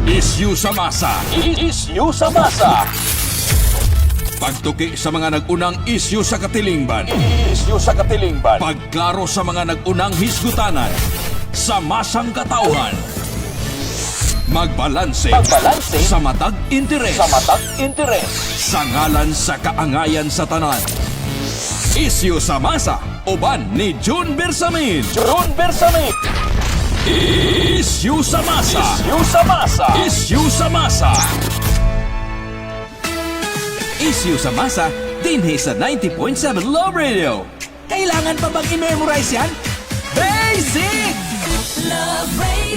Isyu sa masa. Isyu sa masa. Pagtuki sa mga nag-unang isyu sa katilingban. Isyu sa katilingban. Pagklaro sa mga nag-unang hisgutanan. Sa masang katauhan. Magbalanse. Magbalanse. Sa matag interes. Sa matag interes. Sa ngalan sa kaangayan sa tanan. Isyu sa masa. Uban ni June Bersamin. June Bersamin. Isyu sa masa. Isyu sa masa. Isyu sa masa. Isyu sa masa dinhi sa 90.7 Love Radio. Kailangan pa bang i-memorize yan? Basic! Love Radio.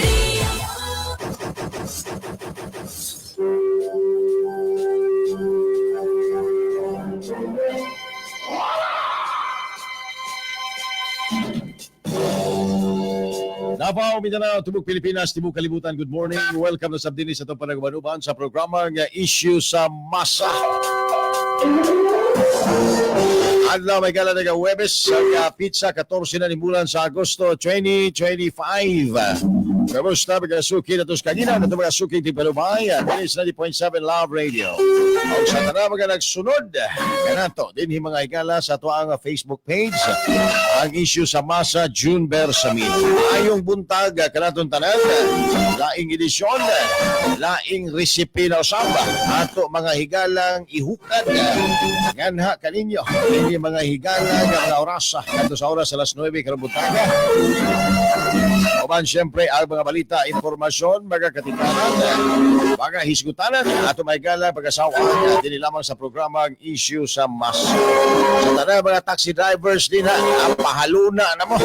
Davao, Mindanao, Tubog Pilipinas, Tibok Kalibutan, good morning. Welcome na sab dinhi sa itong panagbanuban sa programa nga Issue sa Masa. Adlaw may gala nga Huwebes, ang pizza 14 na nimulan sa Agosto 2025. Kamusta mga suki na tos kagina na mga suki ti Palumay, this 90.7 Love Radio. Og sa tanan mga nagsunod kanato dinhi mga higala sa ato ang Facebook page, ang Issue sa Masa, June Bersamin. Ayong buntag kanaton tanan, laing edisyon, laing resipe na usaba ato mga higalang ihukad nganha kaninyo dinhi mga higala nga mga orasa kadto sa oras alas 9 karong buntaga. Uban siyempre ang mga balita, impormasyon, mga katikanan, mga hisgutanan, ato may gala pag-asawa din lamang sa programang Issue sa Masa. Sa tanan mga taxi drivers din ha, ang pahaluna na mo.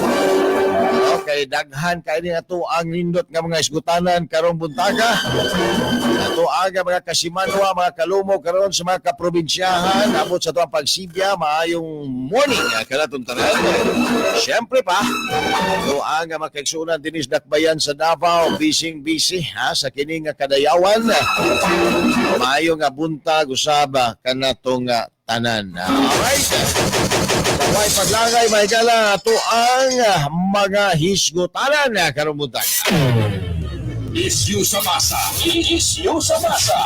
Okay, daghan kay ni ato ang nindot nga mga hisgutanan karong buntaga. Ato aga mga kasimanwa, mga kalumo karon sa mga kaprobinsyahan, abot sa tuang pagsibya, maayong morning kanatong tanan. Siyempre pa, ato ang mga kaigsunan dinis dakbayan sa Davao, busy busy ha sa kini nga kadayawan. Maayong nga buntag usab kanatong tanan. Alright. Sa way paglangay, mahigala ato ang mga hisgutanan karong buntag. Isyu sa masa. Isyu sa masa.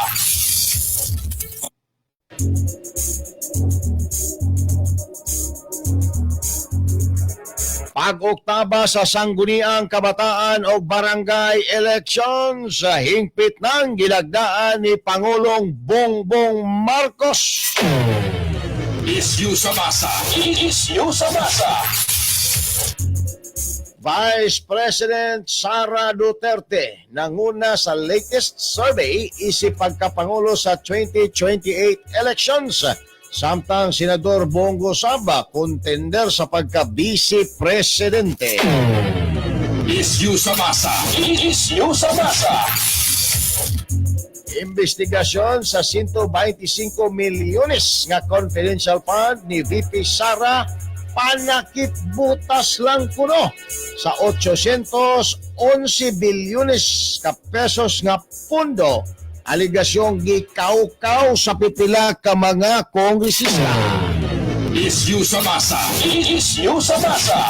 Pag-oktaba sa Sangguniang Kabataan o Barangay Elections, hingpit ng gilagdaan ni Pangulong Bongbong Marcos. Isyu sa masa. Isyu sa masa. Vice President Sara Duterte nanguna sa latest survey isip pagkapangulo sa 2028 elections. Samtang Senador Bongo Saba contender sa pagka-vice presidente. Isyu sa masa. Isyu sa masa. Investigasyon sa 125 milyones nga confidential fund ni VP Sara panakip butas lang kuno sa 811 bilyones ka pesos nga pundo, aligasyong gikawkaw sa pipila ka mga kongresista. Isyu sa masa. Isyu sa masa.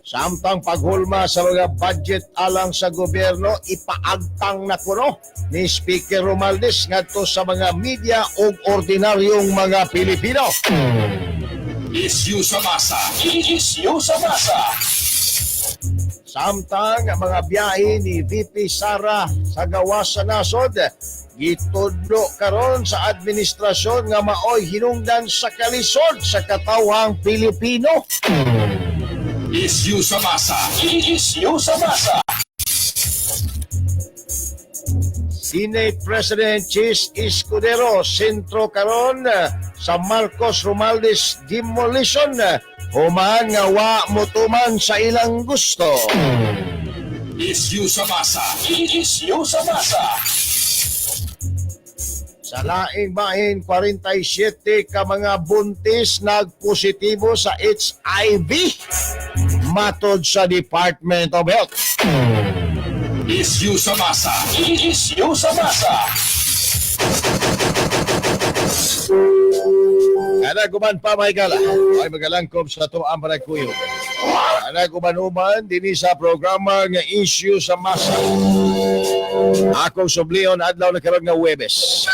Samtang paghulma sa mga budget alang sa gobyerno ipaagtang na kuno ni Speaker Romualdez ngadto sa mga media ug ordinaryong mga Pilipino. Isyu sa masa. Isyu sa masa. Samtang ang mga biyahe ni VP Sara sa gawas sa nasod gitudlo karon sa administrasyon nga maoy hinungdan sa kalisod sa katawhang Pilipino. Isyu sa masa. Isyu sa masa. Senate President Chis Escudero sentro karon sa Marcos Romualdez demolition human nga wa motuman sa ilang gusto. Isyu sa masa. Isyu sa masa. Sa laing bahin, 47 ka mga buntis nagpositibo sa HIV matod sa Department of Health. Isyu sa masa. Isyu sa masa. Ana guman pa, mga higala. Ay magalangkob sa ato ang panagkuyog. Ana guman-uman dinhi sa programa nga Issue sa Masa. Akong sublion adlaw na karon nga Huwebes.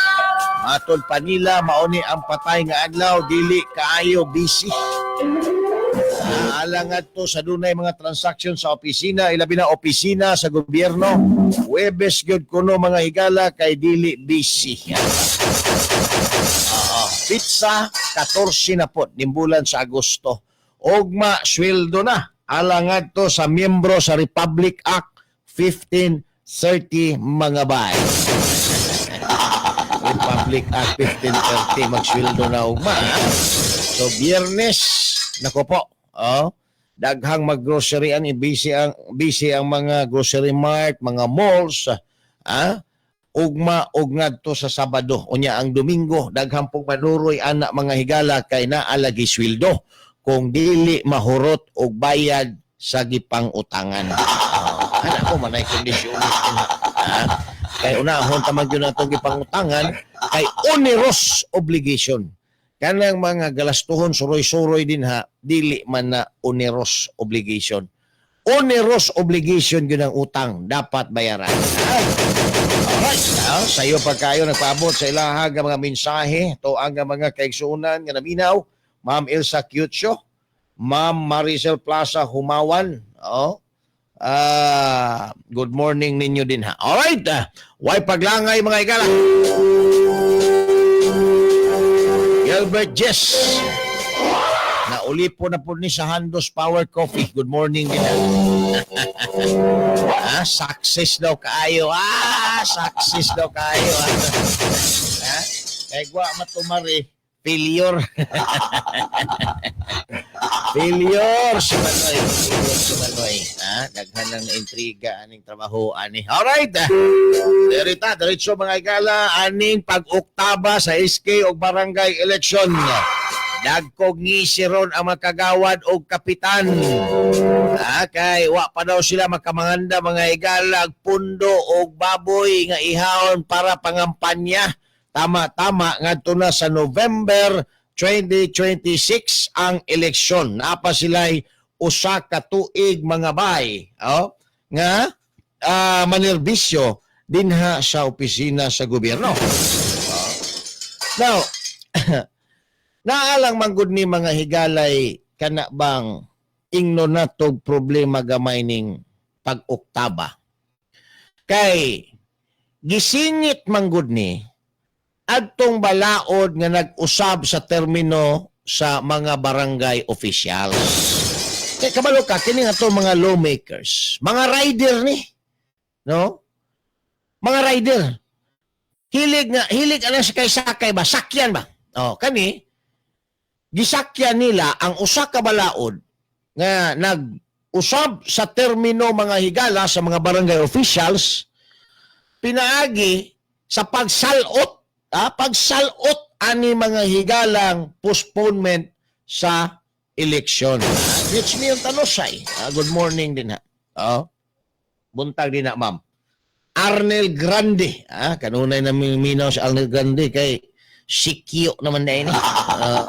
Matod pa nila, mauni ang patay nga adlaw, dili kaayo busy. Naalang to sa dunay mga transaksyon sa opisina, ilabi na opisina sa gobyerno. Huwebes gyud kuno, mga higala, kay dili busy. Oo. Petsa 14 na po, nimbulan sa Agosto. Ugma, sweldo na. Alang to sa miyembro sa Republic Act 1530, mga bay. Republic Act 1530, magsweldo na ugma, ha? So Biyernes, nako po. Oh, daghang maggrocery ang busy ang mga grocery mart, mga malls, ah. Ugma og ngadto sa Sabado, unya ang Domingo, daghang pong manuroy ana, mga higala, kay naa lagi sweldo kung dili mahurot og bayad sa gipang-utangan. Oh, ana ko manay kondisyones din, ha? Kay unahon ta man gyud natong gipangutangan kay onerous obligation. Kanang mga galastuhon suroy-suroy din ha, dili man na onerous obligation. Onerous obligation gyud ang utang, dapat bayaran. Ah. Alright, sayo pa kayo nagpaabot sa ilahang nga mga mensahe to ang mga kaigsuonan nga naminaw, Ma'am Elsa Cutio, Ma'am Maricel Plaza Humawan, oh. Ah, good morning ninyo din ha. Alright, way paglangay, mga higala. Gilbert Jess. Nauli po na po ni sa Handos Power Coffee. Good morning din ha. Ah, success daw kaayo. Ah, success daw kaayo. Ah. Ah, kay gwa matumari. Failure. Failure si Manoy. Failure si Manoy. Ah, daghan ng intriga aning trabaho ani. Alright. Derita, diretso, mga igala, aning pag-oktaba sa SK o barangay election. Dagkog ngisi ron ang makagawad og kapitan. Ah, kay wa pa daw sila makamanganda, mga igala, og pundo og baboy nga ihawon para pangampanya. Tama-tama ngadto na sa November 2026 ang eleksyon. Napa sila'y usa ka tuig, mga bay, oh, nga manerbisyo dinha sa opisina sa gobyerno. Oh. Now, naalang manggod ni, mga higalay, kana bang ingno na tog problema gamay ning pag-oktaba. Kay gisingit manggod ni adtong balaod nga nag-usab sa termino sa mga barangay officials. Kay kabalo ka kini nga to mga lawmakers, mga rider ni. No? Mga rider. Hilig nga hilig ana sa kay sakay ba, sakyan ba? Oh, kani gisakyan nila ang usa ka balaod nga nag-usab sa termino, mga higala, sa mga barangay officials pinaagi sa pagsalot, pagsalot ani, mga higalang postponement sa election. Reach me yung tanusay. Ah, good morning din ha. Oh. Buntag din na, ma'am. Arnel Grande. Ah, kanunay na minaw si Arnel Grande kay sikyo naman na ini. Ah,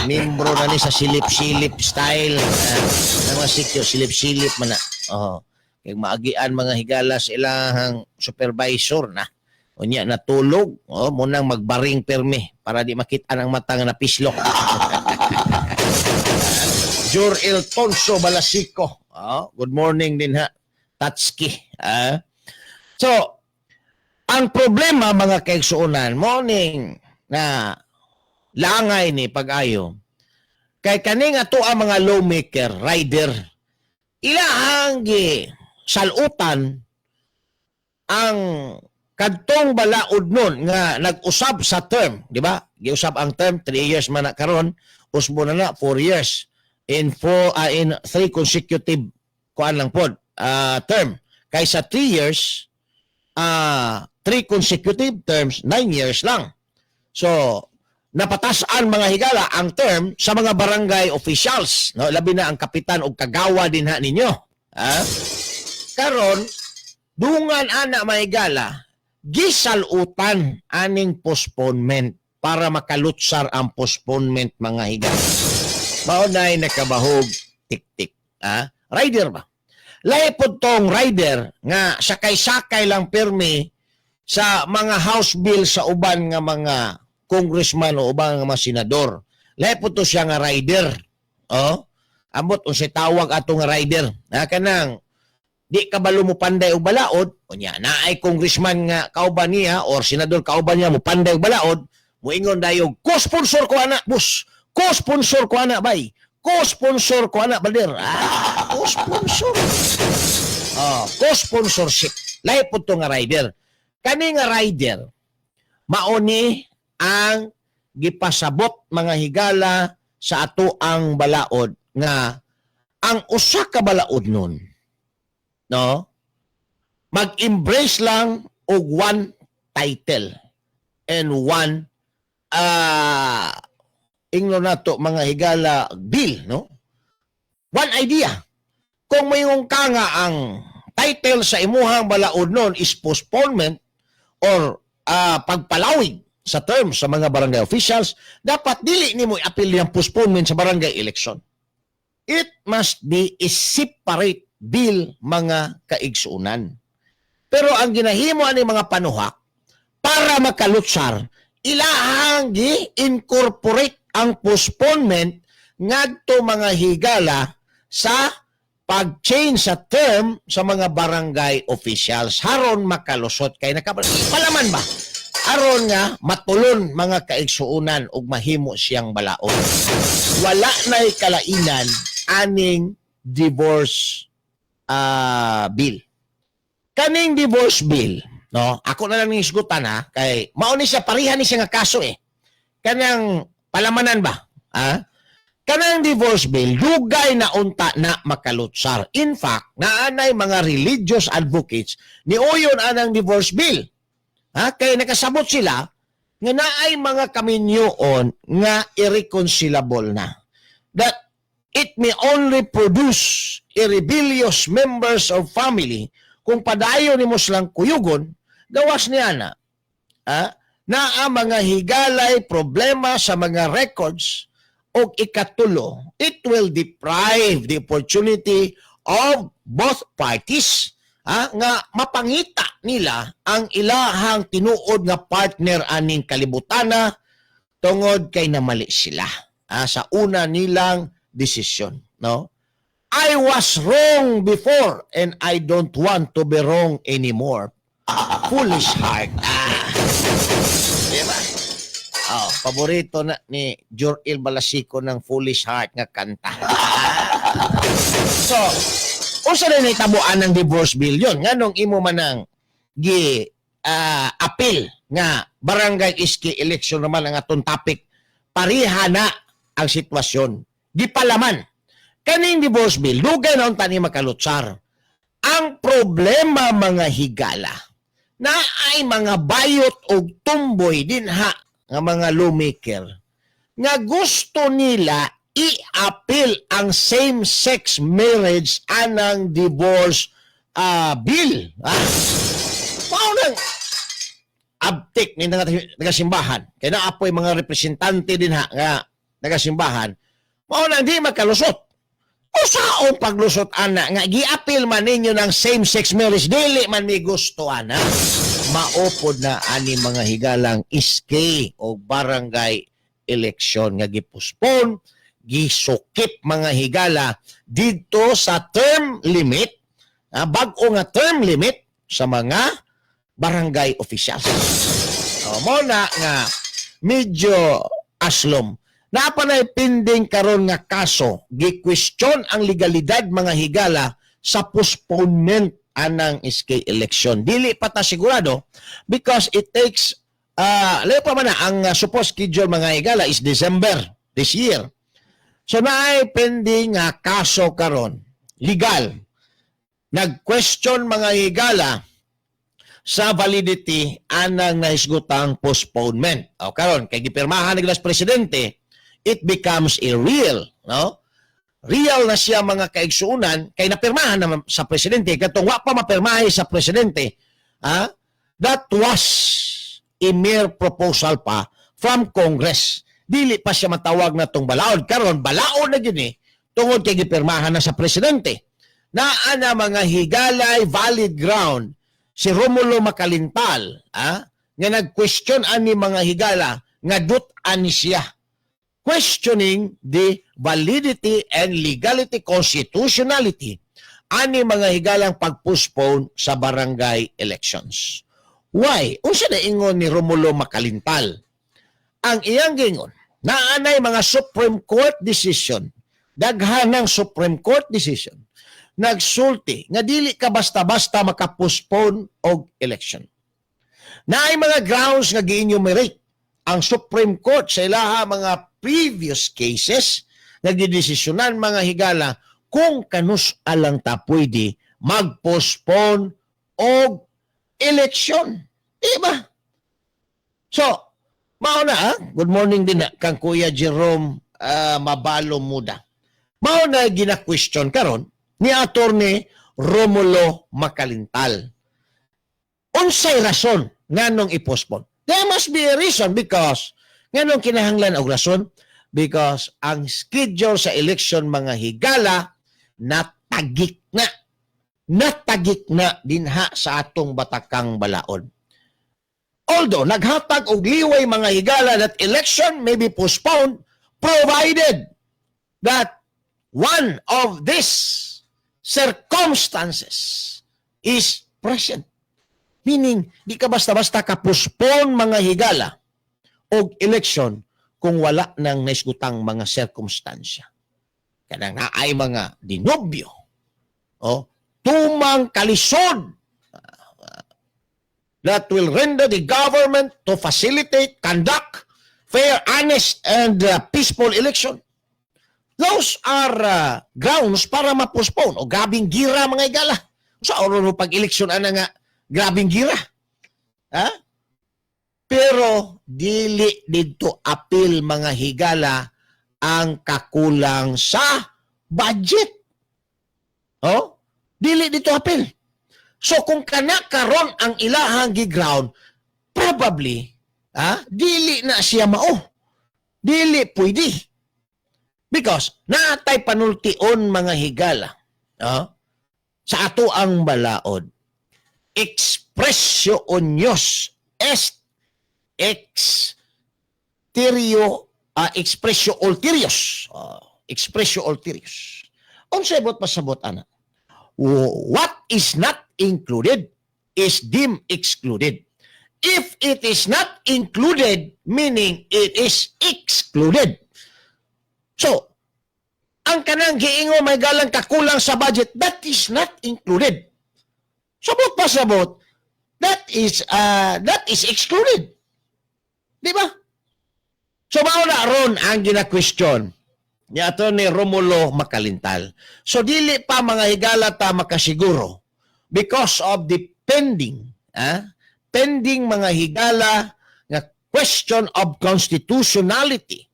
membro na ni sa silip-silip style. Ah, mga sikyo, silip-silip man na. Oh. Kay maagian, mga higala, sa ilahang supervisor na. Unya natulog, oh, munang magbaring perme para di makita ang mata nga napislok. Jor El Tonso Balasico. Oh, good morning din ha. Tatski. Ah. So, ang problema, mga kaigsuonan, morning na langay ni pag-ayo. Kay kani nga to ang mga lawmaker, rider, ilahang gi salutan ang kadtong balaod nun nga nag-usab sa term, di ba? Giusab ang term, 3 years man na karon, usbo na na 4 years in four in three consecutive kuan lang pod term. Kay sa 3 years, three consecutive terms, 9 years lang. So, napatasan, mga higala, ang term sa mga barangay officials, no? Labi na ang kapitan o kagawa din ha ninyo. Ha? Karon, dungan ana, mga higala, gisalutan aning postponement. para makalutsar ang postponement, mga higala. Mao na'y nakabahog tik-tik. Ah? Rider ba? Lahi pod tong rider nga sakay-sakay lang pirmi sa mga house bill sa uban nga mga congressman o uban nga mga senador. Lahi pod to siya nga rider. Oh? Ambot unsay tawag ato nga rider. Na kanang di kabalo mo panday og balaod, unya naay congressman nga kauban niya or senador kauban niya mo panday og balaod, moingon dayon, "Ko-sponsor ko ana, boss. Ko-sponsor ko ana, bay. Ko-sponsor ko ana, brother." Ah, ko-sponsor. Oh, co-sponsorship. Lahi pod to nga rider. Kani nga rider, mao ni ang gipasabot, mga higala, sa ato ang balaod nga ang usa ka balaod nun, no, mag-embrace lang og one title and one ingno nato, mga higala, bill, no, one idea. Kung mayong ka nga ang title sa imuhang balaod nun is postponement or pagpalawig sa terms sa mga barangay officials, dapat dili nimo i-appeal yung postponement sa barangay election. It must be a separate bill, mga kaigsuunan. Pero ang ginahimo ani mga panuhak para makalutsar, ilahang gi-incorporate ang postponement ngadto, mga higala, sa pag-change sa term sa mga barangay officials haron makalusot kay palaman ba, aron nga matulon, mga kaigsuunan, ug mahimo siyang balaod. Wala na'y kalainan aning divorce bill. Kaning divorce bill, no, ako na lang ning isgutan ha, kay mao ni siya, pareha ni siya nga kaso eh. Kanang palamanan ba? Ha? Kanang divorce bill, dugay na unta na makalutsar. In fact, naanay mga religious advocates ni uyon anang divorce bill. Ha? Kay nakasabot sila nga naay mga kaminyoon nga irreconcilable na. That it may only produce rebellious members of family kung padayon nimo silang kuyugon, gawas niya na. Ha? Naa, mga higalay, problema sa mga records o ikatulo, it will deprive the opportunity of both parties, ha, nga mapangita nila ang ilahang tinuod nga partner aning kalibutana tungod kay namali sila, ha, sa una nilang desisyon, no? I was wrong before and I don't want to be wrong anymore. Foolish heart. Ah. Diba? Oh, paborito na ni Joril Balasico ng Foolish Heart nga kanta. So, unsa na nahitabuan ng divorce bill yun? Nganong imo man ang gi appeal nga barangay SK election naman ang atong topic, pareha na ang sitwasyon. Gipalaman. Kaning divorce bill, dugay na unta ni makalutsar. Ang problema, mga higala, na ay mga bayot og tumboy dinha nga mga lawmaker nga gusto nila i-appeal ang same-sex marriage anang divorce bill. Ah. Mao nang abtik ni nga nagasimbahan. Kay naa poy mga representante dinha nga nagasimbahan. Mao nang di makalusot. Usaon paglusot ana nga gi-appeal man ninyo ng same-sex marriage, dili man mi gusto ana? Maupod na ani, mga higalang, SK o barangay election nga gipospone, gisukip, mga higala, didto sa term limit, bag-o nga term limit sa mga barangay officials. O, mo na nga medyo aslom. Naa pa nay pending karon nga kaso, gi-question ang legalidad, mga higala, sa postponement anang SK election. Dili pa ta sigurado because it takes layo pa man na ang supposed schedule, mga higala, is December this year. So naay pending nga kaso karon, legal. Nag-question, mga higala, sa validity anang nahisgutang postponement. O karon kay gipirmahan ni presidente, it becomes a real, no? Real na siya, mga kaigsuunan, kay napirmahan na sa presidente. Katong wa pa mapirmahe sa presidente, ah, that was a mere proposal pa from the legislature. from Congress. Dili pa siya matawag na tong balaod. Karon balaod na gyud ni tungod kay gipirmahan na sa presidente. Naa na, mga higalay, valid ground si Romulo Macalintal, nga nag-question ani, mga higala, nga dut-an siya, questioning the validity and legality, constitutionality ani, mga higalang pag-postpone sa barangay elections. Why? Unsa na ingon ni Romulo Macalintal? Ang iyang gingon, naanay mga Supreme Court decision, daghan ng Supreme Court decision, nagsulti nga dili ka basta-basta makapostpone og election. Naay mga grounds nga gi-enumerate ang Supreme Court sa ilaha mga previous cases nga gidesisyonan, mga higala, kung kanus alang ta pwede mag-postpone og election. Di ba? So, mao na ah. Good morning din na kang Kuya Jerome Mabalo Muda. Mao na gina-question karon ni Attorney Romulo Macalintal. Unsay rason nganong i-postpone? There must be a reason because nganong kinahanglan og rason? Because ang schedule sa election, mga higala, natagik na. Natagik na dinha sa atong batakang balaod. Although naghatag og liway, mga higala, that election may be postponed provided that one of these circumstances is present. Meaning, di ka basta-basta ka-postpone, mga higala, og election kung wala nang naisgutang mga sirkumstansya. Kanang naay mga dinubyo o tumang kalisod that will render the government to facilitate, conduct fair, honest, and peaceful election. Those are grounds para ma-postpone. O grabing gira, mga higala. Sa oro mo pag-eleksyon ana nga grabing gira. Ha? Pero dili didto apil, mga higala, ang kakulang sa budget. Oh? Dili dito apil. So kung kana karon ang ilahang gi-ground, probably dili na siya mao. Dili pwede. Because naatay panultion, mga higala, sa ato ang balaod. Expressio unius est exterio expressio alterius. Expressio alterius. Unsay buot pasabot ana? What is not included is deemed excluded. If it is not included, meaning it is excluded. So, ang kanang giingo may galang kakulang sa budget, that is not included. Sabot pasabot, that is excluded. Di ba? So mao na ron ang gina-question ni Atty. Romulo Macalintal. So dili pa, mga higala, ta makasiguro because of the pending, mga higala, nga question of constitutionality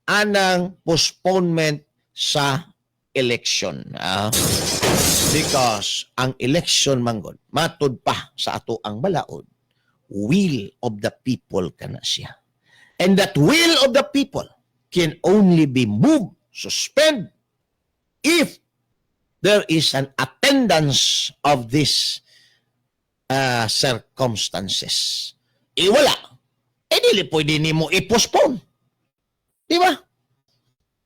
anang postponement sa election. Because ang election manggod, matud pa sa ato ang balaod, will of the people kana siya. And that will of the people can only be moved, suspend, if there is an attendance of these circumstances. E wala. Eh dili pwede nimo i-postpone. Di ba?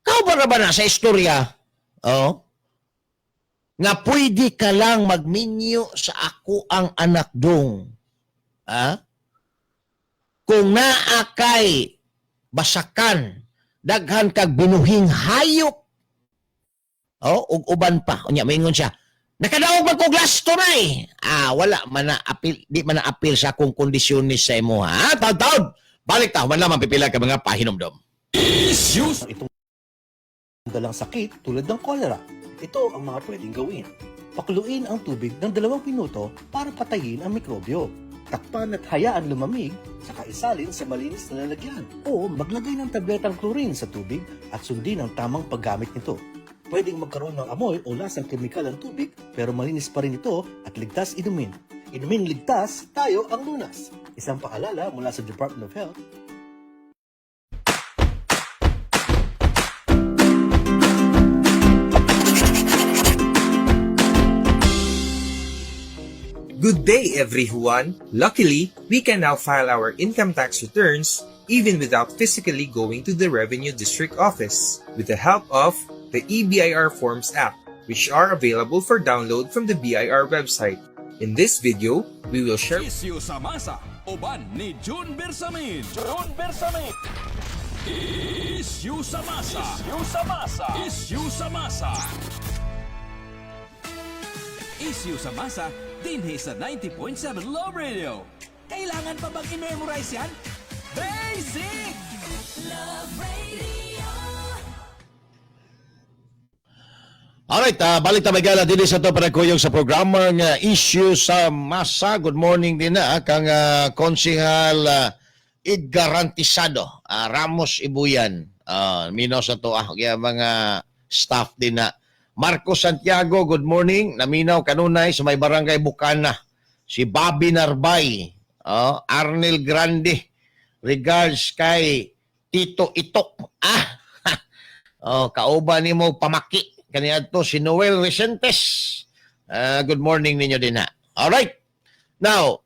Kau ba na ba na sa istorya? Oh, nga pwede ka lang magminyo sa ako ang anak dong. Ha? Kung naa kay basakan, daghan kag binuhing hayop. Oh, ug uban pa. Unya maingon siya, "Nakadaog man kog lasto na eh." Ah, wala man na apil, di man na apil sa akong kondisyones sa imo, ha? Taud-taud. Balik ta, man lamang pipila ka mga pahinomdom. Issues Itong dalang sakit tulad ng cholera. Ito ang mga pwedeng gawin. Pakuluin ang tubig ng 2 minuto para patayin ang mikrobyo. Takpan at hayaan lumamig, saka isalin sa malinis na lalagyan. O maglagay ng tabletang chlorine sa tubig at sundin ang tamang paggamit nito. Pwedeng magkaroon ng amoy o lasang kemikal ang tubig, pero malinis pa rin ito at ligtas inumin. Inumin ligtas, tayo ang lunas. Isang paalala mula sa Department of Health. Good day, everyone! Luckily, we can now file our income tax returns even without physically going to the Revenue District Office with the help of the eBIRForms app, which are available for download from the BIR website. In this video, we will share Isyu sa masa, uban ni June Bersamin. June Bersamin. Isyu sa masa. Isyu sa masa. Isyu sa masa. Isyu sa masa, dinhi sa 90.7 Love Radio. Kailangan pa bang i-memorize yan? Basic! Love Radio. Alright, balik ta magala dinhi sa to para kuyog sa programa nga Issue sa Masa. Good morning din na kang Konsihal Edgar Rantisado, Ramos Ibuyan. Mino sa to kaya mga staff din na. Marco Santiago, good morning. Naminaw kanunay sa may barangay Bukana. Si Bobby Narbay, Arnel Grande. Regards kay Tito Itok. Oh, kauban nimo pamaki kaniadto si Noel Resentes. Good morning ninyo din ha. All right. Now,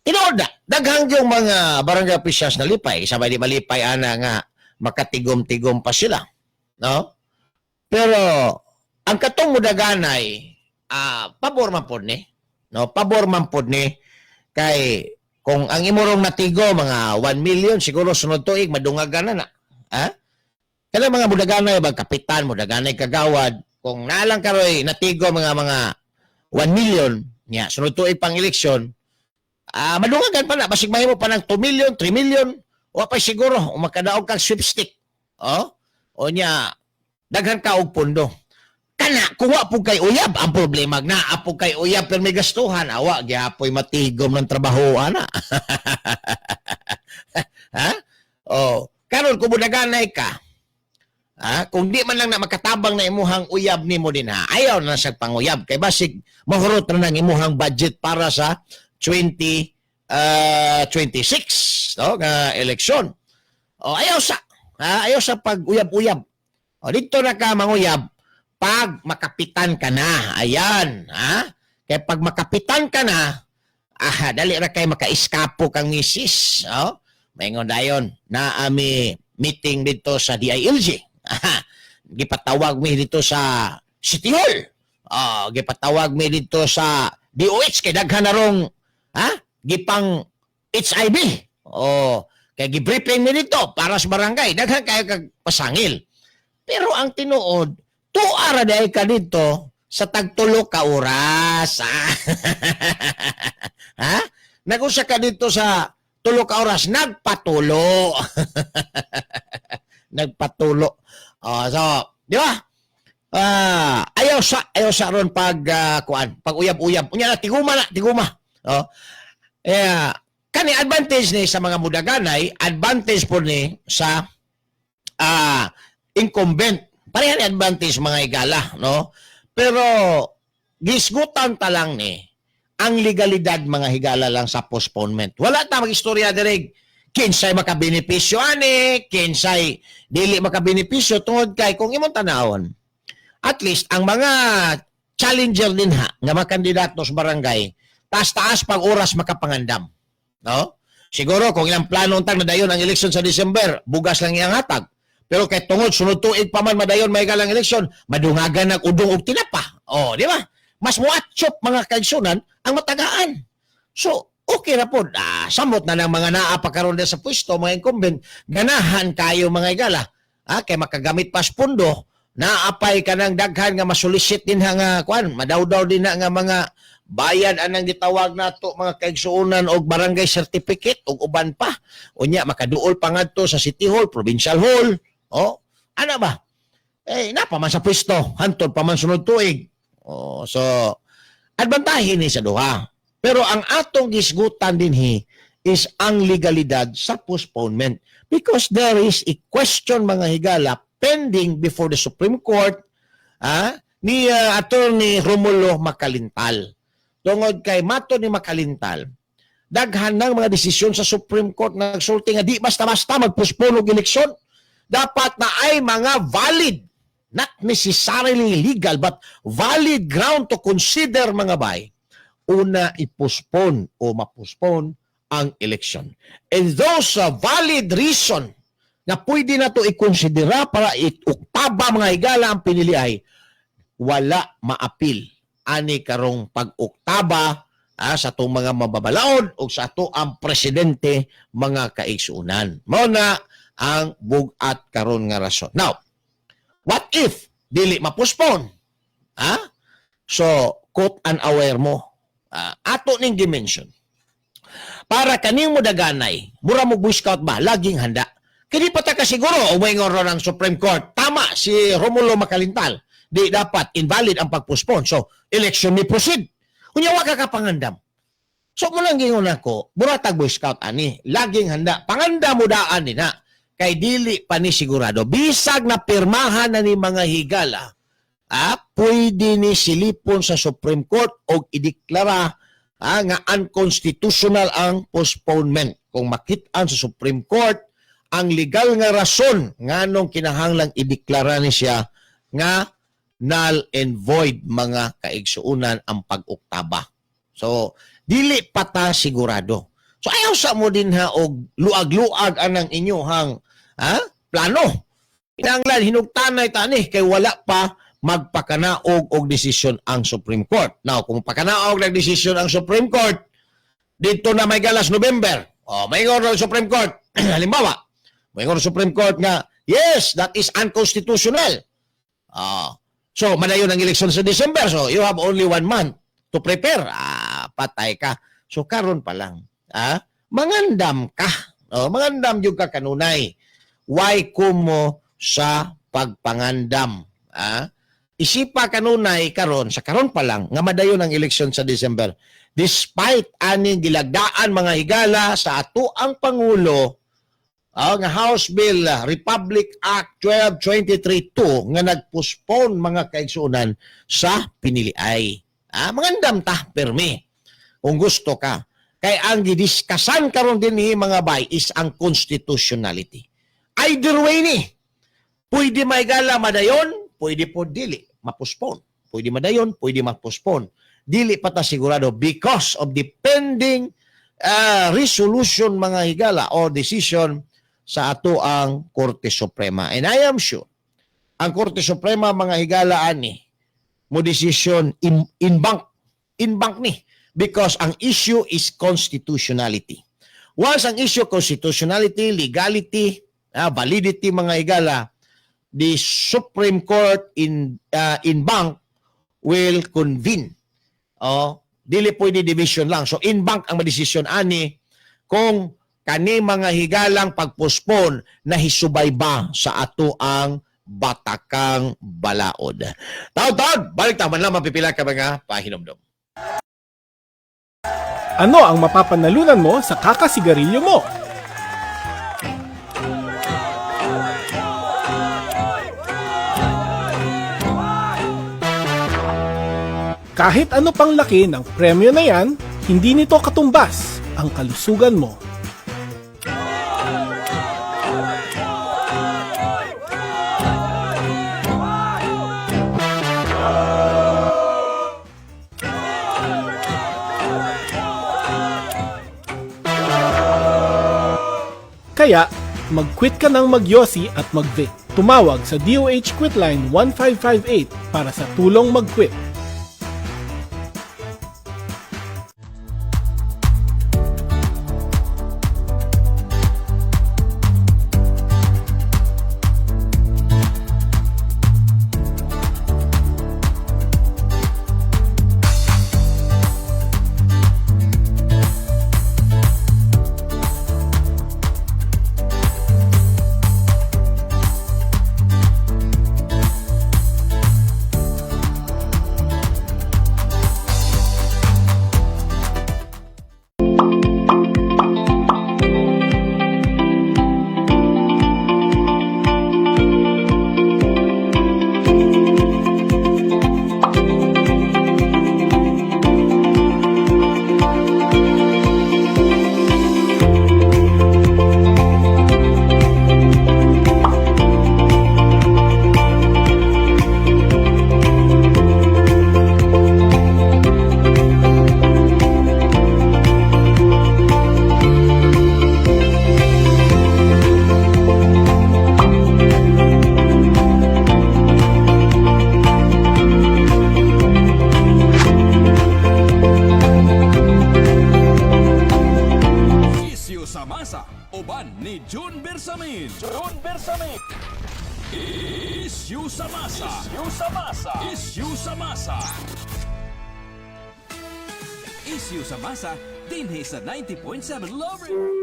tinuod na, daghang yung mga barangay officials na lipay, sabay di malipay ana nga makatigom-tigom pa sila. No? Pero ang katong mudaganay, pabor man pod ni. No, pabor man pod ni kay kung ang imorong natigo mga 1 million siguro sunod tuig madungagan na na. Ha? Kana mga mudaganay bag kapitan, mudaganay kagawad, kung nalang karoy natigo mga 1 million nya sunod tuig pang eleksyon, madungagan pa na basig mahimo pa ng 2 million, 3 million, wa pa siguro kung makadaog kag sweepstake. Oh? O nya daghan ka og pondo. Kana kung wa pud kay uyab ang problema na apo kay uyab pero may gastuhan awa gyapoy matigom ng trabaho ana. Ha? Oh, karon kung mudaganay ka, kung di man lang na makatabang na imuhang uyab nimo din ha, ayaw na sa panguyab kay basig mahurot na nang imuhang budget para sa 20 26, no, nga eleksyon. Oh, ayaw sa ha, ayaw sa pag-uyab-uyab. O dito na ka manguyab pag makapitan ka na. Ayan, ha? Kaya pag makapitan ka na, dali ra kay maka-eskapo kang misis, oh? Maingon dayon na ami meeting dito sa DILG. Aha, gipatawag mi dito sa City Hall. Oh, gipatawag mi dito sa DOH kay daghan na rong ha? Gipang HIV. Oh, kay gibriefing mi dito para sa barangay. Daghan kayo kag pasangil. Pero ang tinuod, tuara dahil ka dito sa tagtulo ka oras. Ha? Nag-usa ka dito sa tulo ka oras, nagpatulo. Nagpatulo. Oh, so, di ba? Ayaw sa ron pag kuan, pag uyab-uyab. Unya na tiguma na, tiguma. Oh. Eh, kani advantage ni sa mga mudaganay, advantage po ni sa incumbent. Pareha ni advantage mga igala, no? Pero gisgutan ta lang ni ang legalidad mga higala lang sa postponement. Wala ta magistorya direg kinsay makabenepisyo ani, kinsay dili makabenepisyo tungod kay kung imong tanawon, at least ang mga challenger din ha nga mga kandidato sa barangay, taas-taas pag oras makapangandam. No? Siguro kung ilang plano untang nadayon ang eleksyon sa December, bugas lang iyang hatag. Pero kay tungod sunod tuig pa man madayon may galang eleksyon, madungagan nag udong og tinapa. Oh, di ba? Mas muatsop mga kaigsunan ang matagaan. So, okay ra pod. Samot na ng mga naa pa karon sa pwesto, mga incumbent, ganahan kayo mga igala. Kay makagamit pas pundo, naapay ka ng daghan nga masulisit din ha nga kuan, madawdaw din na nga mga bayad anang gitawag nato mga kaigsuonan og barangay certificate ug uban pa. Unya makaduol pa ngadto sa City Hall, Provincial Hall. Oh, ana ba? Eh, napa man sa pwesto, hantod pa man sunod tuig. Oh, so adbantahe ni sa duha. Pero ang atong gisgutan dinhi is ang legalidad sa postponement because there is a question mga higala pending before the Supreme Court ni Attorney Romulo Macalintal. Tungod kay mato ni Macalintal, daghan ng mga desisyon sa Supreme Court nagsulti nga di basta-basta magpostpone og eleksyon. Dapat na ay mga valid, not necessarily legal, but valid ground to consider mga bay, Una i-postpone o ma-postpone ang election. And those valid reason na pwede na to ikonsidera para iuktaba, mga higala, ang piniliay, wala maapil ani karong pag-oktaba sa atong mga mababalaod o sa ato ang presidente, mga kaigsuunan. Mao na ang bugat karon nga rason. Now, what if dili ma-postpone? Ha? So, quote and aware mo. Ato ning dimension. Para kaning mo daganay, mura mo Boy Scout ba, laging handa. Kini pa ta kasiguro, umingon ron ang Supreme Court. Tama si Romulo Macalintal. Di dapat invalid ang pag-postpone. So, election ni proceed. Unya wa ka kapangandam. So mo lang gingon ako, mura tag Boy Scout ani, laging handa. Panganda mo daan ni na. Kay dili pa ni sigurado. Bisag na pirmahan na ni, mga higala, pwede ni silipon sa Supreme Court o ideklara nga unconstitutional ang postponement. Kung makit-an sa Supreme Court ang legal nga rason nganong kinahanglang ideklara ni siya nga null and void, mga kaigsuunan, ang pag-oktaba. So, dili pa ta sigurado. So ayaw sa mo din ha og luag-luag anang inyohang plano. Kinahanglan hinugtanay tani kay wala pa magpakanaog og desisyon ang Supreme Court. Now, kung pakanaog ng desisyon ang Supreme Court, dito na may galas November. Oh, may ang Supreme Court. Halimbawa, may ang Supreme Court nga, yes, that is unconstitutional. So, madayon ang eleksyon sa December. So, you have only one month to prepare. Patay ka. So, karon pa lang. Mangandam ka. Oh, mangandam jud ka kanunay. Why kumo sa pagpangandam? Isipa kanunay karon sa karon pa lang nga madayon ang eleksyon sa December. Despite aning gilagdaan, mga higala, sa ato ang pangulo nga House Bill Republic Act 12232 nga nagpostpone, mga kaigsuonan, sa piniliay. Mangandam ta permi kung gusto ka. Kay ang gidiskasan karon dinhi, mga bay, is ang constitutionality. Either way ni. Pwede may gala madayon, pwede po dili mapospone. Pwede madayon, pwede mapospone. Dili pa ta sigurado because of the pending resolution, mga higala, or decision sa ato ang Korte Suprema. And I am sure, ang Korte Suprema, mga higala, ani, mo decision en banc, en banc ni because ang issue is constitutionality. Once ang issue constitutionality, legality, validity, mga higala, the Supreme Court in banc will convene. Oh, dili pwede division lang. So en banc ang madesisyon ani kung kani, mga higalang, pagpospon na hisubay ba sa ato ang batakang balaod. Taon-taon, balik ta man lang mapipila ka mga pahinomdom. Ano ang mapapanalunan mo sa kakasigarilyo mo? Kahit ano pang laki ng premyo na yan, hindi nito katumbas ang kalusugan mo. Kaya, mag-quit ka ng magyosi at mag-vape. Tumawag sa DOH Quitline 1558 para sa tulong mag-quit. sa masa. Isyu sa masa. Isyu sa masa. Isyu sa masa dinhi sa 90.7 Love Radio.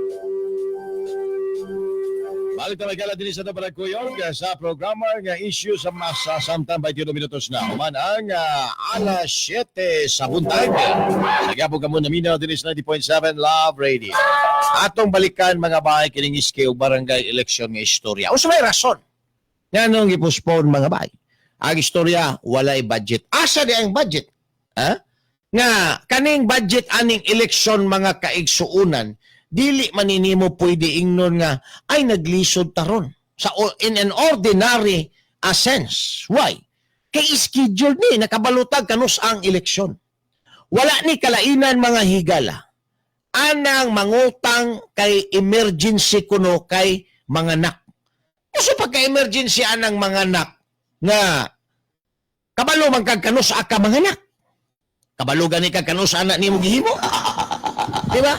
Balik na magkala din sa Tabalagkuyog sa programa nga Issue sa Masa, samtang 21 minutos na. Human ang alas 7 sa buntag. Sa gapon ka muna minaw din sa 90.7 Love Radio. Atong balikan, mga bahay, kining SK ug barangay election nga istorya. Unsa may rason? Nganong gipospone, mga bay? Ang istorya, walay budget. Asa di ang budget? Ha? Nga kaning budget aning eleksyon, mga kaigsuunan, dili man nimo pwede ingnon nga ay naglisod taron sa in an ordinary sense. Why? Kay schedule ni nakabalutag kanus ang eleksyon. Wala ni kalainan, mga higala, anang mangutang kay emergency kuno kay manganak. Kasi pagka emergency anang manganak nga kabalo man kag kanus ka manganak. Kabalo gani kag kanus anak nimo gihimo. Di ba?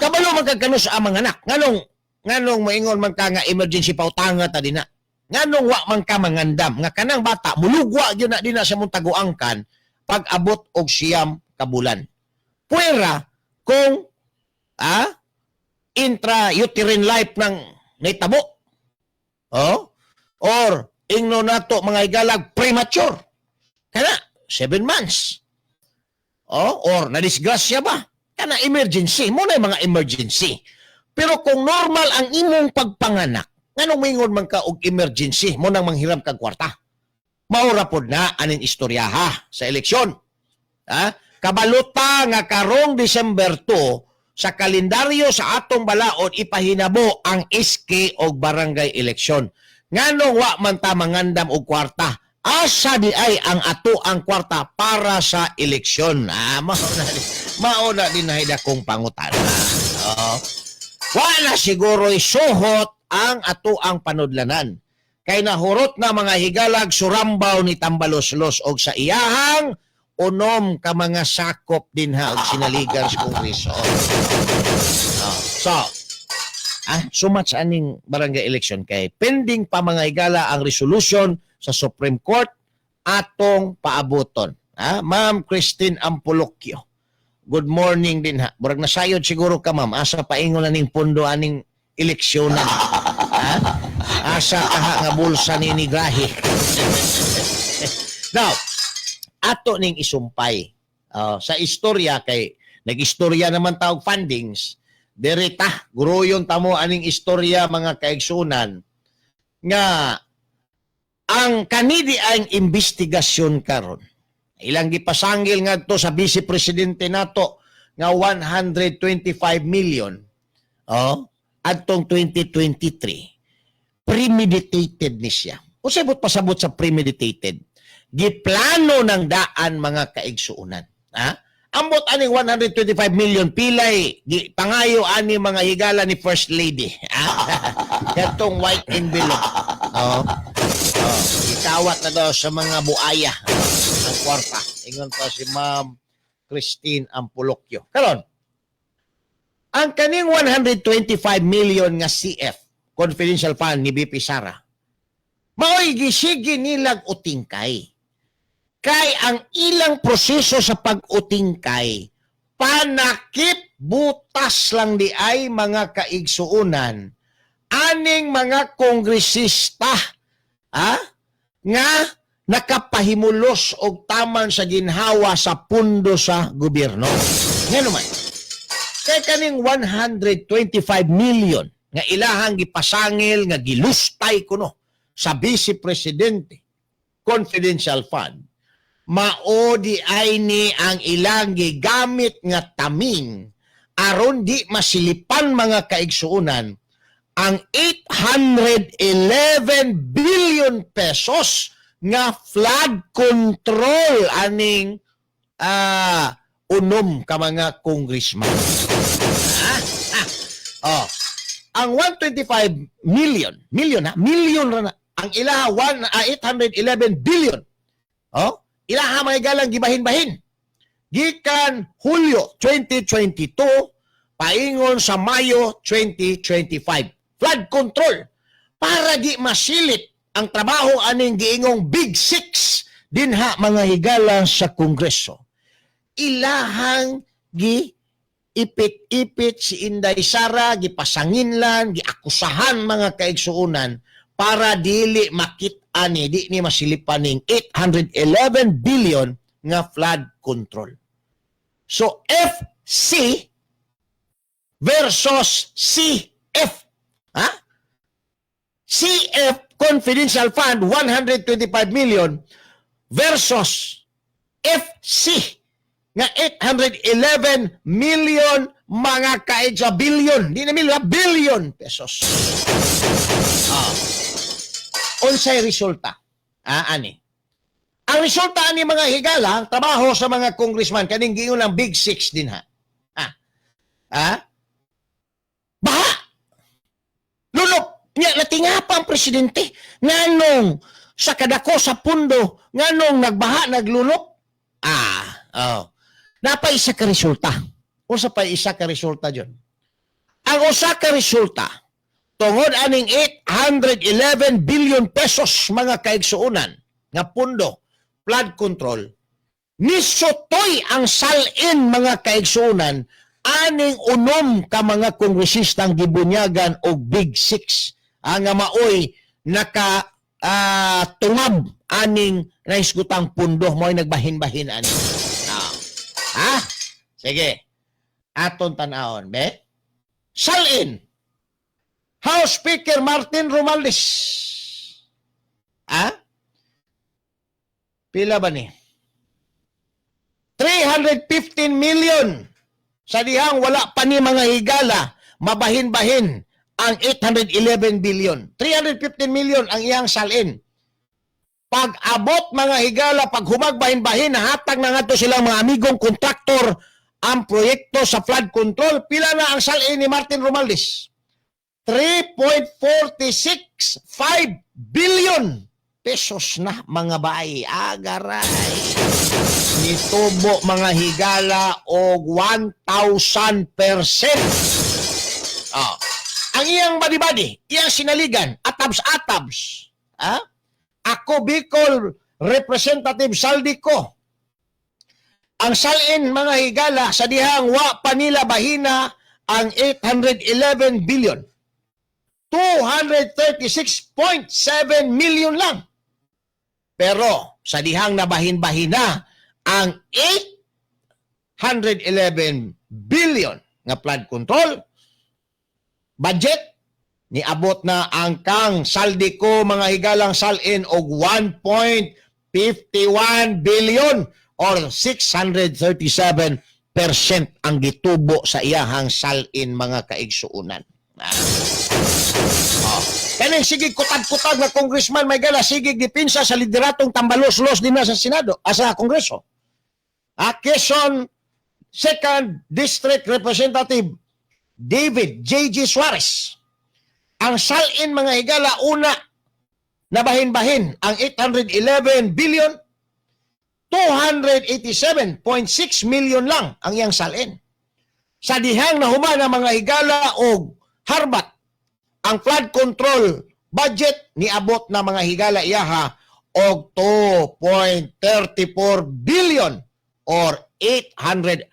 Kabalo man kag kanus ang manganak. Nganong moingon man ka nga emergency, pautanga ta dina? Nganong wa man ka mangandam nga kanang bata mulugwa gyud na dina sa mong taguangkan pag abot og 9 ka bulan? Puwera kung intrauterine life ng nahitabo. Oh? Or ingno nato, mga higalag, premature. Kana 7 months. Oh, or nadisgrasya ba? Kana emergency, mo na yung mga emergency. Pero kung normal ang imong pagpanganak, nganong mingon man ka og emergency, mo nang manghiram kag kwarta? Maura pod na aning istorya ha sa eleksyon. Ha? Kabaluta nga karong December 2 sa kalendaryo sa atong balaod ipahinabo ang SK og barangay eleksyon. Nganong wa man ta mangandam og kwarta? Asa di ay ang ato ang kwarta para sa eleksyon? Ah, mao na din na kong pangutana. Oh. Wala siguro suhot ang ato ang panudlanan. Kay nahurot na, mga higalag, surambaw ni Tambaloslos og sa iyahang unom ka mga sakop dinha og sinaligan sa kongreso. Oh. So, so much aning barangay election kay pending pa, mga higala, ang resolution sa Supreme Court atong paabuton. Ah, Ma'am Christine Ampolocchio. Good morning din ha. Murag nasayod siguro ka, ma'am. Asa paingon na ning pundo aning eleksyonan? Ha? Asa kaha nga bulsa ni Grahi? Now, ato ning isumpay. Oh, sa istorya kay nag-istorya naman tawag fundings. Dirita, guruyon tamo aning istorya, mga kaigsunan, nga ang kanidi ang investigasyon karon. Ilang gipasanggil ngadto sa vice presidente nato nga 125 million, oh, adtong 2023, premeditated ni siya. Unsay buot pasabot sa premeditated? Giplano ng daan, mga kaigsuonan. Ha? Ambot aning 125 million pilay gi pangayo ani, mga higala, ni First Lady. Ha? Katong white envelope. Oh. Oh, ikawat na daw sa mga buaya ang kwarta. Ingon pa si Ma'am Christine Ampolocchio. Karon, ang kaning 125 million nga CF, confidential fund ni VP Sara, mao'y gisigi nilag utingkay. Kay ang ilang proseso sa pag-utingkay, panakip butas lang di ay, mga kaigsuunan, aning mga kongresista nga nakapahimulos og taman sa ginhawa sa pundo sa gobyerno. Nga naman, kay kaning 125 million nga ilahang gipasangil nga gilustay kuno sa vice presidente confidential fund, mao di ay ni ang ilang gigamit nga taming aron di masilipan, mga kaigsuonan, ang 811 billion pesos nga flood control aning unom ka mga congressman. Ah, ah. Oh. Ang 125 million, million ha, million ra na. Ang ilaha 1 811 billion. Oh, ilaha, mga galang, gibahin-bahin. Gikan Hulyo 2022 paingon sa Mayo 2025. Flood control para di masilip. Ang trabaho aning giingong Big Six dinha, mga higala, sa Kongreso. Ilahang gi ipit-ipit si Inday Sara, gipasanginlan, giakusahan, mga kaigsuunan, para dili makit-an ni, di ni masilipan ning 811 billion nga flood control. So FC versus CF. Ha? CF Confidential Fund 125 million versus FC nga 811 million, mga kaigsa, billion, di na million, billion pesos. Ah. Unsay resulta? Ah, ani. Ang resulta ani, mga higala, ang trabaho sa mga congressman kaning giingon ang Big Six din ha. Ah. Ah? Baha! Lulop! Nya natinga pa ang presidente nganong sa kadako sa pundo, nganong nagbaha, naglulop. Ah, oh. Napa isa ka resulta. Usa pa isa ka resulta diyon. Ang usa ka resulta tungod aning 811 billion pesos, mga kaigsuonan, nga pundo flood control, nisutoy ang salin, mga kaigsuonan, aning unom ka mga kongresistang gibunyagan og Big Six ang nga maoy naka tungab aning nahisgutang pundo, mo'y nagbahin-bahin ani. Ah. Ha? Sige. Aton tan-awon, be. Salin. House Speaker Martin Romualdez. Ah? Pila ba ni? 315 million sa dihang wala pa ni, mga higala, mabahin-bahin ang 811 billion. 315 million ang iyang salin. Pag abot, mga higala, pag humagbahin-bahin, nahatag na nga to silang mga amigong kontraktor ang proyekto sa flood control. Pila na ang salin ni Martin Romualdez? 3.465 billion pesos na, mga bay. Agaray. Nitubo, mga higala, og 1,000%. Ah. Ang iyang badi-badi, iyang sinaligan, atabs-atabs. Ah? Ako Bicol Representative Zaldy Co. Ang salin, mga higala, sa dihang wa pa nila bahina ang 811 billion, 236.7 million lang. Pero sa dihang nabahin-bahin na ang 811 billion nga flood control budget, niabot na ang kang Zaldy Co, mga higalang, salin og 1.51 billion or 637% ang gitubo sa iyahang salin, mga kaigsuunan. Ah. Oh. Kaning sige kutag-kutag na congressman may gala sige depensa sa lideratong tambalos-los din na sa Senado, sa Kongreso. Ah, Quezon Second District Representative David J.G. Suarez. Ang salin, mga higala, una nabahin-bahin ang 811 billion, 287.6 million lang ang iyang salin. Sa dihang nahuman ang mga higala og harbat ang flood control budget, niabot na, mga higala, iyaha og 2.34 billion or 813%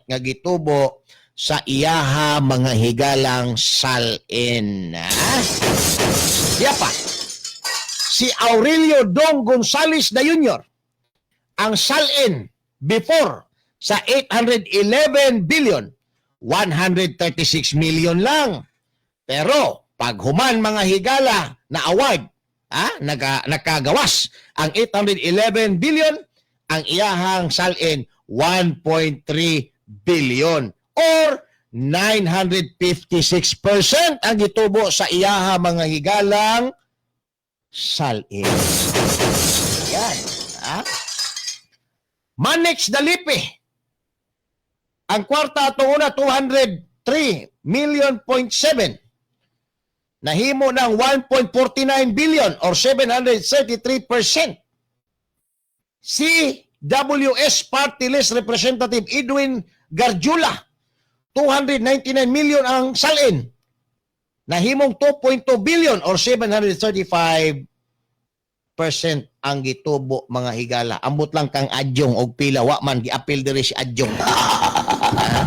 nga gitubo sa iyaha, mga higalang salin. Ah? Siya pa. Si Aurelio Dong Gonzales na Jr. Ang salin before sa 811 billion, 136 million lang. Pero pag human, mga higala, na award, nakagawas ang 811 billion, ang iyahang salin 1.3 billion or 956% ang gitubo sa iyaha, mga higalang, salin. Yan. Ha? Manix Dalipe. Ang kwarta atong una 203 million point 7. Nahimo ng 1.49 billion or 733%. CWS Party List Representative Edwin Garjula, 299 million ang salin. Nahimong 2.2 billion or 735% ang gitubo, mga higala. Ambot lang kang Adyong og pila wa man giapil diri si Adyong. Ha?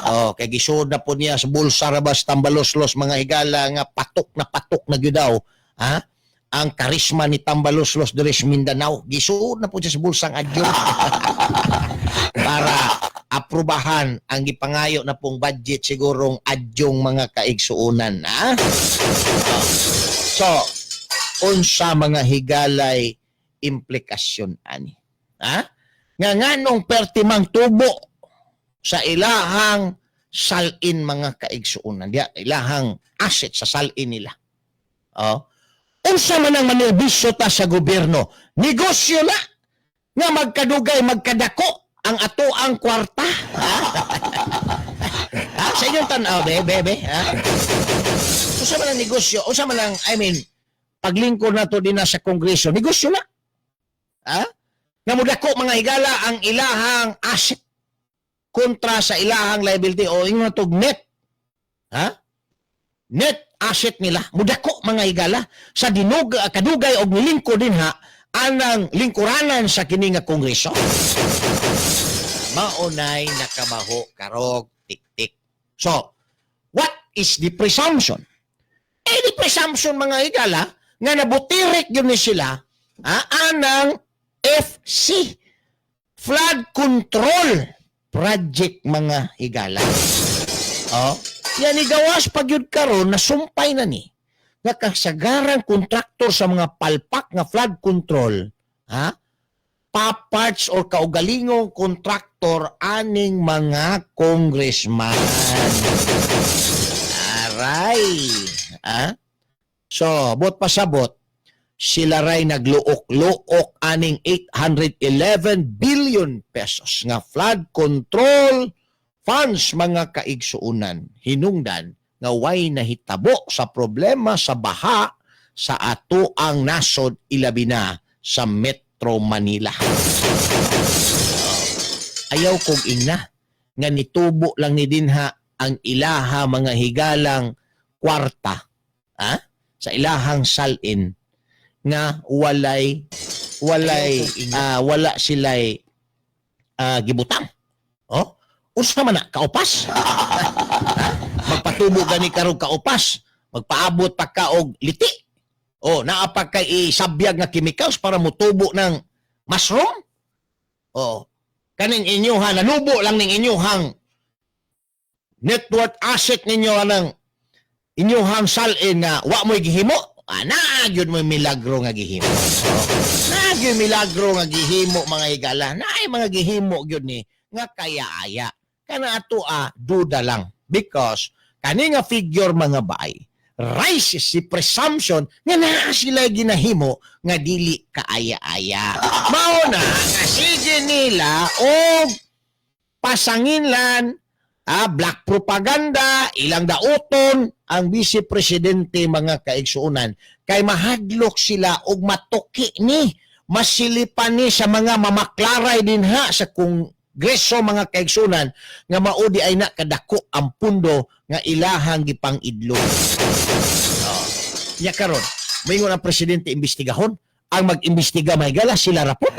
Oh, kay gisud na po niya sa bulsa ra ba sa Tambaloslos, mga higala, nga patok na gyud daw. Ha? Ang karisma ni Tambaloslos diri sa Mindanao, gisuod na po siya sa bulsang Adyong para aprubahan ang gipangayo na pong budget sigurong Adyong, mga kaigsuunan. Ha? So, unsa, mga higalay, implikasyon ani? Ha? Nga nganong pertimang tubo sa ilahang salin, mga kaigsuunan? Diya, ilahang asset sa salin nila. Oh. Unsa man ang manerbisyo ta sa gobyerno? Negosyo na nga magkadugay, magkadako ang ato ang kwarta. Ha? Ha? Sa inyong tanaw, be, be, be, ha? Unsa man ang negosyo? Unsa man ang, I mean, paglingkod na to din na sa kongreso, negosyo na. Ha? Nga mudako, mga higala, ang ilahang asset kontra sa ilahang liability o ingon tog net. Ha? Net asset nila mudako, mga higala, sa dinog kadugay og nilingkod din ha anang lingkuranan sa kini nga kongreso. Maunay nakabaho karog tik-tik. So, what is the presumption? Eh, the presumption, mga higala, nga nabutirik yun ni sila, ha, anang FC, flood control project, mga higala. Oh, yan igawas pag yun karon nasumpay na ni nga kasagarang kontraktor sa mga palpak nga flood control, ha, paparts or kaugalingong kontraktor aning mga congressman. Aray. Ha? So, bot pasabot, sila ray nagluok-luok aning 811 billion pesos nga flood control funds, mga kaigsuunan, hinungdan nga way nahitabo sa problema sa baha sa ato ang nasod, ilabi na sa Metro Manila. Ayaw kog ingna nga nitubo lang ni dinha ang ilaha, mga higalang, kwarta, ha? Sa ilahang salin nga walay walay wala sila'y gibutang. Oh, unsa man na kaupas? Ha? Magpatubo gani karong kaupas, magpaabot pa ka og liti. Oh, naa pa kay isabyag nga chemicals para motubo ng mushroom. Oh, kaning inyuha nanubo lang ning inyuhang net worth asset ninyo anang inyuhang salin nga wa mo'y gihimo. Ah, naa gyud mo'y milagro nga gihimo. Oh, naa gyud milagro nga gihimo, mga higala. Naay mga gihimo gyud ni nga kaya-aya. Kana ato duda lang because kani nga figure, mga baay, rises si presumption nga naa sila ginahimo nga dili kaaya-aya. Mao na nga sige nila og pasanginlan, black propaganda, ilang dauton ang vice presidente, mga kaigsuonan, kay mahadlok sila og matuki ni, masilipan ni sa mga mamaklaray dinha sa kongreso, mga kaigsuonan, nga mao di ay na kadako ang pundo nga ilahang gipang-idlong. Oh. Nya karon, moingon ang presidente imbestigahon, ang mag-imbestiga may gala sila rapot.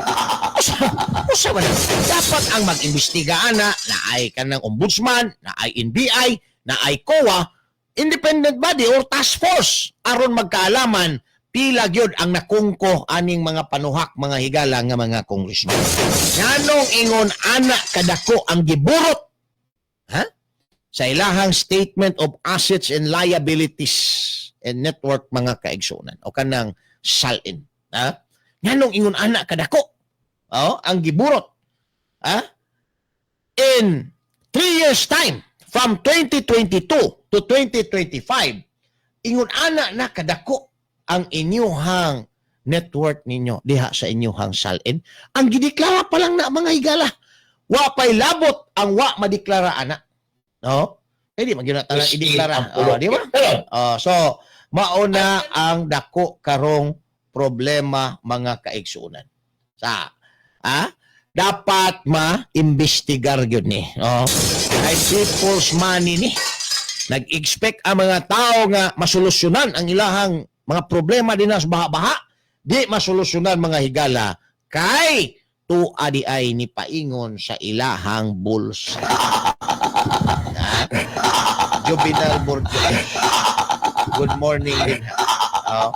Usa, usa man na? Dapat ang mag-imbestiga ana na ay kanang ombudsman, na ay NBI, na ay COA, independent body or task force aron magkaalaman pila gyud ang nakungko aning mga panuhak, mga higala, nga mga congressman. Nganong ingon ana kadako ang giburot, ha, sa ilahang statement of assets and liabilities and net worth, mga kaigsunan, o kanang salin, ha? Nganong ingon ana kadako, oh, ang giburot, ha, in 3 years' time, from 2022 to 2025, ingon ana na kadako ang inyuhang net worth ninyo diha sa inyuhang salin? Ang gideklara pa lang na, mga higala, wa pay labot ang wa madeklara ana, no? Eh di man gyud na tanan ideklara, oh, di ba? Oh, so mao na ang dako karong problema, mga kaigsunan, sa dapat ma-imbestigar gyud ni, oh, ay people's money ni. Nag-expect ang mga tao nga masolusyonan ang ilahang mga problema din sa baha-baha, di masolusyonan, mga higala, kay tua di ay ni paingon sa ilahang bulsa. Ha? Juvenal Borges. Good morning din. Oh,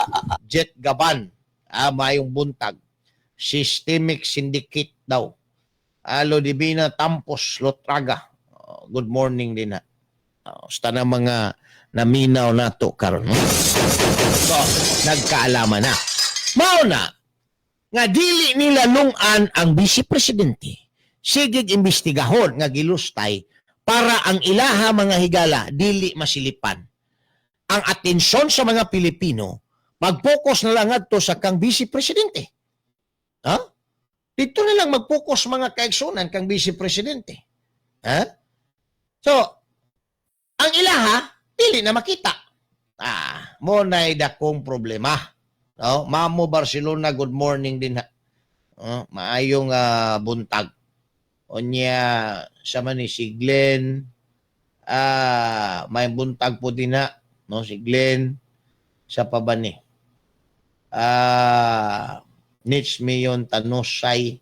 Jet Gaban. Ah, mayong buntag. Systemic Syndicate daw. Alo Divina Tampos Lotraga. Oh, good morning din ha. Oh, sa na mga naminaw nato karon. No? So, nagkaalaman na. Mao na nga dili nila lungan ang vice presidente. Sige imbestigahon nga gilustay para ang ilaha, mga higala, dili masilipan. Ang atensyon sa mga Pilipino mag-focus na lang ngadto sa kang vice presidente. Ha? Dito na lang mag-focus, mga kaigsunan, kang vice presidente. Ha? So, ang ilaha dili na makita. Ah, mo na dakong problema. No? Mamo Barcelona, good morning din ha. Oh, maayong buntag. Unya sa man ni si Glenn, may buntag po din ha, no, si Glenn sa pabani. Nitz Mayon Tanusay,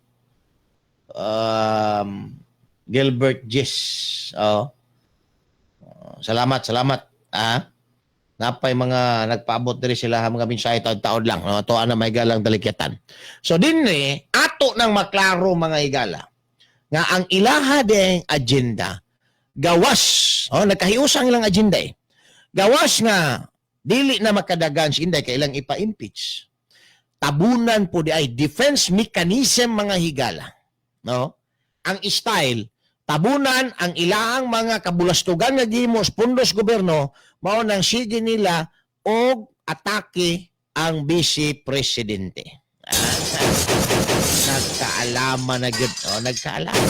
Gilbert Gis. Oh. Salamat, salamat. Ah. Napay mga nagpaabot diri sila mga mensahe taon-taon lang. No? Ato na may galang dalikyatan. So dinhi ato nang maklaro, mga higala, nga ang ilaha ding agenda gawas, oh, nagkahiusa ang ilang agenda eh. Gawas nga dili na makadagan si Inday kay ilang ipa-impeach. Tabunan po di ay defense mechanism, mga higala. No? Ang style tabunan ang ilahang mga kabulastugan nga gihimo sa pundos gobyerno, mao nang sige nila og atake ang vice presidente. Nagkaalaman na gyud. Oh, nagkaalaman.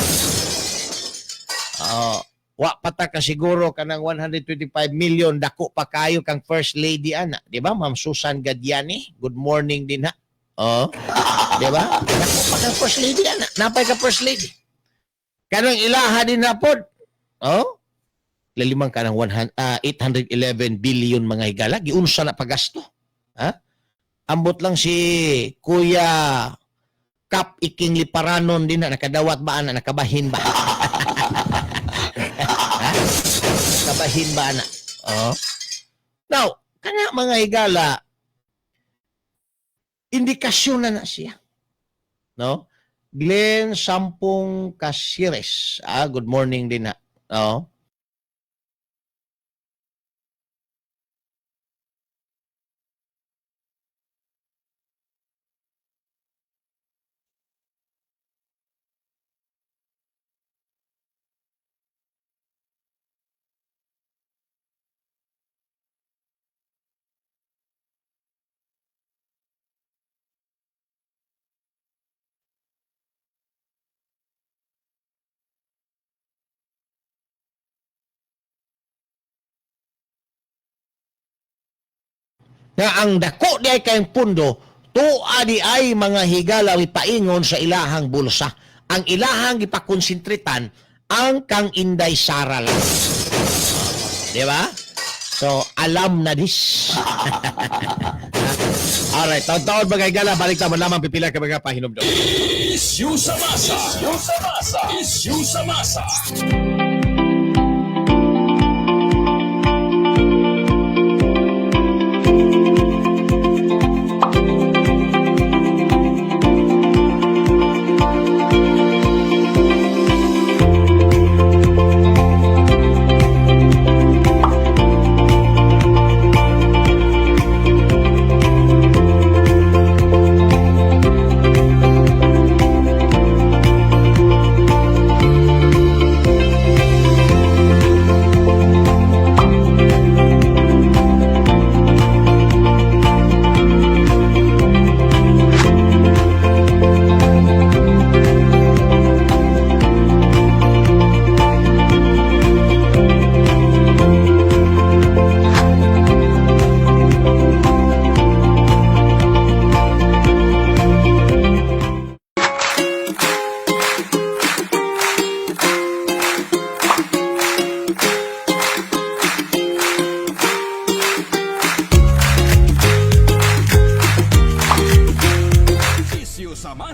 Oh, wa pa ta kasiguro kanang 125 million dako pa kayo kang first lady ana, di ba? Ma'am Susan Gadiani, good morning din ha. Oh, di ba? Dako pa kang first lady ana. Napay ka first lady. Kanang ilaha din na pod. Oh, lalimang kanang 100, 811 billion, mga higala, giunsa na pagasto. Ha? Ambot lang si Kuya Kap Iking Liparanon din na nakadawat ba ana, nakabahin ba? Ha? Nakabahin ba ana? Oh. Now, kana, mga higala, indikasyon na na siya. No? Glenn Sampung Casires. Ah, good morning din na. Oh. Nga ang dako di ay kayong pundo tuwa di ay, mga higala, paingon sa ilahang bulsa. Ang ilahang gipakonsentritan ang kang Inday Sara lang. Di ba? So, alam na this. Alright, taon-taon, mga higala, balik ta mo lamang pipila ka mga pahinumdum. Isyu sa masa. Isyu sa masa. Isyu sa masa.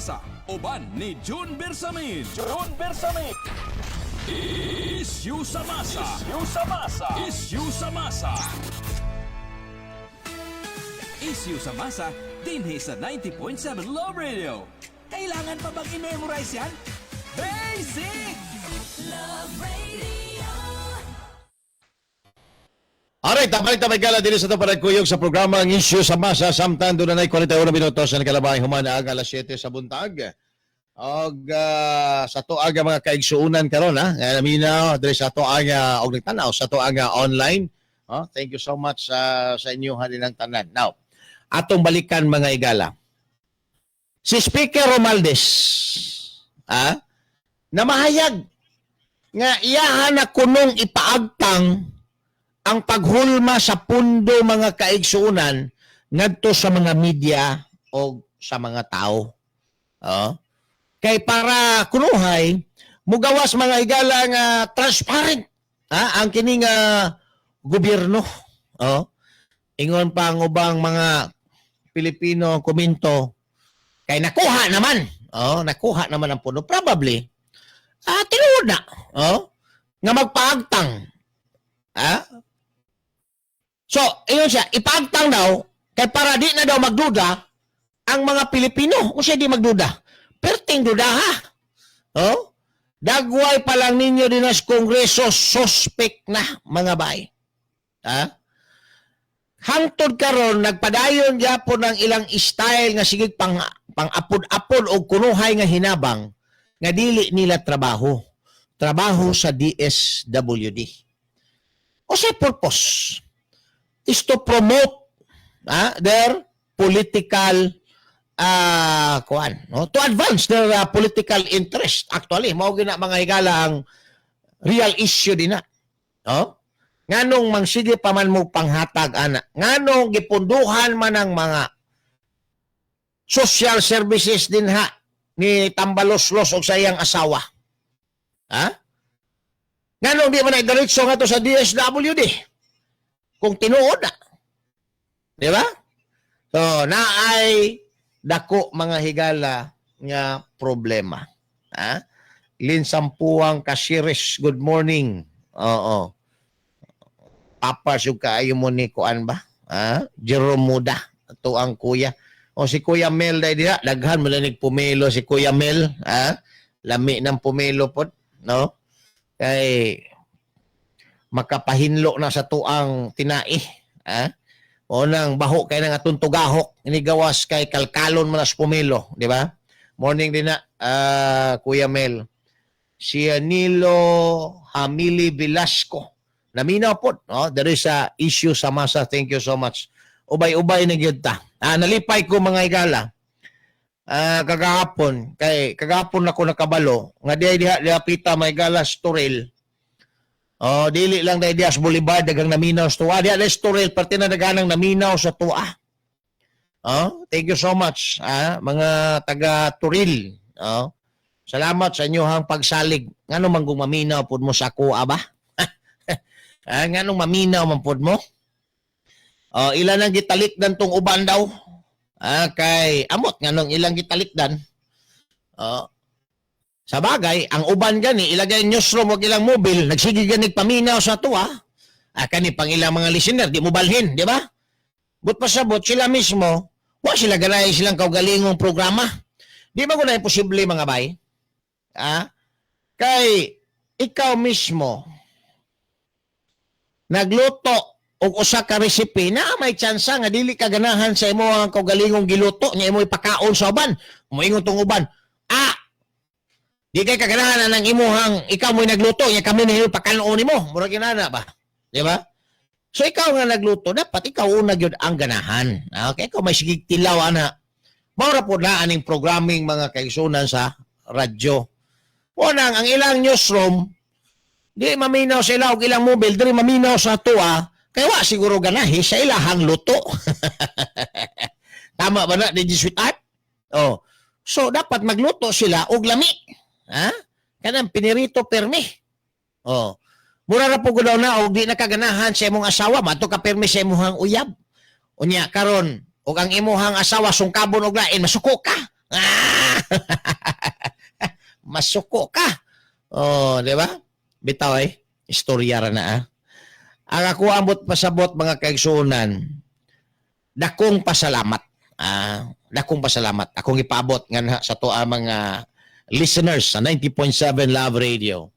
masa uban ni June Bersamin. June Bersamin. Issue sa masa. Issue sa masa. Issue sa masa. Issue sa masa dinhi sa 90.7 Love Radio. Kailangan pa bang i-memorize yan? Basic! Love Radio. Alright, balik ta gala diri sa ato panagkuyog sa programa ang Issue sa Masa samtang doon na 41 minuto sa nakalabay human ang alas 7 sa buntag. Og sa ato ang mga kaigsuonan karon ha, nga naminaw diri sa ato ang og nagtan-aw sa ato ang online. Oh, thank you so much sa inyo halinang tanan. Now, atong balikan, mga igala. Si Speaker Romualdez na mahayag nga iyahan na kunong ipaagtang ang paghulma sa pundo, mga kaigsuonan, ngadto sa mga media o sa mga tao. Oh. Kay para kunuhay mugawas, mga higala, nga transparent ang kining gobyerno. Oh. Ingon pa ang ubang mga Pilipino komento kay nakuha naman. Oh, nakuha naman ang pundo. Probably tinuod na. Oh, nga magpaagtang. Ah? So, ingon siya, ipaagtang daw, kay para di na daw magduda ang mga Pilipino. Kung siya di magduda, perting duda ha. Oh? Dagway pa lang ninyo din sa Kongreso, suspect na, mga bay. Ha? Hangtod karon nagpadayon gyapon ang ilang style nga sige pang pang-apod-apod og kunuhay nga hinabang nga dili nila trabaho. Trabaho sa DSWD. O sa purpose is to promote their political kuan, no, to advance their political interest. Actually, mao gina, mga higala, ang real issue din na, no? Nganong mangsige pa man mo panghatag ana? Nganong gipunduhan man ang mga social services din ha ni Tambaloslos og sa iyang asawa, ha? Nganong di man na diretso nga to sa DSWD kung tinuod na, di ba? So naay dako, mga higala, nga problema, ha? Lin Sampuang Kasiris, good morning. Oo, Papa yung kaayo mo ni kuan ba, ha? Jerome Muda ato ang kuya. O si Kuya Mel dai diha, daghan mo na pumelo si Kuya Mel, ha? Lami ng pumelo pod, no? Kay makapahinlo na sa tuang tinai, ha? O nang baho kay nang atong tugahok inigawas kay kalkalon man as pumelo, di ba? Morning din na, Kuya Mel. Si Nilo Hamili Velasco. Naminaw po, no? There is a issue sa masa. Thank you so much. Ubay-ubay na gyud ta. Nalipay ko, mga higala. Kagahapon, kay kagahapon ako nakabalo nga diha diha diha pita may gala sa Toril. Oh, dili lang dahil diha sa Boulevard daghang naminaw sa tuwa. Diha sa Toril parte na daghanang naminaw sa tuwa. Oh, thank you so much, mga taga Toril. Oh. Salamat sa inyohang pagsalig. Ngano man kung maminaw pud mo sa ako ba? Nganong maminaw man pud mo? Oh, ilan ang gitalikdan tong uban daw? Kay amot nganong ilang gitalikdan. Oh. Sa bagay, ang uban gani ilagay newsroom ug ilang mobile, nagsige gani paminaw sa tuwa. Kani pang ilang mga listener di mo balhin, di ba? But pasabot sila mismo, wa sila ganahi silang kaugalingong programa. Di ba ko na imposible, mga bay? Kay ikaw mismo nagluto og usa ka recipe na may tsansa nga dili ka ganahan sa imo ang kaugalingong giluto nya imo ipakaon sa uban. Moingon tong uban, "Di kay kaganahan ang imuhang ikaw mo'y nagluto nya kami na pakanon nimo." Murag inana ba, di ba? So ikaw nga nagluto, dapat ikaw una gyud ang ganahan. Okay, ikaw may sigig tilaw ana. Mao ra pod na aning programming, mga kaigsunan, sa radyo. Unang ang ilang newsroom di maminaw sila og ilang mobile diri maminaw sa tuwa kay wa siguro ganahi sa ilahang luto. Tama ba na, DJ Sweetheart? Oh. So dapat magluto sila og lami. Ha? Kanang pinirito permi. Oh. Mura ra po daw na og di nakaganahan sa imong asawa, mato ka permi sa imong uyab. Unya karon og ang imong asawa sungkabon og lain, masuko ka. Ah! Masuko ka. Oh, di ba? Bitaw eh. Istorya ra na ah. Ang ako ambot pasabot, mga kaigsuonan, dakong pasalamat. Ah, dakong pasalamat. Akong ipaabot nga sa to ang mga listeners sa 90.7 Love Radio.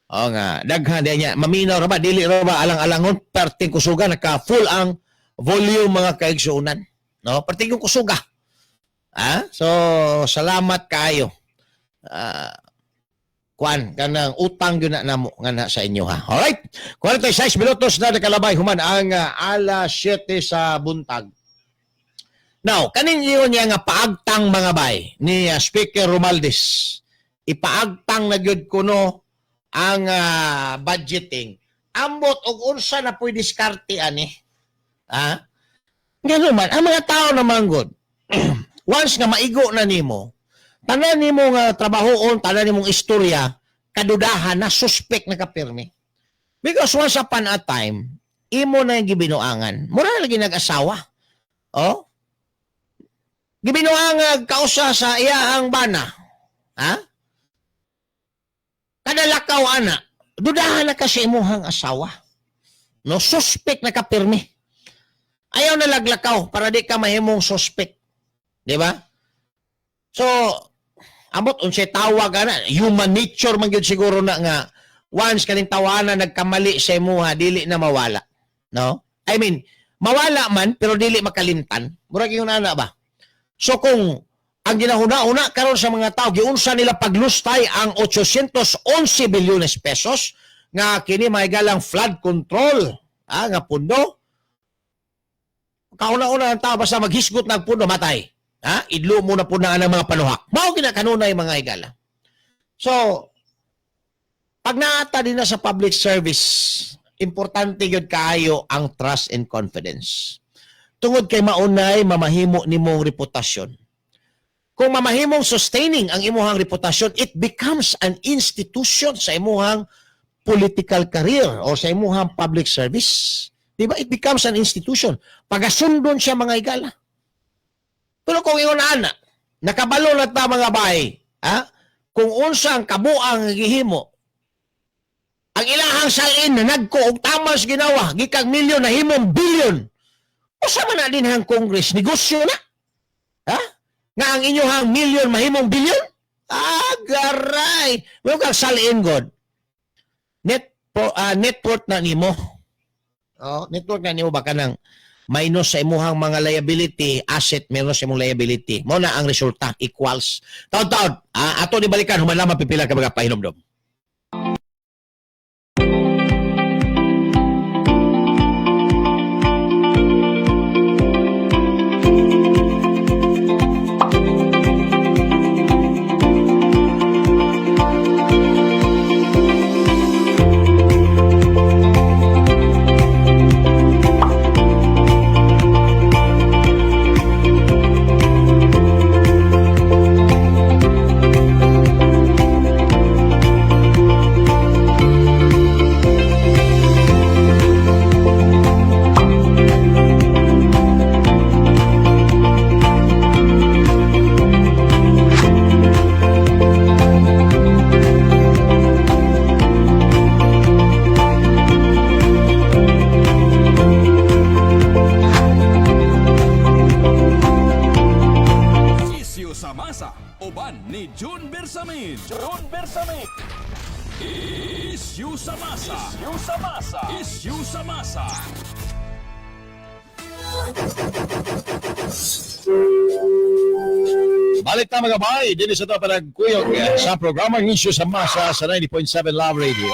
O nga, daghan diay niya. Maminaw ra ba? Dili ra ba alang-alangon? Perting kusuga, naka full ang volume, mga kaigsuonan. No? Perting yung kusuga. Ah? So, salamat kayo. Ah, kuan kanang utang gyud na namo nga na sa inyo ha. Alright. 46 minutos na nakalabay human ang alas 7 sa buntag. Now, kaning ingon niya nga paagtang, mga bay, ni Speaker Romualdez. Ipaagtang na gyud kuno ang budgeting. Ambot og unsa na puy diskarte ani. Ha? Ngano man ang mga tao na manggod, once nga maigo na nimo, tanan nimo nga trabahoon, tanan nimong istorya, kadudahan na, suspect na kapirmi. Because once upon a time, imo na yung gibinuangan. Mura na lagi nag-asawa. Oh? Gibinuangan kausa sa iya ang bana. Ha? Kada lakaw ana, dudahan na ka sa imuhang asawa. No, suspect na kapirmi. Ayaw na laglakaw para di ka mahimong suspect. Di ba? So, ambot unsay tawag ana, human nature man gyud siguro na nga once kaning tawana nagkamali sa imuha, dili na mawala. No? I mean, mawala man pero dili makalimtan. Murag yung ana ba? So kung ang ginahuna-huna karon sa mga tao, giunsa nila paglustay ang 811 bilyones pesos nga kini may galang flood control nga pundo. Kauna-una ang tao basta maghisgot ng pundo, matay. Ha? Idlo mo na po na ang mga panuhak. Mao gina kanunay, mga higala. So, pag naata din na sa public service, importante gyud kaayo ang trust and confidence. Tungod kay maunay mamahimo nimong reputasyon. Kung mamahimong sustaining ang imuhang reputasyon, it becomes an institution sa imuhang political career or sa imuhang public service. Di ba? It becomes an institution. Pagasundon siya, mga higala. Pero kung ingon ana, nakabalo na ta, mga bay, ha? Kung unsa ang kabuang gihimo, ang ilahang salin na nagko og tamas ginawa, gikag milyon na himong bilyon. Usa man na din ang Congress, negosyo na. Ha? Nga ang inyong milyon mahimong bilyon? Ah, garay. Mo kang salin god. Net worth na nimo. Oh, net worth na nimo ba kanang minus sa imuhang mga liability, asset minus sa imong liability. Mao na ang resulta equals. Taod-taod, ato ni balikan human lamang pipila ka mga pahinomdom. Isyu sa masa, uban ni June Bersamin. June Bersamin. Isyu sa masa. Isyu sa masa. Isyu sa masa. Balik ta, mga bay, dinhi sa to panagkuyog sa programang Isyu sa Masa sa 90.7 Love Radio.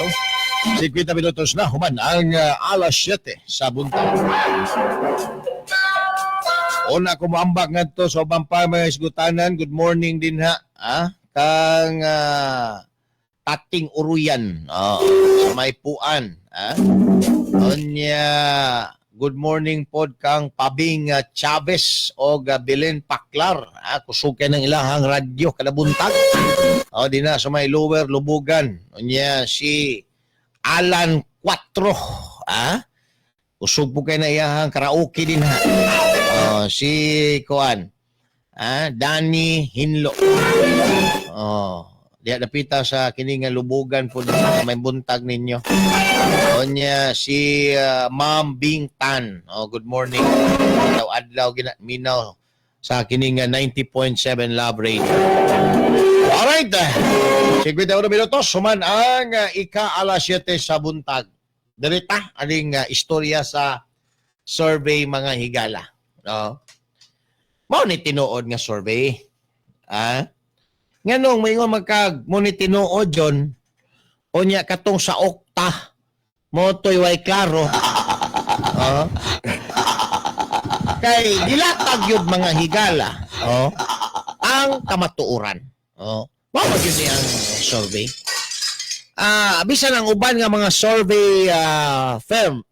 50 minutos na human ang alas 7 sa buntag. Una ko moambak ngadto sa ubang pa mga isgutanan. Good morning din ha. Ah, kang Tating Uruyan, oh, sa may Puan. Ah. Unya, good morning pod kang Pabing Chavez o Belen Paklar. Ah, kusog kay ng ilahang radyo kada buntag. O, di na sa may Lower Lubugan. Unya, si Alan Cuatro. Ah, kusog po kay na iyahang karaoke din ha. Oh, si Kuan. Ah, Danny Hinlo. Oh, diha dapita sa kini nga lubugan po nga may buntag ninyo. Onya si Ma'am Bing Tan. Oh, good morning. Adlaw adlaw gina minaw sa kini nga 90.7 Love Radio. Alright. 51 minutos human ang ika alas 7 sa buntag. Dirita aning istorya sa survey, mga higala. No? Mao ni tinuod nga survey. Ah? Nganong moingon magkag mo ni tinuod yon, unya katong sa OCTA mo to'y way klaro. Oh. Kay gilatag yun, mga higala, oh, ang kamatuoran. Oh. Mao ba gyud ni ang survey? Bisan ang uban nga mga survey firm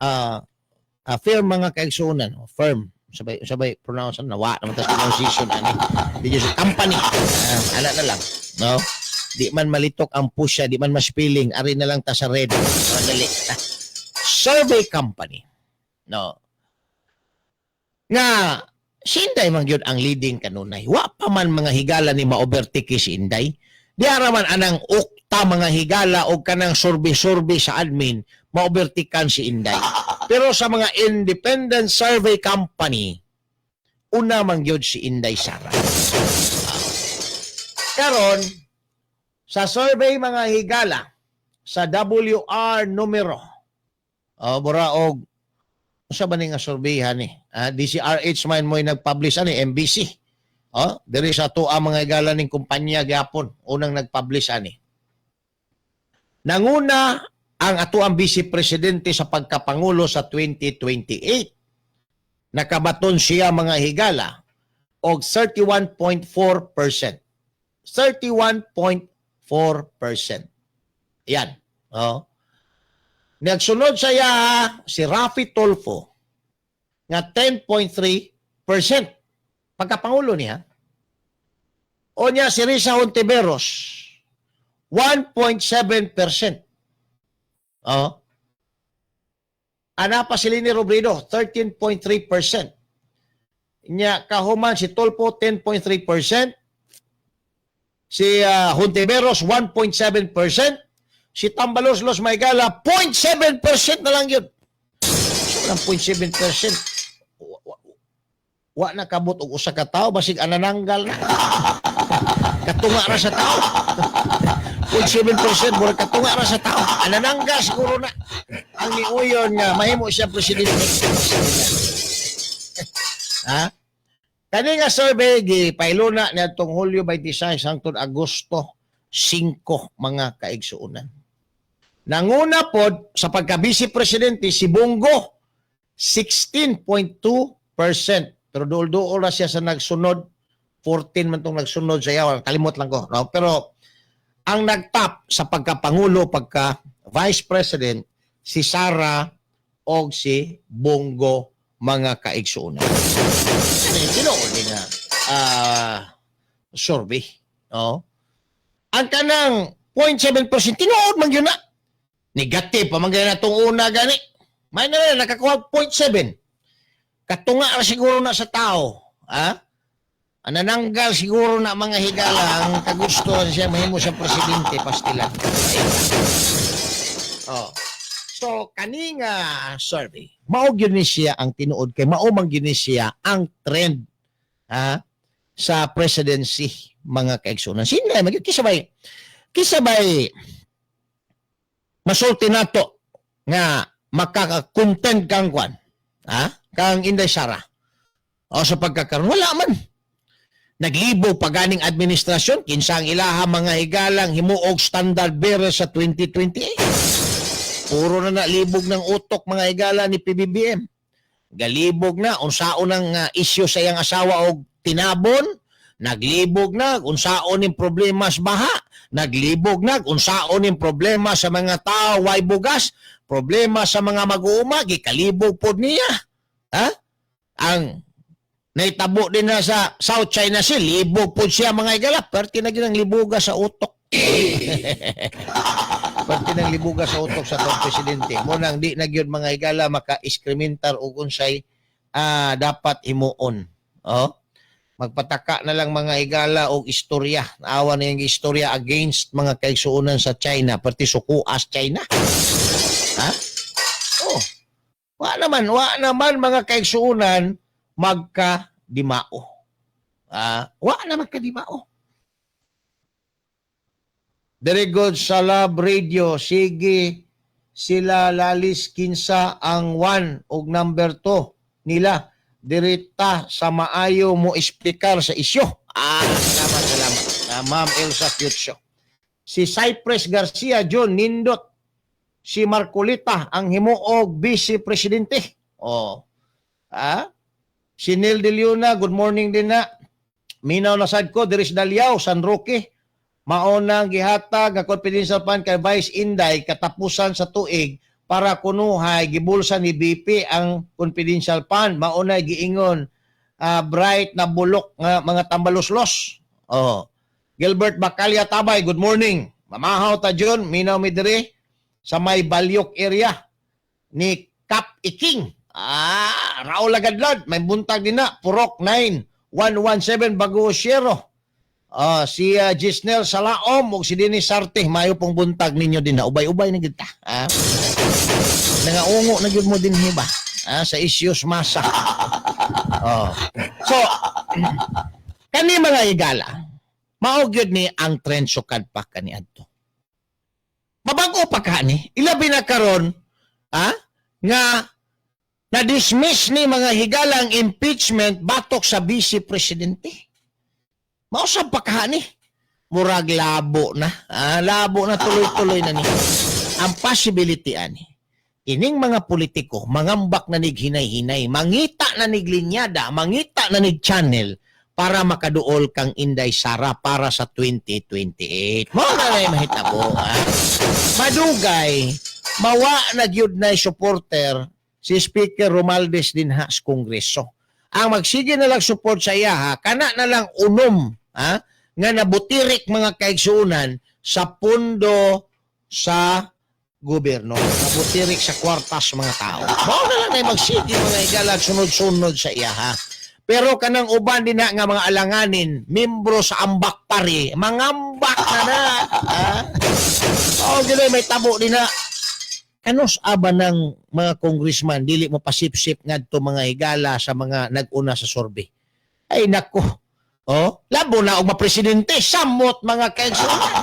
firm, mga kaigsuonan, oh, firm sabay sabay pronounce na wa naman ta pronunciation ani di sa company, ana na lang, no, di man malitok ang pusya, di man mas-spelling, ari na lang ta sa red, madali. Survey company, no, nga si Inday man gyud ang leading kanunay. Wa pa man, mga higala, ni ma-overtake si Inday. Di ara man anang OCTA, mga higala, og kanang survey-survey sa admin ma-overtakean si Inday. Pero sa mga independent survey company, una man gyud si Inday Sara. Karon sa survey, mga higala, sa WR numero, oh, bura og unsa ba ni nga survey ni? DZRH man mo'y nag-publish ani, MBC. Oh, diri sa ato ang mga higala ning kumpanya gyapon unang nag-publish ani. Nanguna ang ato ang vice presidente sa pagkapangulo sa 2028. Nakabaton siya, mga higala, og 31.4%. 31.4%. Yan. Oh. Nagsunod sa iya si Raffy Tulfo nga 10.3%. Pagkapangulo niya. O niya si Risa Hontiveros 1.7%. Oh. Ana pa si Leni Robredo 13.3%. Nya kahuman si Tulfo 10.3%. Si Hontiveros 1.7%. Si Tambaloslos Maygala 0.7% na lang yun. So, walang 0.7%. Wa na kabot og usa ka tawo, basig anananggal na. Katunga ra sa tao. 0.7%, murag katunga ra sa tao. Anananggal siguro na. Ang niuyon nga mahimo siya presidente. Ha? Kani nga survey gipailuna niadtong Hulyo 26 hangtod Agosto 5, mga kaigsuonan. Nanguna pod sa pagka-vice presidente si Bong Go 16.2%, pero duol-duol na siya sa nagsunod, 14 man tong nagsunod sa iya, kalimot lang ko, no? Pero ang nagtap sa pagkapangulo, pagka vice president, si Sara og si Bong Go, mga kaigsuonan. Tinuod nga survey. Oh. Ang kanang 0.7%, tinuod man yun na. Negative pa man gyud na itong una gani. May na lang, nakakuha 0.7. Katunga ra siguro na sa tao. Ha? Anananggal siguro na, mga higala, ang kagusto siya mahimo sa presidente pastilan. Oh. So kani nga survey, mao gyud ni siya ang tinuod kay mao man gyud ni siya ang trend, ha, sa presidency, mga kaigsuonan. Sino man gyud kisa bay masulti nato nga makaka-contend kang kwan, ha, kang Inday Sara. O sa pagkakaroon wala man. Naglibo pa ganing administrasyon kinsa ang ilaha, mga higalang, himuog standard bearer sa 2028. Puro na nalibog ng utok, mga higala, ni PBBM. Galibog na unsaon ang isyu sa iyang asawa og tinabon, naglibog na unsaon ning problema sa baha, naglibog na unsaon ning problema sa mga tao way bugas, problema sa mga mag-uuma, gikalibog pod niya. Ha? Ang naitabo din na sa South China Sea, libog pod siya, mga higala, perti na gyud ang libuga sa utok. Perti ng libuga sa utok sa atong presidente. Mo nang di na gyud, mga higala, maka-iskrimentar og unsay dapat himuon. Oh? Magpataka na lang, mga higala, og istorya. Naawa na yung istorya against mga kaigsuonan sa China, pati sukuas China. Ha? Oh. Wa naman, mga kaigsuonan, magka dimao. Ah, wa na magkadimao. Very good sa Love Radio. Sige sila lalis kinsa ang 1 ug number 2 nila. Dirita sa maayo mo explicar sa isyu. Ah, salamat, salamat. Ah, Ma'am Elsa Cutio. Si Cypress Garcia John nindot si Marcolita ang himuog vice presidente. Oh. Ah? Si Neil De Leona, good morning din na. Minaw na sad ko diri sa Daliao, San Roque. Mao nang gihatag nga confidential fund kay Vice Inday katapusan sa tuig para kunuhay gibulsa ni BP ang confidential fund. Mao na giingon bright na bulok nga mga tambaluslos. Oh. Gilbert Bacalya Tabay, good morning. Mamahaw ta John, minaw mi diri sa may Balyok area ni Kap Iking. Ah, Raul Agadlad, may buntag din na, Purok 9, 117 Baguio Sierro. Ah, si Gisnel Salaom ug si Dennis Sarte, mayo pong buntag ninyo din na. Ubay-ubay na gyud ta. Ah. Nangaungo na gyud mo din hiba. Ah, sa issues masa. Oh. So, kani mga higala, mao gyud ni ang trend sukad pa kaniadto. Mabago pa ka ni, ilabi na karon, ah, nga na-dismiss ni, mga higala, ang impeachment batok sa vice presidente. Mausab pa ka ni. Murag labo na. Ah, labo na, tuloy-tuloy na ni. Ang possibility ani. Kining mga politiko, mangambak na nig hinay-hinay, mangita na nig linyada, mangita na nig channel para makaduol kang Inday Sara para sa 2028. Mao na na mahitabo. Ah. Madugay, mawa na gyud na supporter si Speaker Romualdez dinha sa Kongreso. Ang magsige na lang support sa iya ha, kana na lang unom ha, nga nabutirik, mga kaigsuonan, sa pundo sa gobyerno. Nabutirik sa kwartas mga tao. Mao na lang na magsige, mga higala, sunod-sunod sa iya ha. Pero kanang uban din na nga mga alanganin, membro sa ambak pare, mangambak na na. Ha? Oh, ginoy may tabo din na. Kanus aba ng mga congressman, dili mo pasipsip ngadto, mga higala, sa mga nag-una sa survey? Ay nako. Oh, labo na og mapresidente samot, mga kaigsuonan.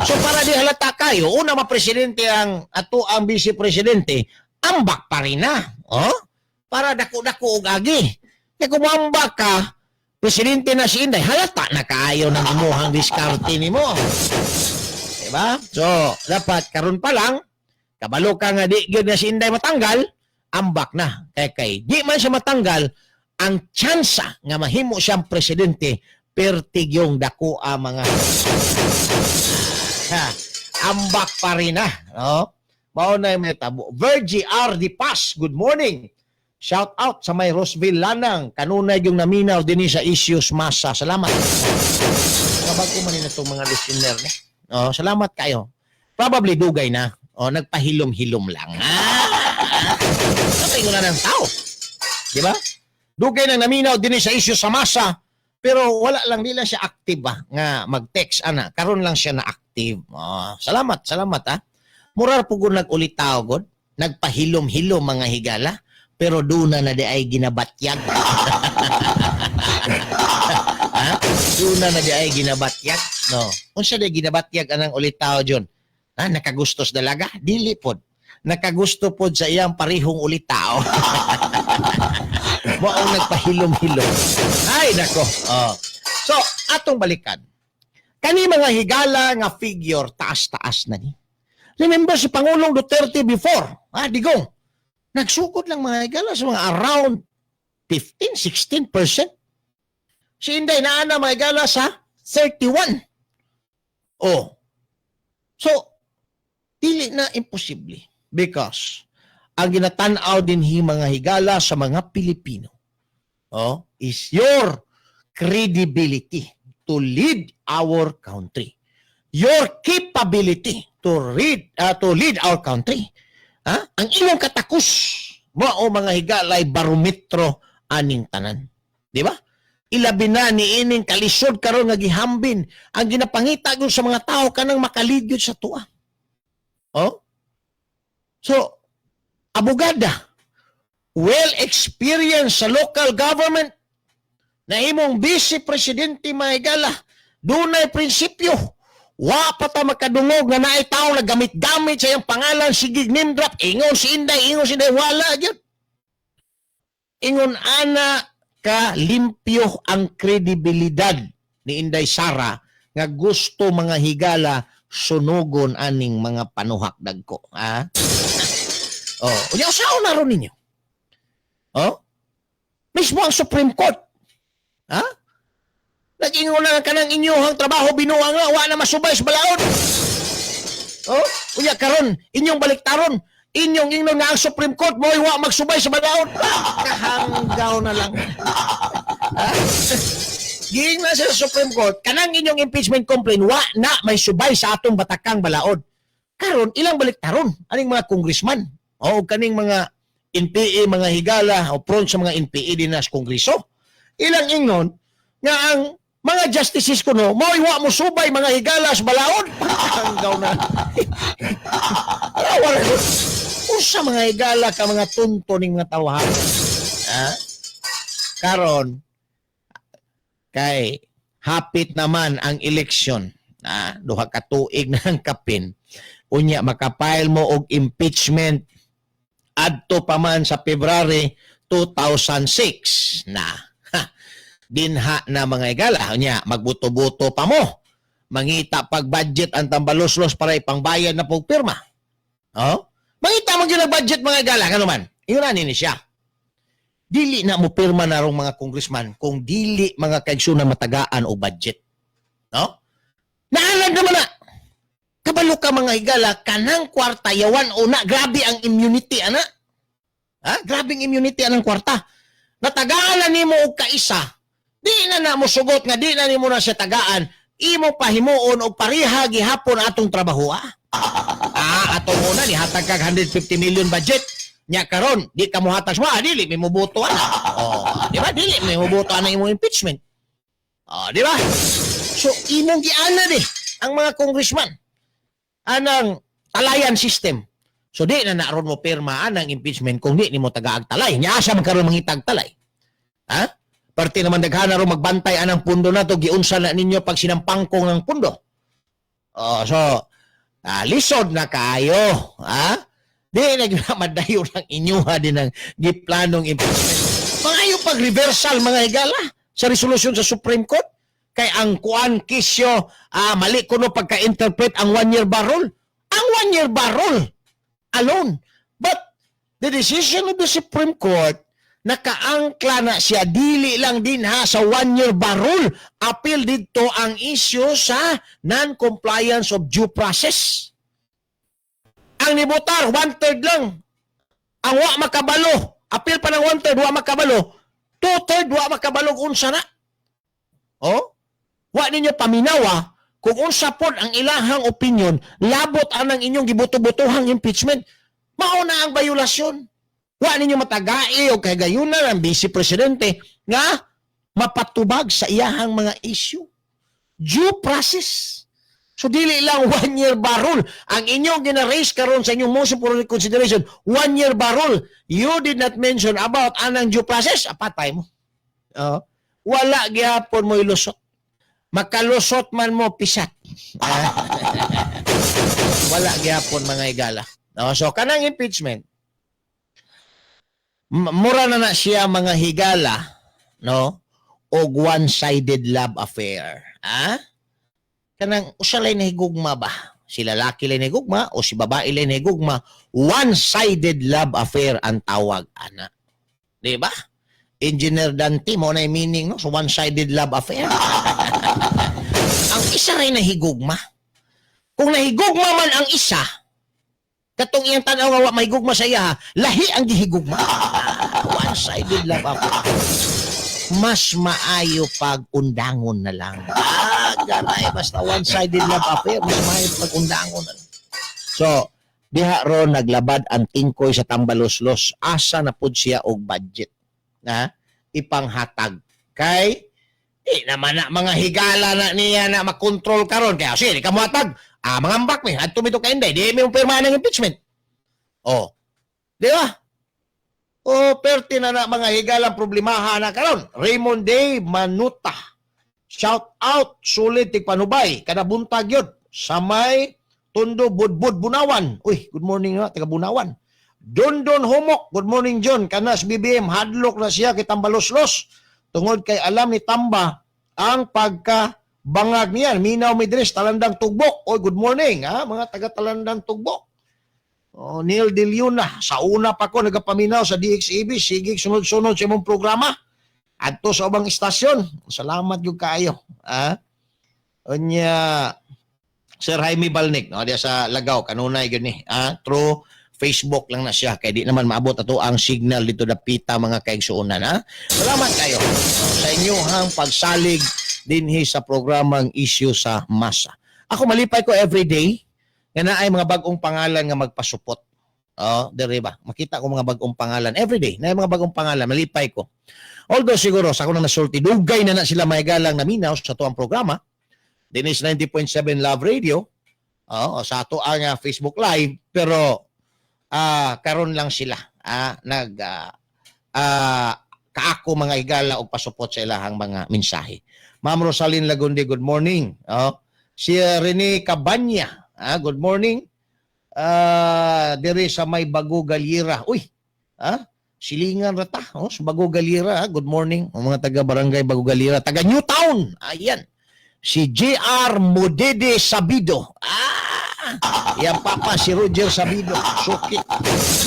So para di halata kayo, una mapresidente ang ato ang vice presidente, ambak pa rin na. Oh? Para dako-dako og agi. Kaya kung ambak ka, presidente na si Inday, halata na kaayo ng imuhang diskarte nimo. Diba? So, dapat karon pa lang, kabalo ka nga di gyud na si Inday matanggal, ambak na. Kay kay di man siya matanggal, ang tsansa nga mahimo siyang presidente, pertigyong dako ang mga ha, ambak pa rin na. No? Mao na yung may tabo. Virgie R. Di Paz, good morning. Shout out sa may Roseville Lanang. Kanunay yung naminaw din sa issues masa. Salamat. Kabag ko man na itong mga listener ni. Oh, salamat kayo. Probably dugay na. Oh, nagpahilom-hilom lang. Ah! Sabay ko na ng tao. Di ba? Dugay na naminaw din sa issue sa masa. Pero wala lang, di lang siya active ba nga mag-text ana. Karon lang siya na active. Oh, salamat, salamat ah. Murar po gud nag-ulitaw god. Nagpahilom-hilom, mga higala. Pero duna na di ay ginabatyag. Ha? Duna na di ay ginabatyag. No. Unsa di ginabatyag anang ulitaw, John? Ha? Nakagustos dalaga? Dili pod. Nakagusto pod sa iyang parihong ulitaw. Maong nagpahilom-hilom. Ay, nako. Oh. So, atong balikan. Kani mga higala nga figure, taas-taas na ni. Remember si Pangulong Duterte before, ah, Digong, nagsugod lang, mga higala, sa mga around 15, 16%. Si Inday naa na, mga higala, sa 31. Oh. So, dili na imposible because ang ginatan-aw din hi, mga higala, sa mga Pilipino, oh, is your credibility to lead our country. Your capability to lead our country. Ha? Ang imong katakos mao, mga higalay, barometro aning tanan. Di ba? Ilabi na ni ining kalisod karon nga gihambin ang ginapangita gyud sa mga tao kanang makalid gyud sa tuwa. Oh? So, abogada, well experienced sa local government, na imong vice presidente, mga higala, dunay prinsipyo. Wa pa ta makadungog nga naay tao na gamit-gamit sa iyang pangalan, sige name drop, ingon si Inday, ingon si Inday, wala gyud. Ingon ana ka limpyo ang kredibilidad ni Inday Sara nga gusto, mga higala, sunugon aning mga panuhak dagko, ha? Oh, unya usaon na ron ninyo? Oh, mismo ang Supreme Court, ha, nag-ingon na kanang inyong trabaho binuang na wa na masubay sa balaod. Oh, unya karon inyong baliktaron, inyong ingnon nga ang Supreme Court mo'y wa magsubay sa balaod. Kahanggaw na lang. Ha? Giingnan sa Supreme Court, kanang inyong impeachment complaint, wa na may subay sa atong batakang balaod. Karon ilang baliktaron aning mga congressman o kaning mga NPA, mga higala, o prone sa mga NPA din na sa kongreso. Ilang ingnon nga ang mga justices kuno mo'y wa mo subay, mga higala, sa balaod. Hanggaw na. Araw. Usa, mga higala, ka mga tunto ning mga tawhan. Ha? Karon kay hapit naman ang eleksyon. Ah, 2 ka tuig na ang kapin. Unya makapile mo og impeachment adto pa man sa February 2006 na. Ha, dinha na, mga higala. Unya magbuto-buto pa mo. Mangita pag budget ang Tambaloslos para ipangbayad na pog pirma. Oh? Mangita man gyud ang budget, mga higala, ngano man. Ingon ni siya. Dili na mo pirma na rong mga congressman kung dili, mga kaigsoon, matagaan og budget. No? Naalag naman na. Kabalo ka, mga higala, kanang kwarta yawan una, grabe ang immunity ana. Ha? Grabe ang immunity anang kwarta. Natagaan na nimo og kaisa. Di na na mo sugot nga di na nimo na siya tagaan. Imo pahimuon og pareha gihapon atong trabaho. Ah, ah atong una ni hatag kag 150 million budget. Nya karon di ka mohatag sa dili may moboto ana. Oh, di ba? Dili may moboto ana imong impeachment. Oh, di ba? So imong giana di ang mga congressman anang talayan system. So di na naron mo pirma anang impeachment kung di nimo tagaag talay. Nya asa man karon mangitag talay? Ha? Parte naman daghan na ron magbantay anang pundo na to, giunsa na ninyo pag sinampangkong ng pundo. Oh, so lisod na kaayo, ha? Di na gyud madayon ang inyuha din ang giplanong impeachment. Mga pag reversal, mga higala, sa resolution sa Supreme Court kay ang kuan kisyo mali kuno pagka-interpret ang 1 year bar rule. Ang 1 year bar rule alone. But the decision of the Supreme Court, nakaangkla na siya dili lang din ha sa 1 year bar rule. Appeal dito ang issue sa non-compliance of due process. Ang nibotar, 1/3 lang. Ang wa makabalo, appeal pa ng 1/3, wa makabalo, 2/3, wa makabalo kung unsa na. Oh? Wa ninyo paminawa kung unsa pod ang ilahang opinion labot anang inyong gibuto-butuhang impeachment. Mao na ang violasyon. Wa ninyo matagai o kagayunan ang vice presidente nga mapatubag sa iyahang mga issue. Due process. So dili lang 1 year bar rule. Ang inyong gina-raise karon sa inyong motion for reconsideration, 1 year bar rule. You did not mention about anang due process. Apatay mo. Oh. Wala gihapon mo ilusot. Makalusot man mo, pisat. Wala gihapon, mga higala. No, so kanang impeachment, mura na na siya, mga higala, no? Og one-sided love affair. Ah? Kanang usa lay nahigugma ba? Si lalaki lay nahigugma o si babae lay nahigugma, one-sided love affair ang tawag ana. Di ba? Engineer Dante mo na yung meaning, no? So one-sided love affair. Ang isa rin nahigugma. Kung nahigugma man ang isa, katong iyang tanaw nga wa mahigugma sa iya, lahi ang gihigugma. One-sided love affair. Mas maayo pag undangon na lang. Ah, garay, basta one-sided love affair, mas maayo pag undangon na lang. So, diha ron naglabad ang tingkoy sa Tambaloslos. Asa na pud siya og budget na ipanghatag kay Di naman na mga higala na niya na makontrol karon kaya sige, di ka muhatag. Ah, mangambak mi adto mi to kay Inday, di mi mo pirmahan ng impeachment. Oh. Di ba? Oh, perti na na mga higalang problemaha na karon. Raymond Day Manuta. Shout out sulit tig panubay kada buntag yun sa may Tondo Budbud Bunawan. Uy, good morning na taga Bunawan. Don Don Humok, good morning John. Kanas BBM hadlok na siya kay Tambaloslos tungod kay alam ni Tamba ang pagka bangag niyan. Minaw Midres, Talandang Tugbok. Oy, good morning ha, mga taga Talandang Tugbok. Oh, Neil De Leona, sa una pa ko nagapaminaw sa DXAB, sige sunod-sunod sa imong programa. Adto sa ubang istasyon. Salamat gyud kaayo. Ha? Unya Sir Jaime Balnik, no, diya sa Lagaw, kanunay gyud ni. Ah, through Facebook lang na siya kay di naman maabot ato ang signal dito dapita, mga kaigsuonan, ha. Salamat kayo sa inyong pagsalig dinhi sa programang Issue sa Masa. Ako, malipay ko every day nga naay mga bagong pangalan nga magpasupot. Oh, diri ba? Makita ko mga bagong pangalan every day. Naay mga bagong pangalan, malipay ko. Although siguro sa ako nang nasulti, dugay na na sila may galang naminaw sa atuang programa. Dinis 90.7 Love Radio. Oh, sa ato ang Facebook Live, pero karon lang sila nag kaako, mga higala, og pasupot sa ilahang mga mensahe. Ma'am Rosalyn Lagundi, good morning. Oh, si Rene Cabanya, good morning. Diri sa may Bago Galira. Uy, silingan rata, oh, sa Bago Galira, good morning. Ang mga taga Barangay Bago Galira, taga New Town. Ayan. Si JR Modede Sabido. Ah! Yan papa si Roger Sabido. Suki.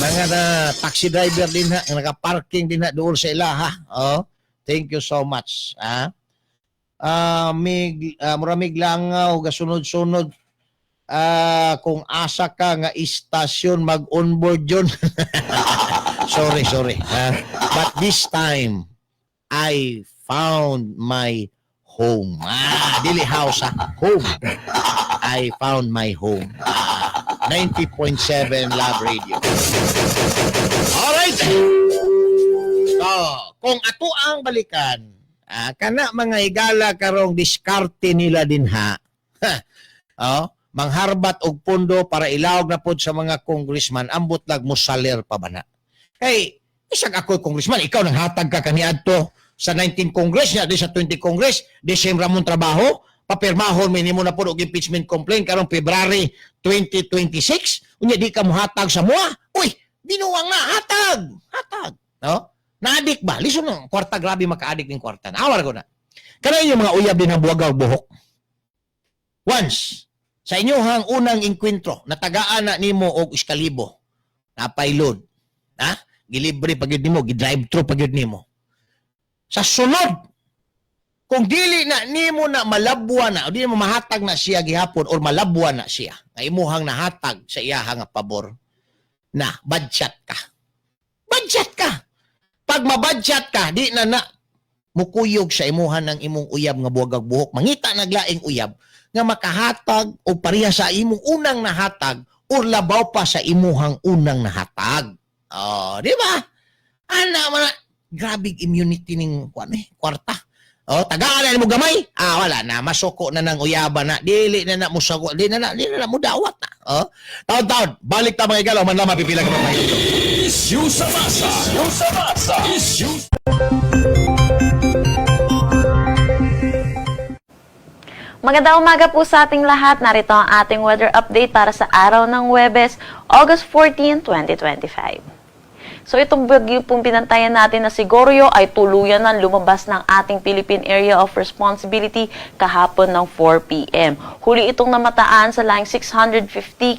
Mga na taxi driver din ha, nga naka-parking din ha doon sa ilaha. Oh, thank you so much. Ah. Mig muramig langaw gasunod-sunod kung asa ka nga istasyon mag-onboard yun. Sorry, sorry. Ah, but this time I found my home. Ah, dili house ah, home. I found my home. Ah, 90.7 Love Radio. Alright. So, kung ato ang balikan, kana mga higala karong diskarte nila din ha. Oh, mangharbat og pondo para ilawog na pod sa mga congressman, ambot lag musaler pa ba na. Kay isag ako congressman, ikaw nang hatag ka kaniadto sa 19 Congress niya, di sa 20 Congress, di same ramon trabaho, papirmahon mi nimo na pod og impeachment complaint karong February 2026, unya di ka mohatag sa mua. Uy, binuwang na, hatag, hatag. No? Naadik ba? Lison ng kwarta, grabe makaadik ng kwarta. Awar ko na. Kana yung mga uyab din ang buwagaw buhok. Once, sa inyohang unang enkwentro, natagaan na nimo og iskalibo, napailod, ha? Gilibre pag yun nimo, gi-drive through pag yun nimo. Sa sunod, kung dili na nimo na malabwa na, o dili mo mahatag na siya gihapon or malabwa na siya, nga imuhang nahatag sa iyaha nga pabor, na badchat ka. Badchat ka. Pag mabadchat ka, di na na mukuyog sa imuhan ng imong uyab nga buwagag buhok. Mangita naglaing uyab nga makahatag o pareha sa imong unang nahatag or labaw pa sa imuhang unang nahatag. Oh, di ba? Ana man na, grabe immunity ning kuan eh, kwarta. Oh, tagaan na mo gamay. Ah, wala na, masuko na ng uyaba na. Dili na na mo sago, di na na mo dawat na. Oh. Taon-taon, balik ta, mga igalaw, man lang mapipila ka pa. Issue sa masa. Issue sa masa. Issue. Magandang umaga po sa ating lahat. Narito ang ating weather update para sa araw ng Huwebes, August 14, 2025. So itong bagyo pong binantayan natin na si Gorio ay tuluyan ng lumabas ng ating Philippine Area of Responsibility kahapon ng 4 p.m. Huli itong namataan sa layong 650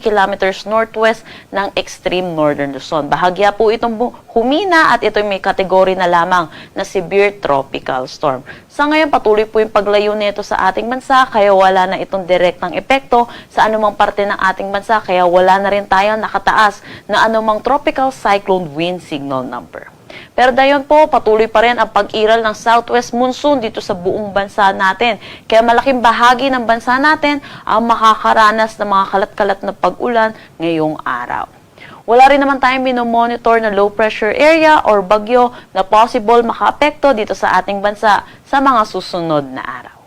kilometers northwest ng extreme northern Luzon. Bahagya po itong humina at ito'y may kategory na lamang na severe tropical storm. Sa ngayon, patuloy po yung paglayo nito sa ating bansa kaya wala na itong direktang epekto sa anumang parte ng ating bansa kaya wala na rin tayong nakataas na anumang tropical cyclone wind signal number. Pero dayon po, patuloy pa rin ang pag-iral ng southwest monsoon dito sa buong bansa natin. Kaya malaking bahagi ng bansa natin ang makakaranas ng mga kalat-kalat na pag-ulan ngayong araw. Wala rin naman tayong minomonitor na low pressure area or bagyo na possible makaapekto dito sa ating bansa sa mga susunod na araw.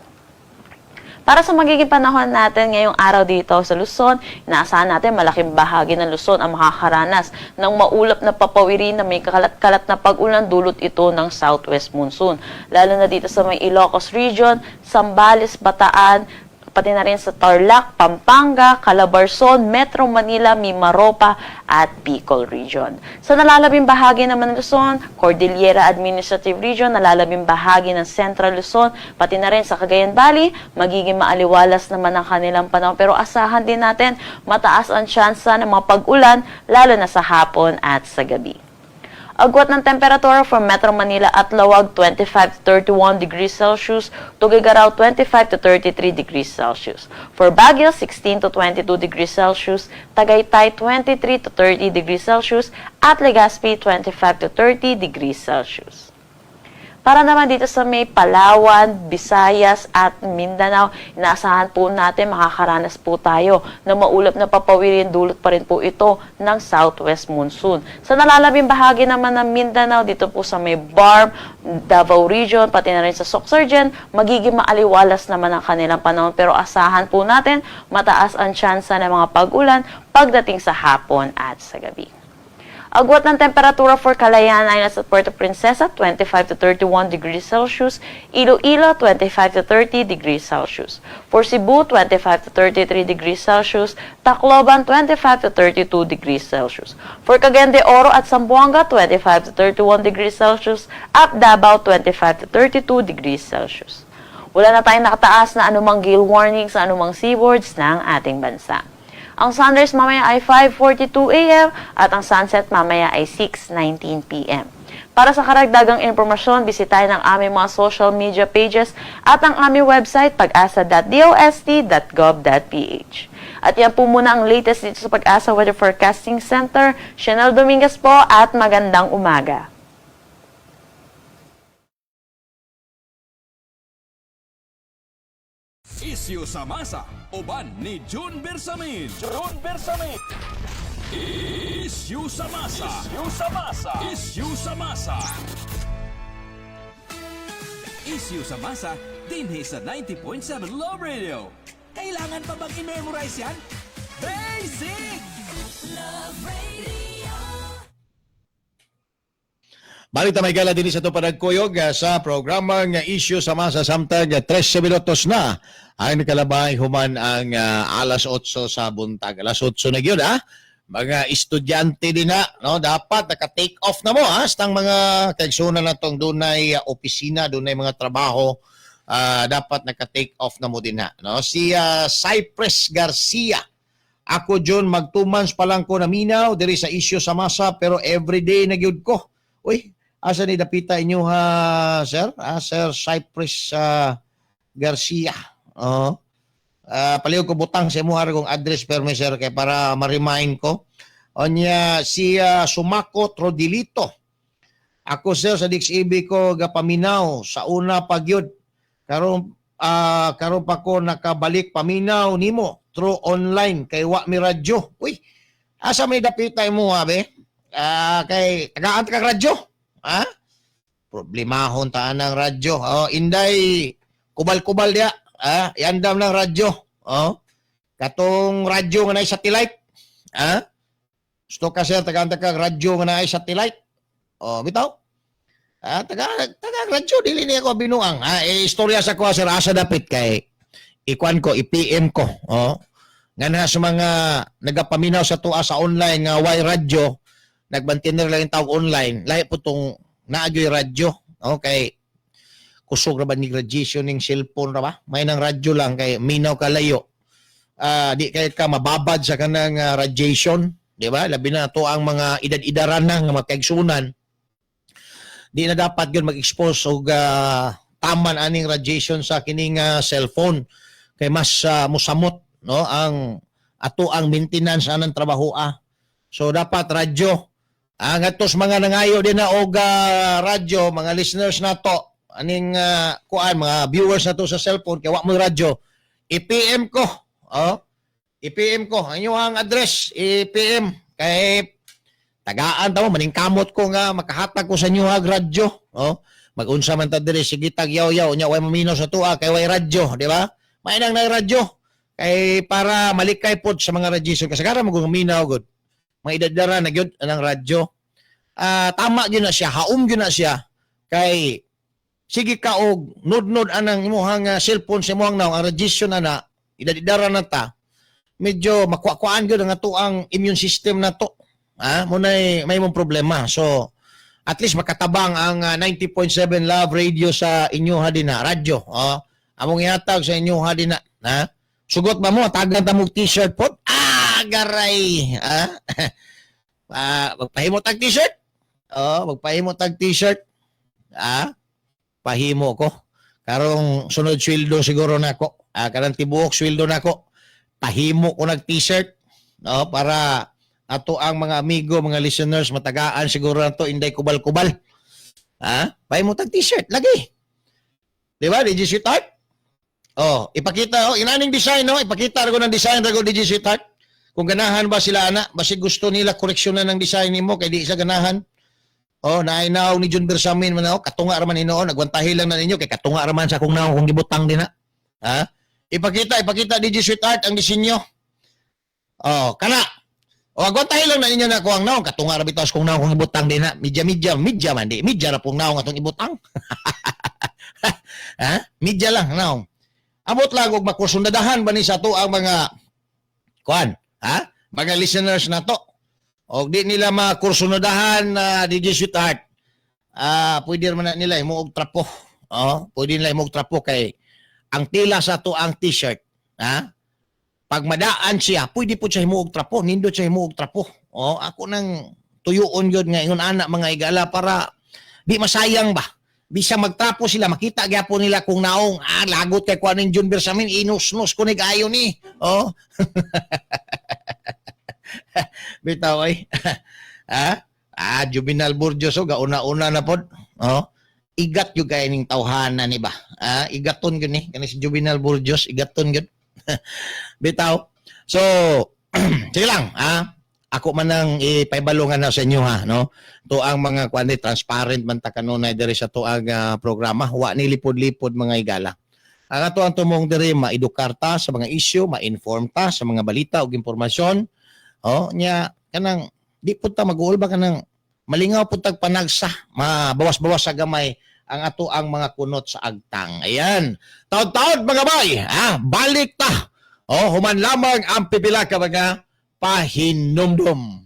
Para sa magiging panahon natin ngayong araw dito sa Luzon, inaasahan natin malaking bahagi ng Luzon ang makakaranas ng maulap na papawirin na may kakalat-kalat na pag-ulan dulot ito ng southwest monsoon. Lalo na dito sa may Ilocos Region, Zambales, Bataan, pati na rin sa Tarlac, Pampanga, Calabarzon, Metro Manila, Mimaropa at Bicol Region. Sa nalalabing bahagi naman ng Luzon, Cordillera Administrative Region, nalalabing bahagi ng Central Luzon, pati na rin sa Cagayan Valley, magiging maaliwalas naman ang kanilang panahon. Pero asahan din natin, mataas ang tsansa ng mga pag-ulan, lalo na sa hapon at sa gabi. Agwat ng temperatura from Metro Manila at Laoag, 25 to 31 degrees Celsius, Tuguegarao, 25 to 33 degrees Celsius. For Baguio, 16 to 22 degrees Celsius, Tagaytay, 23 to 30 degrees Celsius, at Legazpi, 25 to 30 degrees Celsius. Para naman dito sa may Palawan, Visayas at Mindanao, inaasahan po natin makakaranas po tayo ng maulap na papawirin, dulot pa rin po ito ng southwest monsoon. Sa nalalabing bahagi naman ng Mindanao, dito po sa may BARMM, Davao Region, pati na rin sa Soccsksargen, magiging maaliwalas naman ang kanilang panahon. Pero asahan po natin, mataas ang tsansa ng mga pag-ulan pagdating sa hapon at sa gabi. Agwat ng temperatura for Kalayaan Islands at Puerto Princesa, 25 to 31 degrees Celsius. Iloilo, 25 to 30 degrees Celsius. For Cebu, 25 to 33 degrees Celsius. Tacloban, 25 to 32 degrees Celsius. For Cagayan de Oro at Zamboanga, 25 to 31 degrees Celsius. At Davao, 25 to 32 degrees Celsius. Wala na tayong nakataas na anumang gale warning sa anumang seaboards ng ating bansa. Ang sunrise mamaya ay 5:42 a.m. at ang sunset mamaya ay 6:19 p.m. Para sa karagdagang impormasyon, bisitahin ang aming mga social media pages at ang aming website pagasa.dost.gov.ph. At yan po muna ang latest dito sa PAGASA Weather Forecasting Center. Chanel Dominguez po at magandang umaga. Isyu sa masa, uban ni June Bersamin. June Bersamin. Isyu sa masa. Isyu sa masa. Isyu sa masa. Isyu sa masa, dinhi sa 90.7 Love Radio. Kailangan pa bang i-memorize yan? Basic! Love Radio. Balik ta may gala din sa ito panagkuyog sa programang Isyu sa Masa samtang 13 minutos na ang nakalabay human ang alas 8 sa buntag. Alas 8 na gyud ha. Mga estudyante din na, no? Dapat naka-take off na mo ha. Stang mga kaigsunan na tong dunay opisina, dunay mga trabaho, dapat naka-take off na mo din ha, no? Si Cypress Garcia. "Ako John, mag 2 months pa lang ko naminaw diri sa Isyu sa Masa pero everyday na gyud ko." Uy, asa ni dapita inyo ha, sir? Ah, Sir Cypress Garcia. Oo. Palihog ko butang sa imo kong address pero may sir kay para ma-remind ko. Onya si Sumako Trodilito. "Ako sir, sa DXEB ko gapaminaw sa una pa gyud. Karon pa ko nakabalik paminaw nimo through online kay wa mi radyo." Uy, asa may dapita imo ha be? Kay tagaan ka radyo. Ha? Problemahon taan ng radyo. Oh, inday kubal-kubal dia. Ah, yandam ng radyo. Oh. Katong radyo nga naay satellite. Ha? Gusto ka sir, tagaan ta ka radyo nga naay satellite. Oh, bitaw. Ah, taga taga radyo dili niya ko binuang. Ah, eh, istorya sa ko sir, asa dapit kay ikuan ko, i-PM ko. Oh. Nga na sa mga nagapaminaw sa tuwa sa online nga way radyo, nagbantiner lang yung tawag online, lahi po tong naagyoy radyo. Okay. Kusog ra ba ni radiation ning cellphone ra ba? May nang radyo lang kay minaw kalayo. Di kay ka mababad sa kanang radiation, di ba? Labi na to ang mga edad-edaran na nga magkaigsunan. Di na dapat yun mag-expose og taman aning radiation sa kining cellphone kay mas musamot no ang ato ang maintenance anang trabaho ah. So dapat radyo. Ang atos mga nangayo din na og radyo, mga listeners nato, aning kuan mga viewers nato sa cellphone kay wa mo radyo, i-PM ko. Oh. I-PM ko ang inyong address, i-PM kay Tagaan ta mo, maningkamot ko nga makahatag ko sa inyo ha radyo. Oh, magunsa man ta diri sige tag yaw-yaw nya way maminaw sa tuwa kay way radyo, di ba? May nang nay radyo kay para malikay pod sa mga radyo. Kasagaran mo kung minaw gud. Mga edad na gyud anang radyo. Ah, tama gyud na siya, haom gyud na siya kay sige ka og nudnod anang imong cellphone sa imong naong ang radiation na na idadidara na ta medyo makuha-kuhaan gyud ang ato ang immune system na to, ah, munay may mong problema. So at least makatabang ang 90.7 Love Radio sa inyo ha din na radyo, oh. Among ihatag sa inyo ha din na, ha? Sugot ba mo tagan ta mo t-shirt pod? Ah, garay, ah. Ah, magpahimo tag t-shirt. Oh, magpahimo tag t-shirt. Ah, pahimo ko. Karong sunod sweldo siguro nako. Ah, karang tibuok sweldo nako. Pahimo ko nag t-shirt, no, para ato ang mga amigo, mga listeners matagaan siguro nato inday kubal-kubal. Ha? Pahimo tag t-shirt lagi. Di ba? DJ Sweetheart? Oh, ipakita oh, inaning design, no, ipakita ko ng design ra ko, DJ Sweetheart. Kung ganahan ba sila ana, basi gusto nila koreksyonan ng design nimo kay di isa ganahan. Oh, naay naong ni John Bersamin man ako, katunga ra man hinuon, nagwantahi lang na ninyo kay katunga ra man sa akong naong kung gibutang din na. Ha? Ipakita, ipakita, DJ Sweetheart, ang disenyo. Oh, kana. Oh, agwantahi lang na ninyo na ako ang naong, katunga ra bitaw sa kong naong kung ibutang din na. Midya, midya, midya man di. Midya ra pong naong atong ibutang. Ha? Midya lang naong. Amot lang og makursundadahan ba ni sa ato ang mga kuan, ha? Mga listeners na to. Og di nila makursunadahan na DJ Sweetheart. Ah, pwede man na nila himuog trapo. Oh, pwede nila himuog trapo kay ang tila sa ato ang t-shirt, ha? Pag madaan siya, pwede po siya himuog trapo, nindot siya himuog trapo. Oh, ako nang tuyuon yun nga ingon ana mga igala para di masayang ba. Bisa magtrapo sila, makita gyapon nila kung naong, ah, lagot kay kuan ning John Bersamin, inusnos ko ni kaayo ni. Oh. Bitaw ay. Ha? Ah, Juvenal Burgos, oh, gauna-una na pod. Oh. Igat yung kay ning tawhana ni ba? Ah, igaton gyud ni kani si Juvenal Burgos, igaton gyud. Bitaw. So, sige lang, ah. Ako man ang ipaibalungan na sa inyo ha, no? To ang mga kuan ni transparent man ta kanunay diri sa tuang programa, wa ni lipod-lipod mga igala. Ang ato ang tumong diri maedukar ta sa mga isyu, ma-inform ta sa mga balita ug impormasyon. Oh, nya kanang di pud ta mag-uol ba, kanang malingaw pud tag panagsa, mabawas-bawas sa gamay ang ato ang mga kunot sa agtang. Ayan. Taod-taod mga bay, ah, balik ta. Oh, human lamang ang pipila ka mga pahinumdum.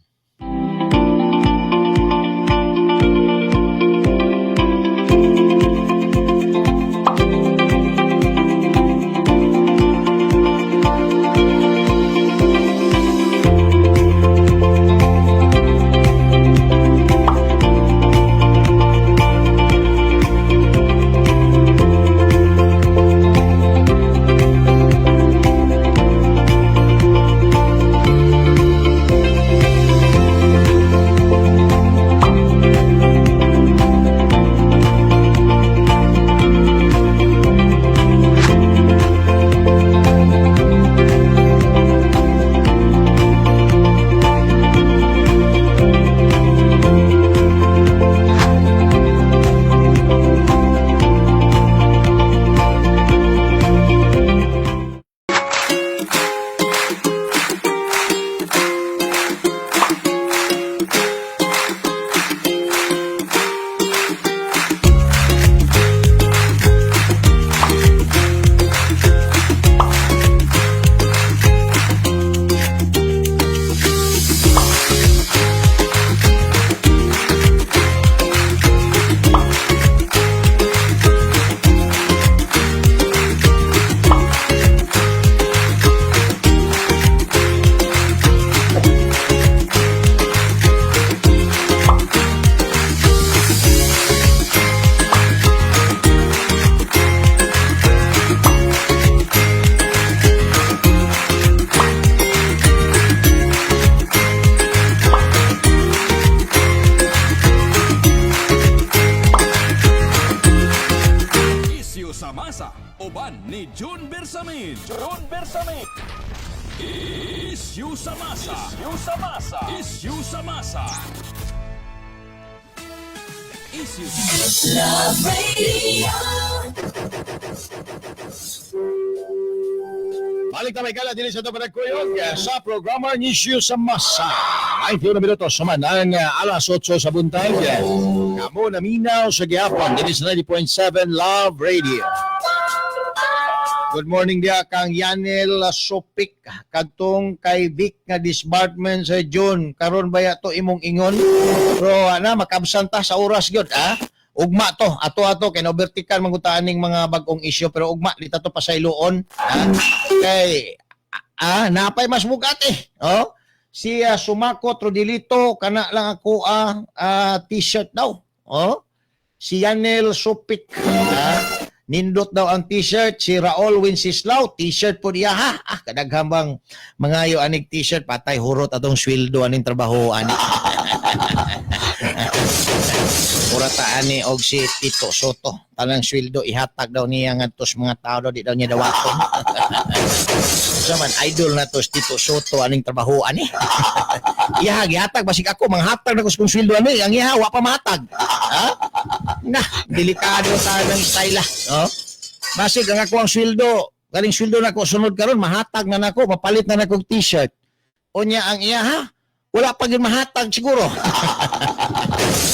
Isyu sa masa, uban ni June Bersamin. June Bersamin. Isyu sa masa. Isyu sa masa. Isyu sa masa. Issue. Love Radio. Balik na may kala din sa ito kuyog sa programa ng Issue sa Masa. 91 minuto sa man ang alas 8 sa buntag. Kamo na minaw sa gihapon din sa 90.7 Love Radio. Good morning diya kang Yanel Sopik, kadtong kay Vic nga disbarment sa June karon ba to imong ingon, pero ana makabsanta sa oras gyud, ah. Ugma to, ato-ato kay nobertikan mangutaan ning mga bag-ong isyu, pero ugma dita to pasayloon, ah, kay napay mas bugat eh, oh. Si Sumako Trodilito, kana lang ako t-shirt daw, oh. Si Yanel Sopik, nindot daw ang t-shirt. Si Raul Wenceslao, t-shirt po niya, ha. Ah, kadaghan bang mangayo anig t-shirt, patay hurot atong sweldo aning trabaho ani. Murata ani og si Tito Soto. Tanang sweldo ihatag daw niya ngadto sa mga tao daw, di daw niya dawaton. Sa man idol na to si Tito Soto aning trabaho ani. Iha gihatag, basig ako manghatag na ko sa kong sweldo ani, ang iha wa pa mahatag. Ha? Na, delikado ta ng style, ah. Oh? Basig ang ako ang sweldo, galing sweldo na ko sunod karon mahatag na nako, mapalit na nako og t-shirt. Unya ang iya, ha? Wala pa gyud mahatag siguro.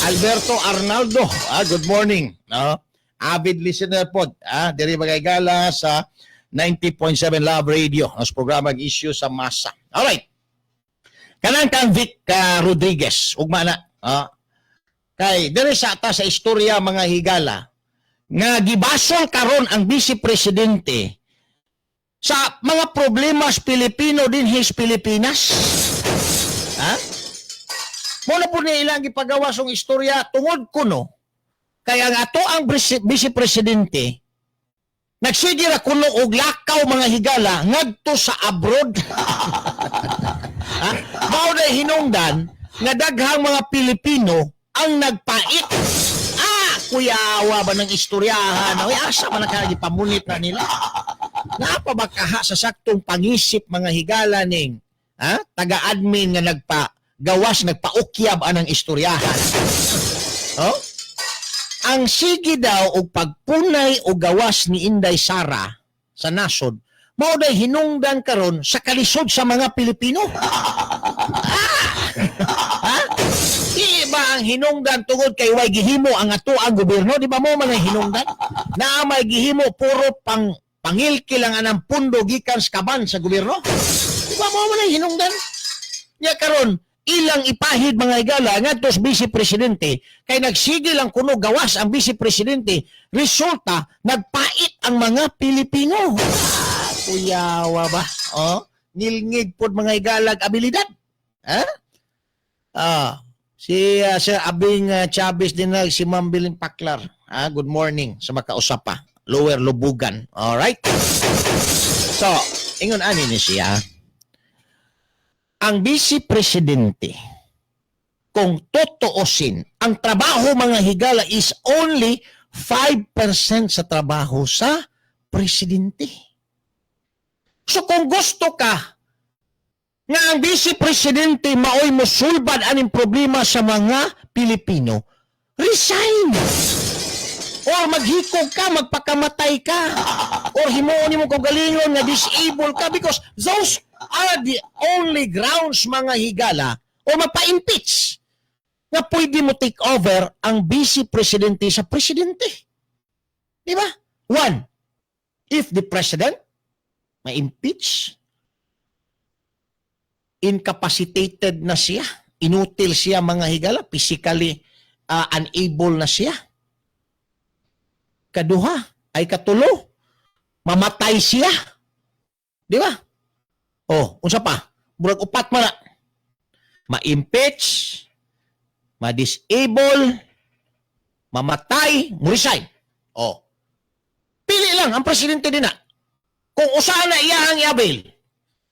Alberto Arnaldo, good morning. No? Avid listener pod, diri magaygala sa 90.7 Love Radio, ang programa ang Issue sa Masa. All right. Kanang kang Vic Rodriguez, ugma na. Kay diri sa ta sa istorya, mga higala, nga gibasol karon ang vice presidente sa mga problema sa Pilipino dinhi sa Pilipinas. Ha? Mao na po niya ilang gipagawas ang istorya tungod kuno kaya ang ato ang vice presidente nagsige ra kuno og lakaw, mga higala, ngadto sa abroad. Ha? Mao na hinungdan nga daghang mga Pilipino ang nagpait. Ah, kuyawa ba ng istoryahan? Ay, asa man nakagipamunit na nila? Naa pa ba kaha sa saktong pangisip, mga higala, ning ha? Taga-admin nga nagpa gawas, nagpaukyab anang istoryahan? Oh? Ang sige daw og pagpunay o gawas ni Inday Sara sa nasod, mao day hinungdan karon sa kalisod sa mga Pilipino. Ah! Ha? Di ba ang hinungdan tungod kay way gihimo ang ato ang gobyerno? Di ba mo man ang hinungdan? Na may gihimo puro pang pangilki lang anang pundo gikan sa kaban sa gobyerno? Di ba mo man ang hinungdan? Nya karon ilang ipahid, mga higala, ngadto sa vice presidente kay nagsige lang kuno gawas ang vice presidente, resulta nagpait ang mga Pilipino. Ah, kuyawa ba? Oh, ngilngig pod, mga higalag, abilidad. Ha? Si Sir Abing Chavez din na si Ma'am Biling Paklar. Ah, good morning sa makausap pa. Lower Lubugan. All right. So, ingon ani ni siya. Ang vice presidente, kung totoosin, ang trabaho, mga higala, is only 5% sa trabaho sa presidente. So kung gusto ka nga ang vice presidente maoy mosulbad aning problema sa mga Pilipino, resign! Or maghikog ka, magpakamatay ka. Or himuon nimo kaugalingon nga disable ka because those are the only grounds, mga higala, o mapa-impeach nga pwede mo take over ang vice presidente sa presidente. Di ba? One, if the president ma-impeach, incapacitated na siya, inutil siya, mga higala, physically unable na siya. Kaduha, ay katulo, mamatay siya. Di ba? Oh, unsa pa? Murag upat man na. Ma-impeach, ma-disable, mamatay, mo-resign. Oh. Pili lang ang presidente din na. Kung usa na iyahang i-avail.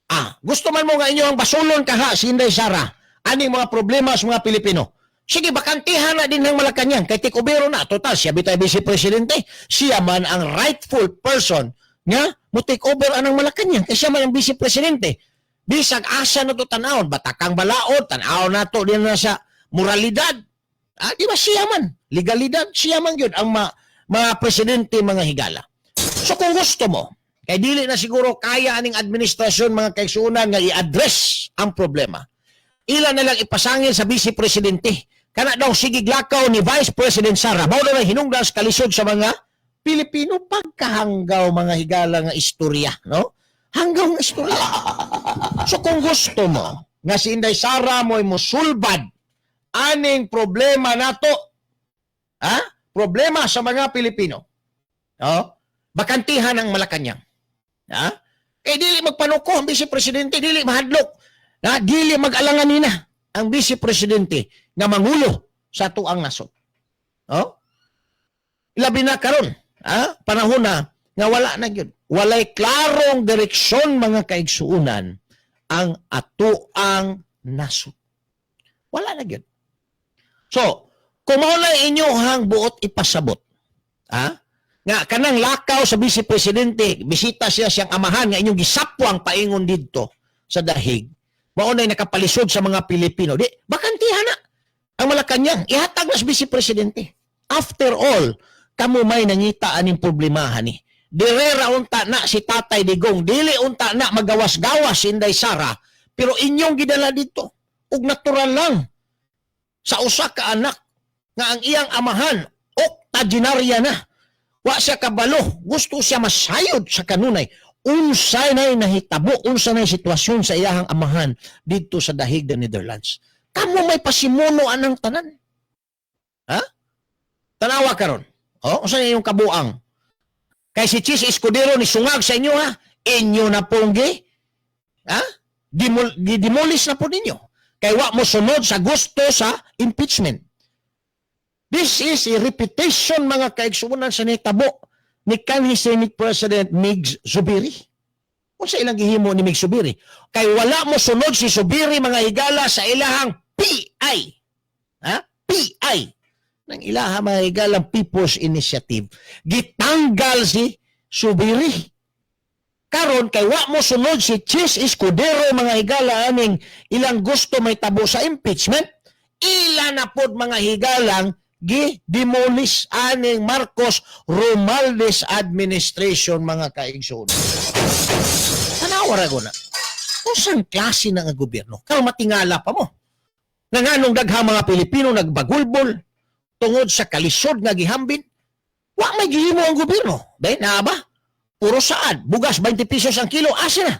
Ah, gusto man mo nga inyo ang basulon kaha si Inday Sara aning mga problema sa mga Pilipino. Sige, bakantihan na din ng Malacanang kay take over na. Total, siya bitay vice presidente. Siya man ang rightful person nga mo take over anang Malacanang kay siya man ang vice presidente. Bisag asa na to tan-awon, batakang balaod, tan-awon na to din na sa moralidad. Ah, di ba siya man? Legalidad, siya man gyud ang mga presidente, mga higala. So kung gusto mo, kay dili na siguro kaya aning administrasyon, mga kaigsuonan, nga i-address ang problema. Ila na lang ipasangil sa vice presidente. Kana daw sige lakaw ni Vice President Sara. Mao na hinungdan sa kalisod sa mga Pilipino, pagkahanggaw, mga higala, nga istorya, no? Hanggaw nga istorya. So kung gusto mo nga si Inday Sara mo'y musulbad aning problema nato, ha? Problema sa mga Pilipino. No? Bakantihan ang Malacanang. Ha? Kay dili magpanuko ang vice presidente, dili mahadlok. Na dili mag-alangan nina ang vice presidente nga mangulo sa atuang nasod. No? Labi na karon, ha? Panahon na nga wala na gyud. Walay klarong direksyon, mga kaigsuunan, ang atuang nasod. Wala na gyud. So, kung mao na inyohang buot ipasabot, ha? Nga kanang lakaw sa vice presidente, bisita siya siyang amahan nga inyong gisapwang paingon didto sa Dahig. Mao na nakapalisod sa mga Pilipino. Di, bakantihan na ang Malacanang, ihatag na sa vice presidente. After all, kamo may nangita aning problemahan ni. Dire ra unta na si Tatay Digong, dili unta na magawas-gawas si Inday Sara, pero inyong gidala dito. Ug natural lang sa usa ka anak nga ang iyang amahan octogenarya na. Wa siya kabalo, gusto siya masayod sa kanunay unsay nay nahitabo, unsa nay sitwasyon sa iyahang amahan didto sa Dahig, the Netherlands. Kamo may pasimuno anang tanan. Ha? Tanawa karon. Oh, unsa na inyong kabuang? Kay si Chiz Escudero ni sungag sa inyo, ha? Inyo na pong gi, ha? Gidemolish na po ninyo. Kay wa mo sunod sa gusto sa impeachment. This is a repetition, mga kaigsuonan, sa nitabo ni kanhi Senate President Migs Zubiri. Unsa ilang gihimo ni Migs Zubiri? Kay wala mo sunod si Zubiri, mga higala, sa ilahang PI. Ha? PI. Nang ilaha, mga higalang People's Initiative. Gitanggal si Zubiri. Karon kay wa mo sunod si Chiz Escudero, mga higala, aning ilang gusto may tabo sa impeachment, ila na pod, mga higalang, gi-demolish aning Marcos Romualdez administration, mga kaigsoon. Tanawa ra ko na. Unsang klase na nga gobyerno? Karon matingala pa mo. Nga nganong daghang mga Pilipino nagbagulbol tungod sa kalisod nga gihambin, wa may gihimo ang gobyerno. Day, naa ba? Puro saad. Bugas, 20 pesos ang kilo. Asa na?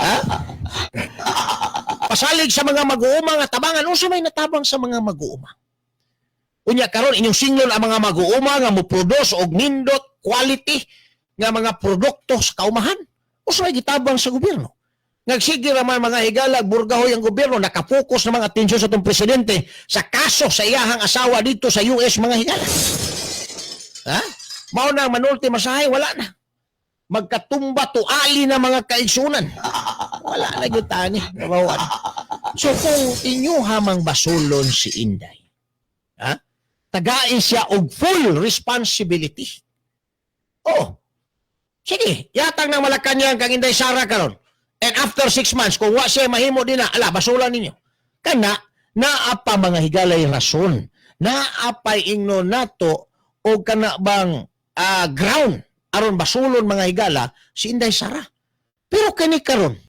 Ha? Pasalig sa mga mag-uuma nga tabangan. Unsa may natabang sa mga mag-uuma? Unya karon inyong singlon ang mga mag-uuma nga mo-produce og nindot quality nga mga produkto sa kaumahan. Unsa may gitabang sa gobyerno? Nagsige ra man, mga higala, burgahoy ang gobyerno, nakapokus na mga atensyon sa itong presidente sa kaso sa iyahang asawa dito sa US, mga higala. Ha? Mao na ang manulti masahay, wala na. Magkatumba tuali na, mga kaigsunan. Wala na gyud tani. Nabawan. So kung inyo hamang basulon si Inday, ha? Tagain siya og full responsibility. Oh. Sige, yatang ng Malacanang kang Inday Sara karon. And after 6 months, kung wa siya mahimo din na, ala, basulan ninyo. Kana, naa pa, mga higalay, rason. Naa pay ingno nato o kana bang ground aron basulon, mga higala, si Inday Sara. Pero kani karon,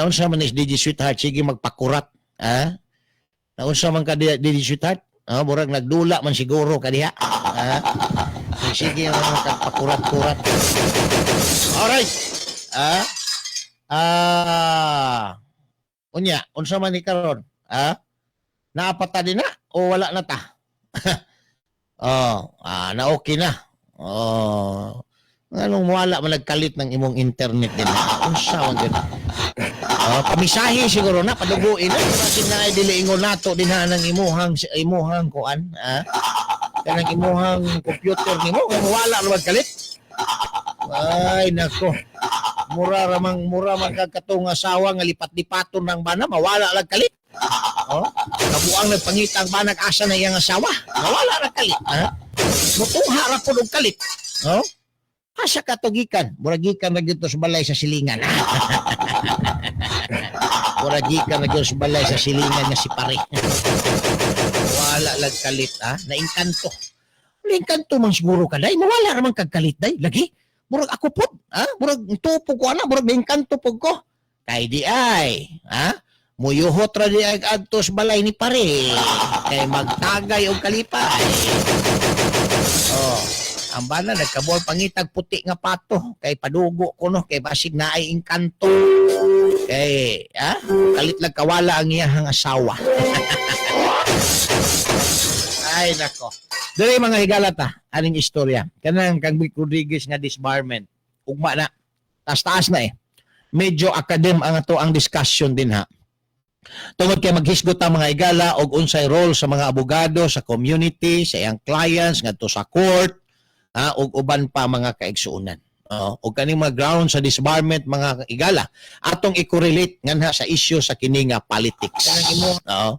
Naunsa man is DJ Sweetheart, sige magpakurat. Ha? Naunsa man ka DJ Sweetheart? Ah, murag nagdula man siguro ka diha. Ha? Sige man magpakurat-kurat. Alright. Ah? Ah. Unya, unsa man ni karon? Ha? Naapata din na o wala na ta? Oh, na okay na. Oh. Anong wala man nagkalit ng imong internet din? Unsa man gyud? Oh, pamisahi siguro na paduguin na kasi na dili ingon nato din ha ng imuhang kuan, ha? Kanang imuhang computer nimo kung wala ra magkalit. Ay nako. Mura ramang mura man kag katong asawa nga lipat-lipaton ng bana mawala lang kalit. Oh, kabuang nagpangita ang banag asa na iyang asawa. Mawala ra kalit, ha? Mutungha ra pud og kalit. Oh? Asa ka to gikan? Mura gikan na gyud to sa balay sa silingan. Mura gikan na gyud sa balay sa silingan nga si pare. Wala lang kalit, ha? Naingkanto. Naingkanto man siguro ka, day. Mawala ra man kag kalit, day. Lagi. Murag ako pod, ha? Murag tupo ko ana, murag naingkanto pod ko. Kay di ay, ha? Muyuhot ra di ay adto sa balay ni pare. Kay magtagay og kalipay. Oh, ang bana nagkabuol pangitag puti nga pato kay padugo ko no kay basig naay engkanto. Kay ha? Kalit lang kawala ang iyahang asawa. Ay nako. Dili mga higala ta aning istorya. Kanang kang Vic Rodriguez nga disbarment. Ugma na. Taas-taas na eh. Medyo academ ang ato ang discussion din ha. Tungod kay maghisgot ang mga higala og unsay role sa mga abogado sa community, sa iyang clients ngadto sa court, ha, ug uban pa mga kaigsuonan. Oo, og kaning mga ground sa disbarment mga higala atong i-correlate nganha sa issue sa kini nga politics. Oo.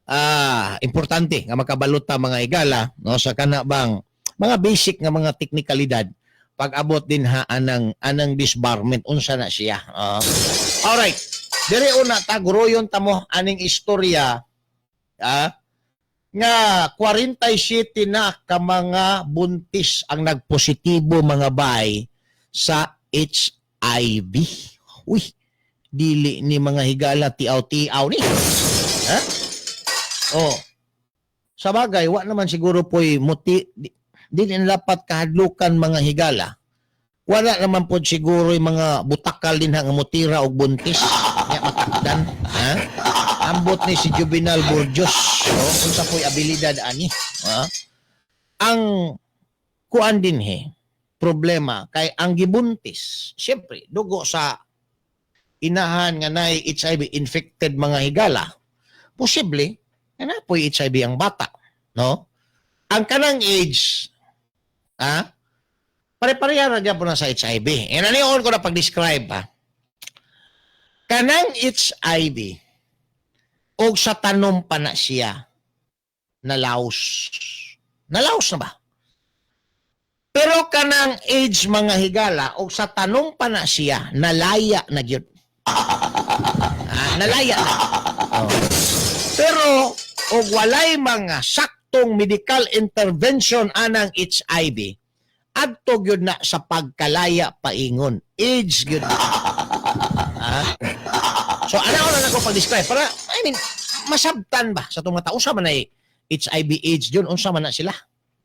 Ah, importante nga makabalot ta mga higala no sa kana bang mga basic nga mga teknikalidad pag-abot din ha anang disbarment unsa na siya. Oo. Alright. Dire una ta guroyon ta mo aning istorya nga 47 na ka mga buntis ang nagpositibo mga bay sa HIV. Uy, dili ni mga higala tiaw-tiaw ni. Ha? Oh. Sa bagay, wa naman siguro po'y muti, dili na dapat kahadlukan mga higala. Wala naman po siguro yung mga butakal din ha, nga mutira og buntis. Nga matakdan. Ha? Ambot ni si Juvenal Burgos. Oh, unsa po'y abilidad ani. Ha? Ang kuan din he, problema kay ang gibuntis, siyempre, dugo sa inahan nga nay HIV infected mga higala, posible nga na po'y HIV ang bata, no? Ang kanang AIDS, ha? Pare-pareha ra gyapon na sa HIV. E nanion ko na pag-describe ha. Kanang HIV og sa tanom pa na siya nalaos. Nalaos na ba? Pero kanang AIDS mga higala og sa tanom pa na siya nalaya na gyud. Ah, nalaya na. Oh. Pero og walay mga saktong medical intervention anang HIV, adto gyud na sa pagkalaya paingon. AIDS gyud. Ah? So ana ko na nako pag-describe para I mean masabtan ba sa itong mga tao unsa man ay HIV AIDS yun unsa man na sila.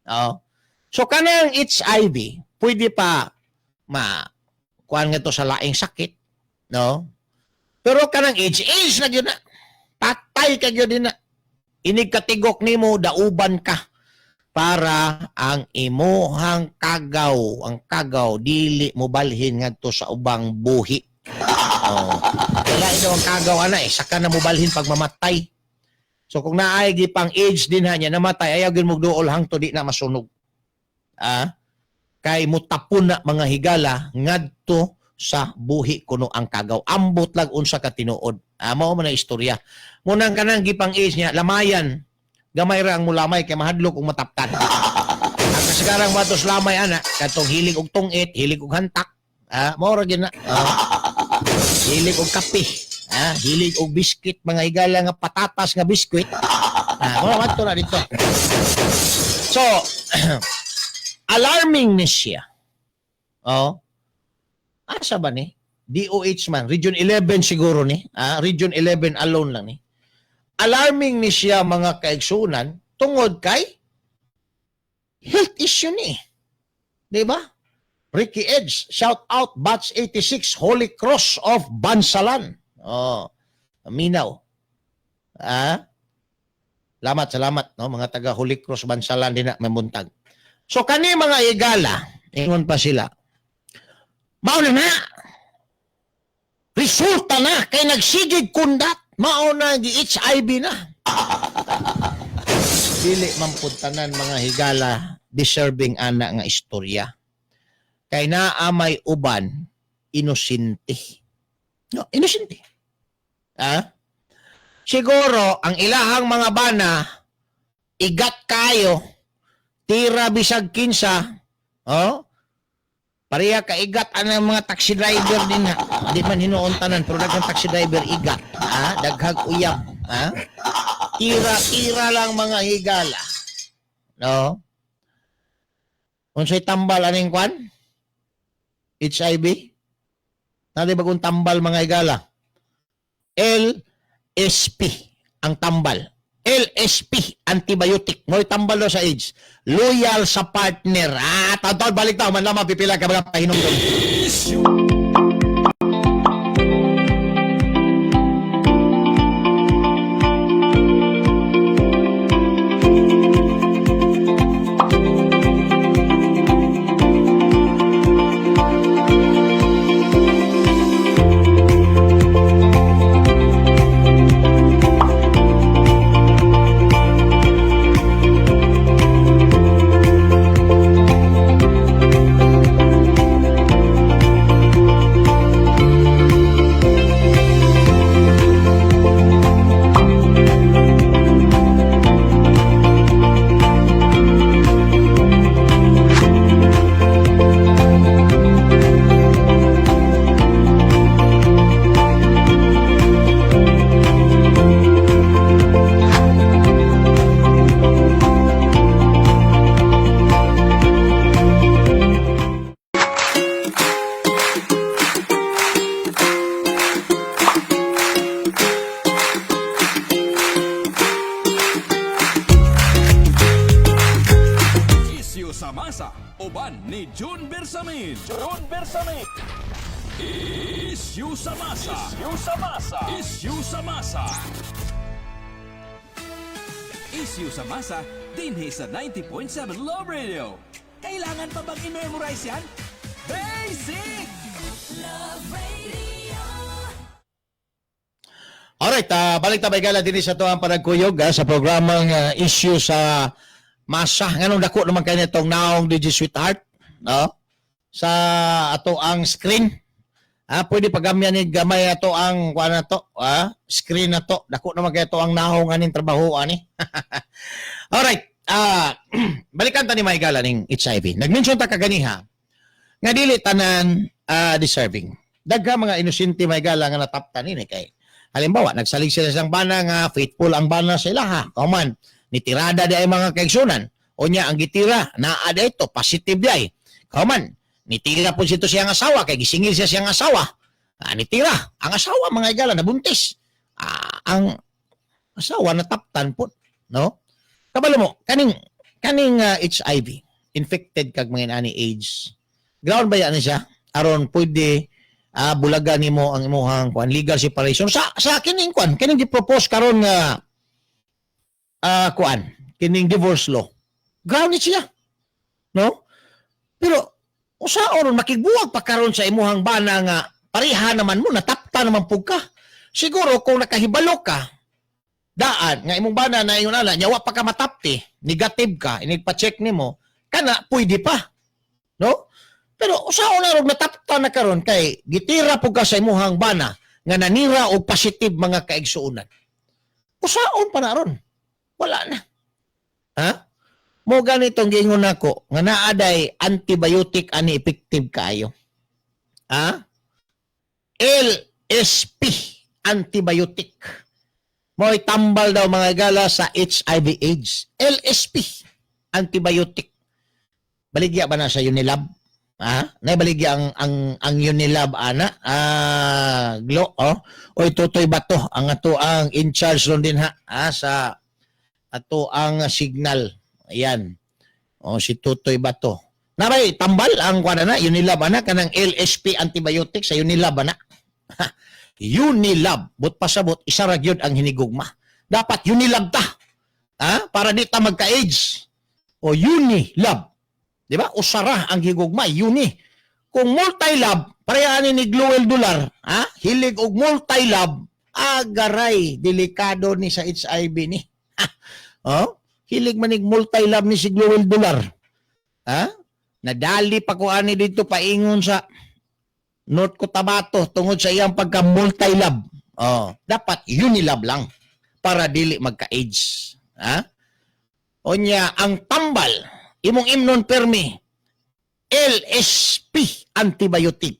Oo. So kanang HIV pwede pa ma kuan nga to sa laing sakit, no? Pero kanang AIDS, AIDS na gyud na. Patay ka gyud din na. Inig katigok nimo dauban ka para ang imuhang kagaw, ang kagaw dili mo balhin ngadto sa ubang buhi. Oh. Wala daw ang kagaw ana eh, saka na mo balhin pag mamatay. So kung naay gipang AIDS din ha niya namatay ayaw gyud mo duol hangtod di na masunog. Ah? Kay mutapon na mga higala ngadto sa buhi kuno ang kagaw. Ambot lang unsa ka tinuod. Ah, mao man ang istorya. Munang kanang gipang AIDS niya lamayan. Gamay ra ang mulamay kay mahadlok og mataptan. Ang kasagaran matos lamay ana katong hilig og tungit, hilig og hantak. Ah, mao ra gyud na. Ah. Hilig og kape. Ah, hilig og biskwit, mga higala nga patatas nga biskwit. Ah, mao adto na dito. So, alarming ni siya. Oh. Asa ba ni? DOH man, Region 11 siguro ni, Region 11 alone lang ni. Alarming ni siya, mga kaigsunan, tungod kay health issue ni. Di ba? Ricky Edge, shout out Batch 86, Holy Cross of Bansalan. Oh, Minaw. Ah? Salamat, salamat, no, mga taga Holy Cross Bansalan din na mamuntag. So kani, mga higala, ingon pa sila. Mao na na. Resulta na kay nagsigig kundat, mao na gi HIV na. Dili man pud tanan, mga higala, deserving ana nga istorya. Kay naa may uban inosente. No, inosente. Ah? Siguro ang ilahang mga bana igat kayo, tira bisag kinsa, oh, pareha ka igat ang mga taxi driver din ha. Di man hinuon tanan, pero daghang taxi driver igat, ha, daghag uyab, ha, tira-tira lang, mga higala, no? Unsay tambal aning kwan, HIV? Naa bagong tambal, mga higala. LSP ang tambal. LSP, antibiotic. Mo'y tambal daw sa AIDS. Loyal sa partner. Ah, taon-taon balik ta. Man lamang pipila ka mga pahinumdum. Issue. Isyu sa masa, uban ni June Bersamin. June Bersamin. Isyu sa masa. Isyu sa masa. Isyu sa masa. Isyu sa masa, dinhi sa 90.7 Love Radio. Kailangan pa bang i-memorize yan? Basic! Love Radio. Alright, balik ta, higala, dinhi sa atoang panagkuyog sa programang Issue sa Masa. Nganong dako naman kay nitong naong DJ Sweetheart, no? Sa ato ang screen. Ah, pwede pagamyan ni gamay ato ang kuan na to, screen na to. Dako naman kay ato ang naong aning trabaho ani. Alright, balikan ta ni mga higala ning HIV. Nag-mention ta kaganiha nga dili tanan deserving. Dagha mga inosente, mga higala, nga nataptan ini kay halimbawa, nagsalig sila sa bana nga faithful ang bana sa ilaha. Kauman, nitirada di ay, mga kaigsunan. O niya, ang gitira, naa di ito, positive di ay. Kauman, nitira po sito siyang asawa, kay gisingil siya siyang asawa. Ah, nitira. Ang asawa, mga higala, nabuntis. Ah, ang asawa nataptan po. No? Kabalo mo, kaning HIV, infected kag mga ani AIDS. Ground ba yan siya? Aron pwede bulagan nimo ang imuhang kuan, legal separation sa kining kuan, kining gi-propose karon nga kuan, kining divorce law. Ground ni siya, no? Pero usaon ron makigbuwag pa karon sa imuhang bana nga pareha naman mo, natapta naman pug ka? Siguro kung nakahibalo ka daan nga imong bana na ingon ana nya wa pa ka matapti, negative ka, inig-pa-check nimo kana, pwede pa, no? Pero usaon na rog natapta na karon kay gitira pug ka sa imuhang bana nga nanira og positive, mga kaigsuonan? Usaon pa na ron? Wala na. Ha? Mo ganitong giingon nako nga naa day antibiotic ani effective kaayo. Ha? LSP antibiotic. Mo'y tambal daw, mga higala, sa HIV AIDS. LSP antibiotic. Baligya ba na sa Unilab? Ah, naibaligya ang Unilab ana. Ah, Glo, oh. Oy, Tutoy Bato ang ato ang in charge ron din ha, ah, sa ato ang signal. Ayan. Oh, si Tutoy Bato. Nabay tambal ang kuan na Unilab ana, kanang LSP antibiotic sa Unilab ana. Unilab, but pasabot isa ra gyud ang hinigugma. Dapat Unilab ta. Ha? Para di ta magka-AIDS. O Unilab. Di ba? Usara ang higugma, uni. Kung multi-lab, pareha ni Gluel Dular, ha? Hilig og multi-lab, agaray, delikado ni sa HIV ni. Oh? Hilig manig multi-lab ni si Gluel Dular. Ha? Nadali pa ko ani dito paingon sa North Cotabato tungod sa iyang pagka multi-lab. Oh, dapat unilab lang para dili magka-AIDS. Ha? Onya, ang tambal imong imnon permi, LSP antibiotic.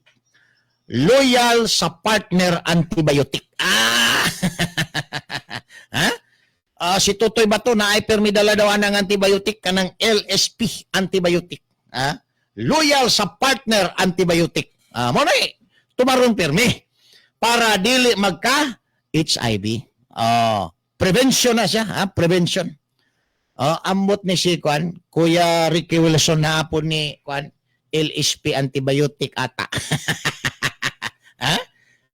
Loyal sa partner antibiotic. Ah! Ha? Ah, si Tutoy Bato na ay permi dala daw ang antibiotic, kanang LSP antibiotic. Ha? Loyal sa partner antibiotic. Ah, mo na eh, tumarong permi para dili magka HIV. Oh, prevention na siya, ha? Prevention. Oh, ambot ni si Kwan, Kuya Ricky Wilson na po ni Kwan, LSP antibiotic ata. Ha?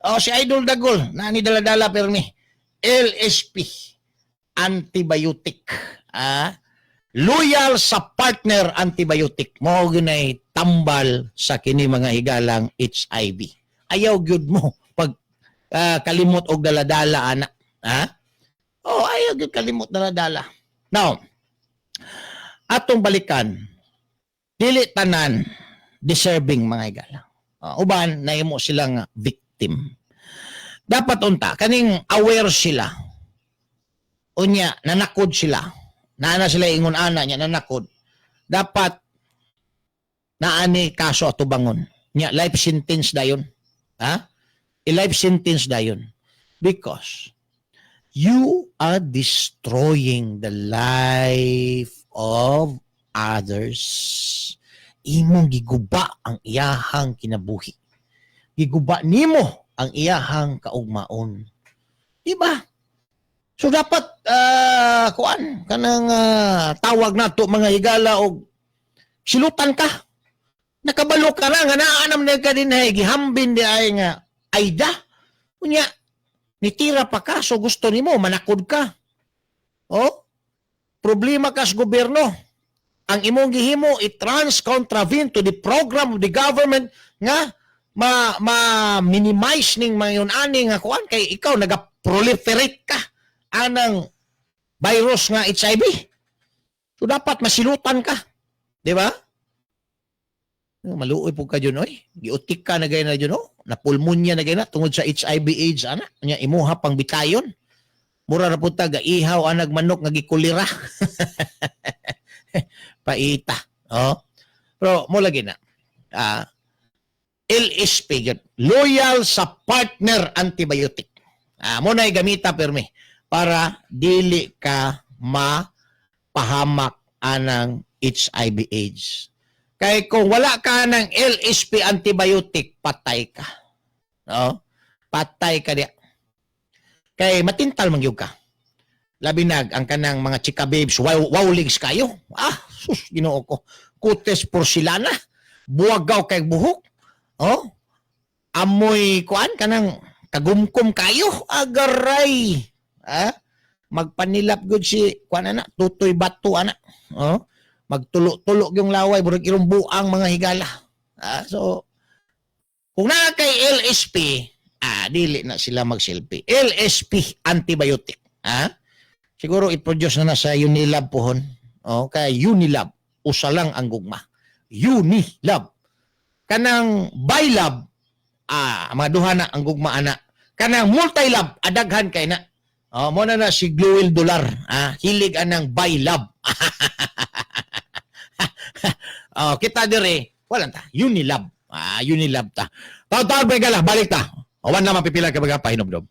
Oh, si Idol Dagol, na ni dala-dala permi. LSP antibiotic. Ah, loyal sa partner antibiotic. Mao ginay tambal sa kini mga higalang HIV. Ayaw gyud mo pag kalimot og dala-dala ana. Ha? Oh, ayaw gyud kalimot dala-dala. Now, atong balikan, dili tanan deserving, mga higala. Uban nahimo silang victim. Dapat unta kaning aware sila. Unya nanakod sila. Naa na sila ingon ana nya nanakod. Dapat naani kaso atubangon. Nya life sentence dayon. Ha? I-life sentence dayon. Because you are destroying the life of others. Imong giguba ang iyahang kinabuhi. Giguba nimo ang iyahang kaugmaon. Diba? So dapat kuan kanang tawag nato, mga higala, og silutan ka. Nakabalo ka na nga naa naman ka din ay gihambin di ay nga Aida. Unya nitira pa ka, so gusto nimo manakod ka. Oh? Problema ka sa gobyerno. Ang imong gihimo, it runs contravene to the program of the government nga ma minimize ning mayon ani nga kuan, kay ikaw naga-proliferate ka anang virus nga HIV. So dapat masilutan ka. Di ba? Maluoy po ka dyan, oy. Giutik ka na gay na dyan, oh. Na pulmonya na gay na tungod sa HIV AIDS, ana. Nya imuha pang bitayon. Mura ra pud ta ihaw anag manok nga gikulira. Paita. Oh. Pero mo lagi na. Ah, LSP gyud. Loyal sa partner antibiotic. Ah, mo na gamita permi para dili ka mapahamak anang HIV AIDS. Kay kung wala ka ng LSP antibiotic, patay ka. No? Patay ka diya. Kay matintal man gyud ka. Labi nag ang kanang mga chika babes, wow, wowlings kayo. Ah, sus, Ginoo ko. Kutes porselana. Buwagaw kay buhok. Oh? Amoy kuan kanang kagumkum kayo. Agaray. Ah? Magpanilap gud si kuan ana, Tutoy Bato ana. Oh? Magtulo-tulo yung laway, burag irong buang, mga higala. Ah, so kung naa kay LSP, ah, dili na sila mag-selfie. LSP antibiotic. Ah? Siguro i-produce na na sa Unilab pohon. Oh, kay Unilab, usa lang ang gugma. Unilab. Kanang Bilab, ah, mga duha na ang gugma ana. Kanang Multilab, adaghan kay na. Oh, mo na na si Gluel Dolar, ah, hilig anang Bilab. Oh, kita dire, wala ta. Unilab. Ah, Unilab ta. Taw-taw ba gala, balik ta. Awan na mapipila ka baga pahinomdom.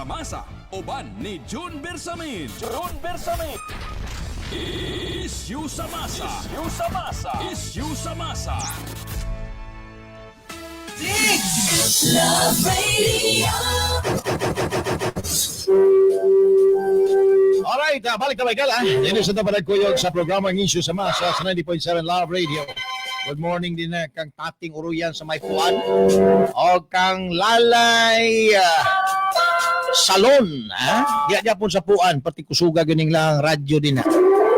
Sa masa, uban ni June Bersamin. June Bersamin. Issue sa masa. Issue sa masa. Issue sa masa. Love Radio. Alright, balik na Michael, ah. Dito sa tapanagkuyog sa programang Issue sa Masa sa 90.7 Love Radio. Good morning din na kang Tating Uruyan sa may puan o kang Lalay Salon. Ha? Diya diya po sa puan, pati kusuga ganing lang radyo din ha.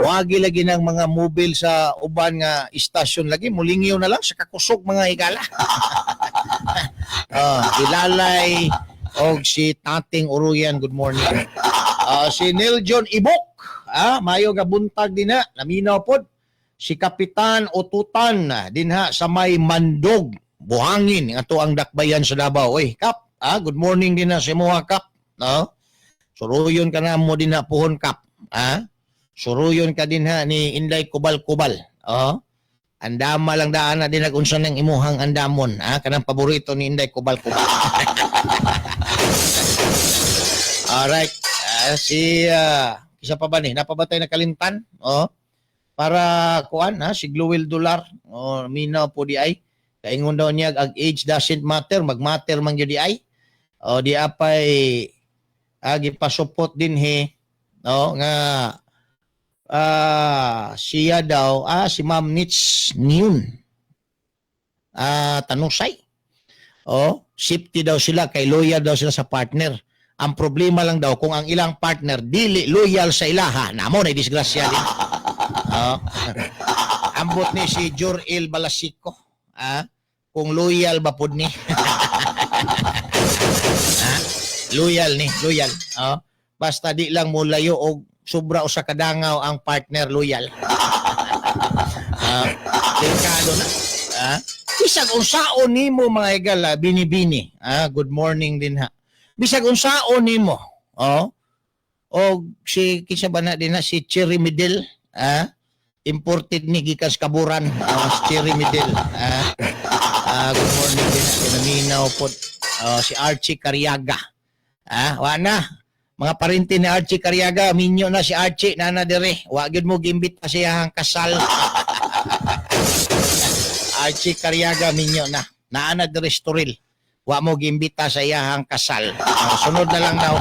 Wagi lagi ng mga mobile sa uban nga istasyon lagi, mulingyo na lang sa kakusog mga higala. Ilalay og si Tating Uruyan, good morning. Si Neil John Ibok, mayo nga buntag din na, naminaw pod. Si Kapitan Otutan dinha sa may Mandog, Buhangin, ato ang dakbayan sa Davao. Oy, Kap, good morning din na sa imuha, Kap, no? Suruyon ka na mo din na puhon, Kap, ah? Suruyon ka din ha ni Inday Kubal-Kubal, oh? Andama lang daan na din nagunsa ng imuhang andamon, kanang paborito ni Inday Kubal-Kubal. Alright. Si isa pa ba ni? Napabatay na kalintan? Oh. Para kuan ha si Gluel Dolar. Oh, minaw po di ay. Kaingon daw niya ag age doesn't matter, magmatter man gyud di ay. Oh, di apay gipasupot din he. No, nga siya daw si Ma'am Nits Niun. Tanusay. Oh, safety daw sila kay loyal daw sila sa partner. Ang problema lang daw kung ang ilang partner dili loyal sa ilaha, namo na disgrasya din. Oh. Ambot ni si Jurel Balasico. Kung loyal ba pud ni? Ah, loyal ni, loyal. Oh. Basta di lang mo layo og sobra usa ka dangaw ang partner, loyal. Delikado na. Bisag unsaon nimo mga higala, bini-bini. Good morning din ha. Bisag unsaon nimo, oh. Og si kinsa ba na din na si Cherry Midel, imported ni gikan sa Kaburan, oh, si Cherry Midel. Good morning din ha. Kinaminaw po. Oh, si Archie Cariaga. Wa na. Mga parinti ni Archie Cariaga, minyo na si Archie nana dire. Wa gyud mo giimbita siya ang kasal. Archie Cariaga, minyo na. Naa na dire Estoril. Wa mo giimbita sa iyahang kasal. Oh, sunod na lang daw.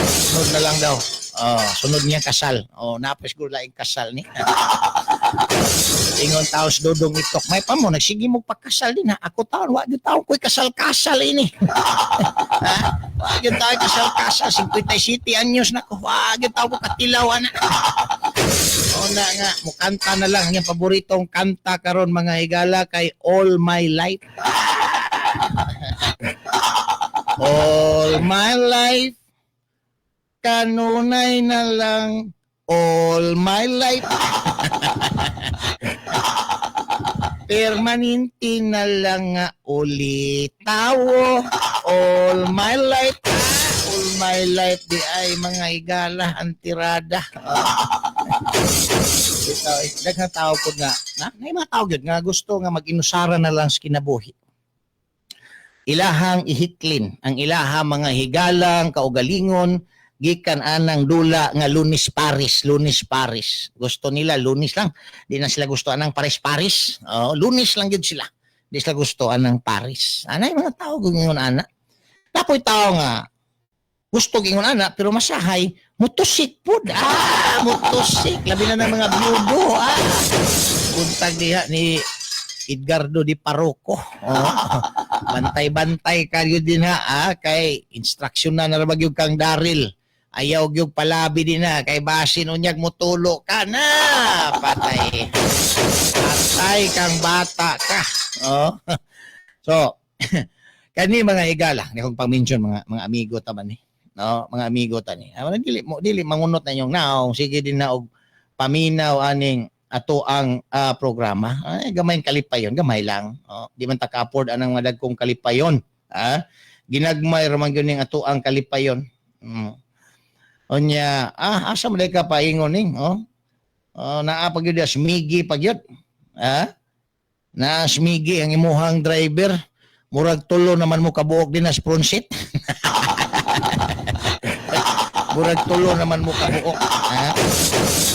Sunod na lang daw. Oh, sunod niya kasal. Oh, napos siguro laing kasal ni. Ingon taos dodong itok. May pa mo, nagsige mo pagkasal din ha. Ako taon, wa gyud taon ko'y kasal-kasal ini. Ha? Wa gyud taon kasal-kasal. 57 anyos na ko. Wa gyud taon ko katilaw, ana. Una nga, mukanta na lang. Ang paboritong kanta karon mga higala kay All My Life. All my life, kanunay na lang, all my life. Permanente na lang nga ulitawo, all my life. All my life di ay mga higala ang tirada. Ito, daghang tao po nga, na, may mga tao gyud nga gusto nga mag-inusara na lang sa kinabuhi. Ilahang ihiklin ang ilaha mga higalang kaugalingon gikan anang dula nga Lunes Paris, Lunes Paris. Gusto nila Lunes lang. Di na sila gusto anang Paris Paris. Oh, Lunes lang gyud sila. Di sila gusto anang Paris. Anay mga tao gingon ana. Napoy tao nga gusto gingon ana pero masahay mutusik pud. Mutusik labi na ng mga byudo. Buntag diha ni Edgardo Di Paroco. Oh. Bantay-bantay ka yun din ha, kay instruction na narabag yung kang Daryl. Ayaw gyud palabi din ha, kay basin unyag mutulo ka na. Patay. Patay kang bata ka. Oh. So, kani mga higala, ni kong pang-mention mga amigo ta man ni. No, mga amigo ta ni. Dili mo dili mangunot na inyong naong, sige din na og paminaw aning ato ang programa. Ay, gamay ang kalipayon, gamay lang. Oh, di man ta ka-afford anang madagkong kalipayon. Ginagmay ra man gyud ning ato ang kalipayon. Unya, asa man ka paingon ning, oh? Oh, naa pa gyud smigi pa gyud. Na smigi ang imuhang driver. Murag tulo naman mo kabuok din na front seat. Murag tulo naman mo kabuok. Ha?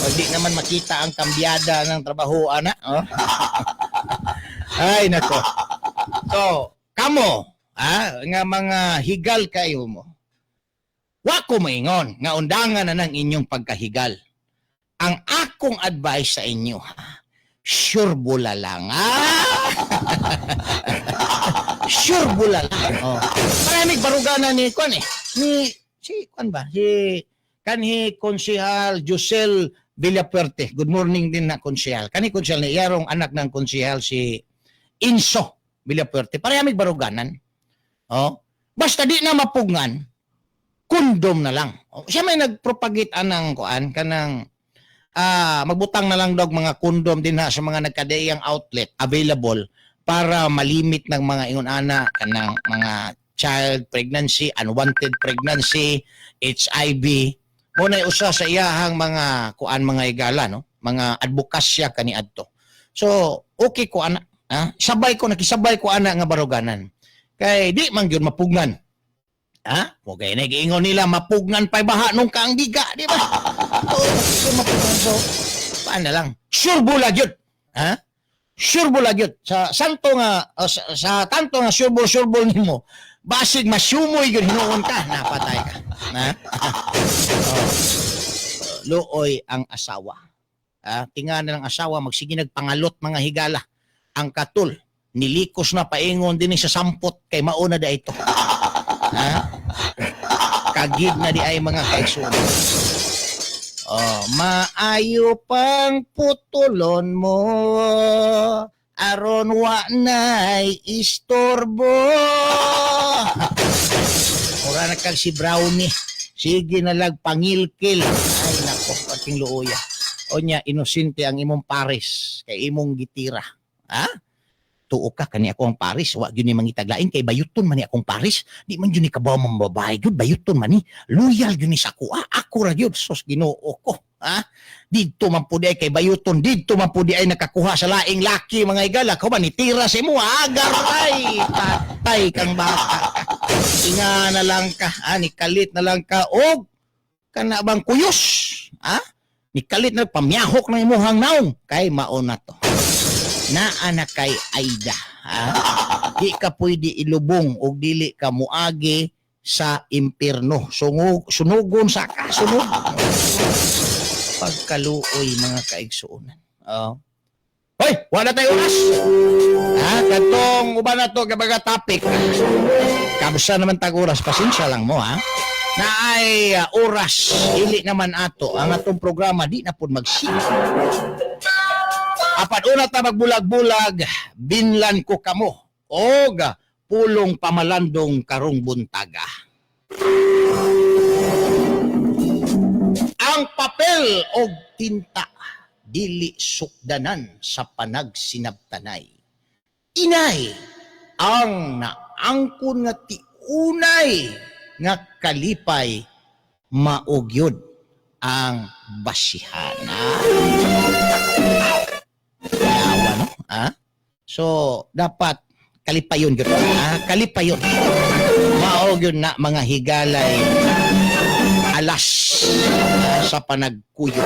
O, di naman makita ang kambyada ng trabaho, ana. Oh. Ay, nako. So, kamo, ha, nga mga higal kayo mo. Wa ko maingon nga undangan na ng inyong pagkahigal. Ang akong advice sa inyo, ha, sure bula lang. Ah! Sure bula lang. Oh. Maraming barugana ni Kwan eh. Ni si Kwan ba? Si kanhi Konsehal Josel Villapuerte. Good morning din na konsehal. Kanhi konsehal ni iyarong anak ng konsehal si Inso Villapuerte. Parehang baruganan. Oh. Basta di na mapugngan, kondom na lang. Oh, siya may nagpropagate anang kuan kanang magbutang na lang daw mga kondom din ha sa mga nagkadaiyang outlet available para malimit ng mga ingon ana kanang mga child pregnancy, unwanted pregnancy, HIV. Mo na usa sa iyahang mga kuan, mga igala, no, mga advokasya kaniadto. So okay ko ana, ha? Sabay ko, nakisabay ko ana nga baruganan. Kay di man gyud mapugnan. Ha? Mo kay nagiingon nila mapugnan pa'y baha nung kaang biga, di ba? Oo, di mapugnan. So, paano lang? Sure bula gyud. Ha? Sure bula gyud. Sa santo nga sa tanto nga sureball sureball nimo, basig masyumoy gyud hinuon ka, napatay ka. Ha? Oh. Luoy ang asawa. Ha? Tinga na ng asawa magsige nagpangalot, mga higala. Ang katul nilikos na paingon din sa sampot kay mauna da ito. Ha? Kagid na di ay, mga kaigsuonan. Oh, maayo pang putulon mo aron wa nay istorbo. Mura na kag si Brownie. Sige na lag pangilkil. Ay nako, pating luoya. Onya inosente ang imong pares kay imong gitira. Ha? Tuo ka kani ako ang pares, wa gyud ni mangitaglain kay bayuton man ni akong pares. Di man gyud ni kabaw mang babae gyud, bayuton man ni. Loyal gyud ni sa ako. Ah, ako ra gyud, sos Ginoo ko. Ha? Didto man pud ay kay bayuton, didto man pud ay nakakuha sa laing laki, mga igala. Ko man nitira sa imo, agar ay patay kang bata. Inga na lang ka, ha? Nikalit na lang ka og kana bang kuyos, ha? Nikalit na pamyahok ng imuhang naong kay mao na to. Naa na kay Aida, ha? Di ka pwede ilubong og dili ka muagi sa impierno. Sungog, sunugon sa ka, sunog. Pagkaluoy, mga kaigsuonan. Oh. Hoy, wala tayo oras. Ha, katong uban na to kabaga topic. Kamusta naman tag oras? Pasensya lang mo, ha. Na ay oras, dili naman ato ang atong programa di na pud magsige. Apan una ta magbulag-bulag, binlan ko kamo og pulong pamalandong karong buntaga. Ang papel og tinta dili sukdanan sa panagsinabtanay. Inay ang naangkon nga tiunay nga kalipay mao gyud ang basihan. Ah. No? Ah? So, dapat kalipayon gyud. Ah, kalipayon. Mao gyud na, mga higalay, alas sa panagkuyog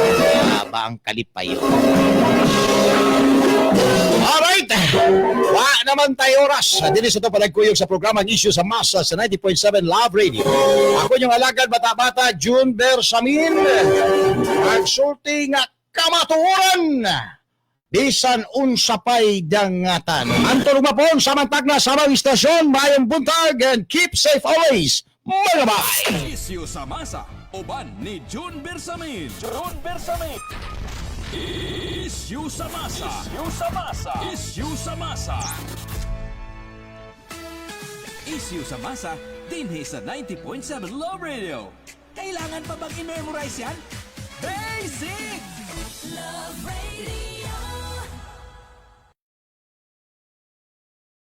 ba ang kalipayon. Alright! Wa naman tayo oras. Dili sa ito panagkuyog sa programang Issue sa Masa sa 90.7 Love Radio. Ako yung alagad bata-bata, June Bersamin. Nagsulti nga kamatuoran. Bisan unsa pay dangatan. Anton Mapon, samantag na samang istasyon, mayong buntag and keep safe always. Mga bye! Isyu sa masa, uban ni June Bersamin. June Bersamin. Isyu sa masa. Isyu sa masa. Isyu sa masa. Isyu sa masa, dinhi sa 90.7 Love Radio. Kailangan pa bang i-memorize yan?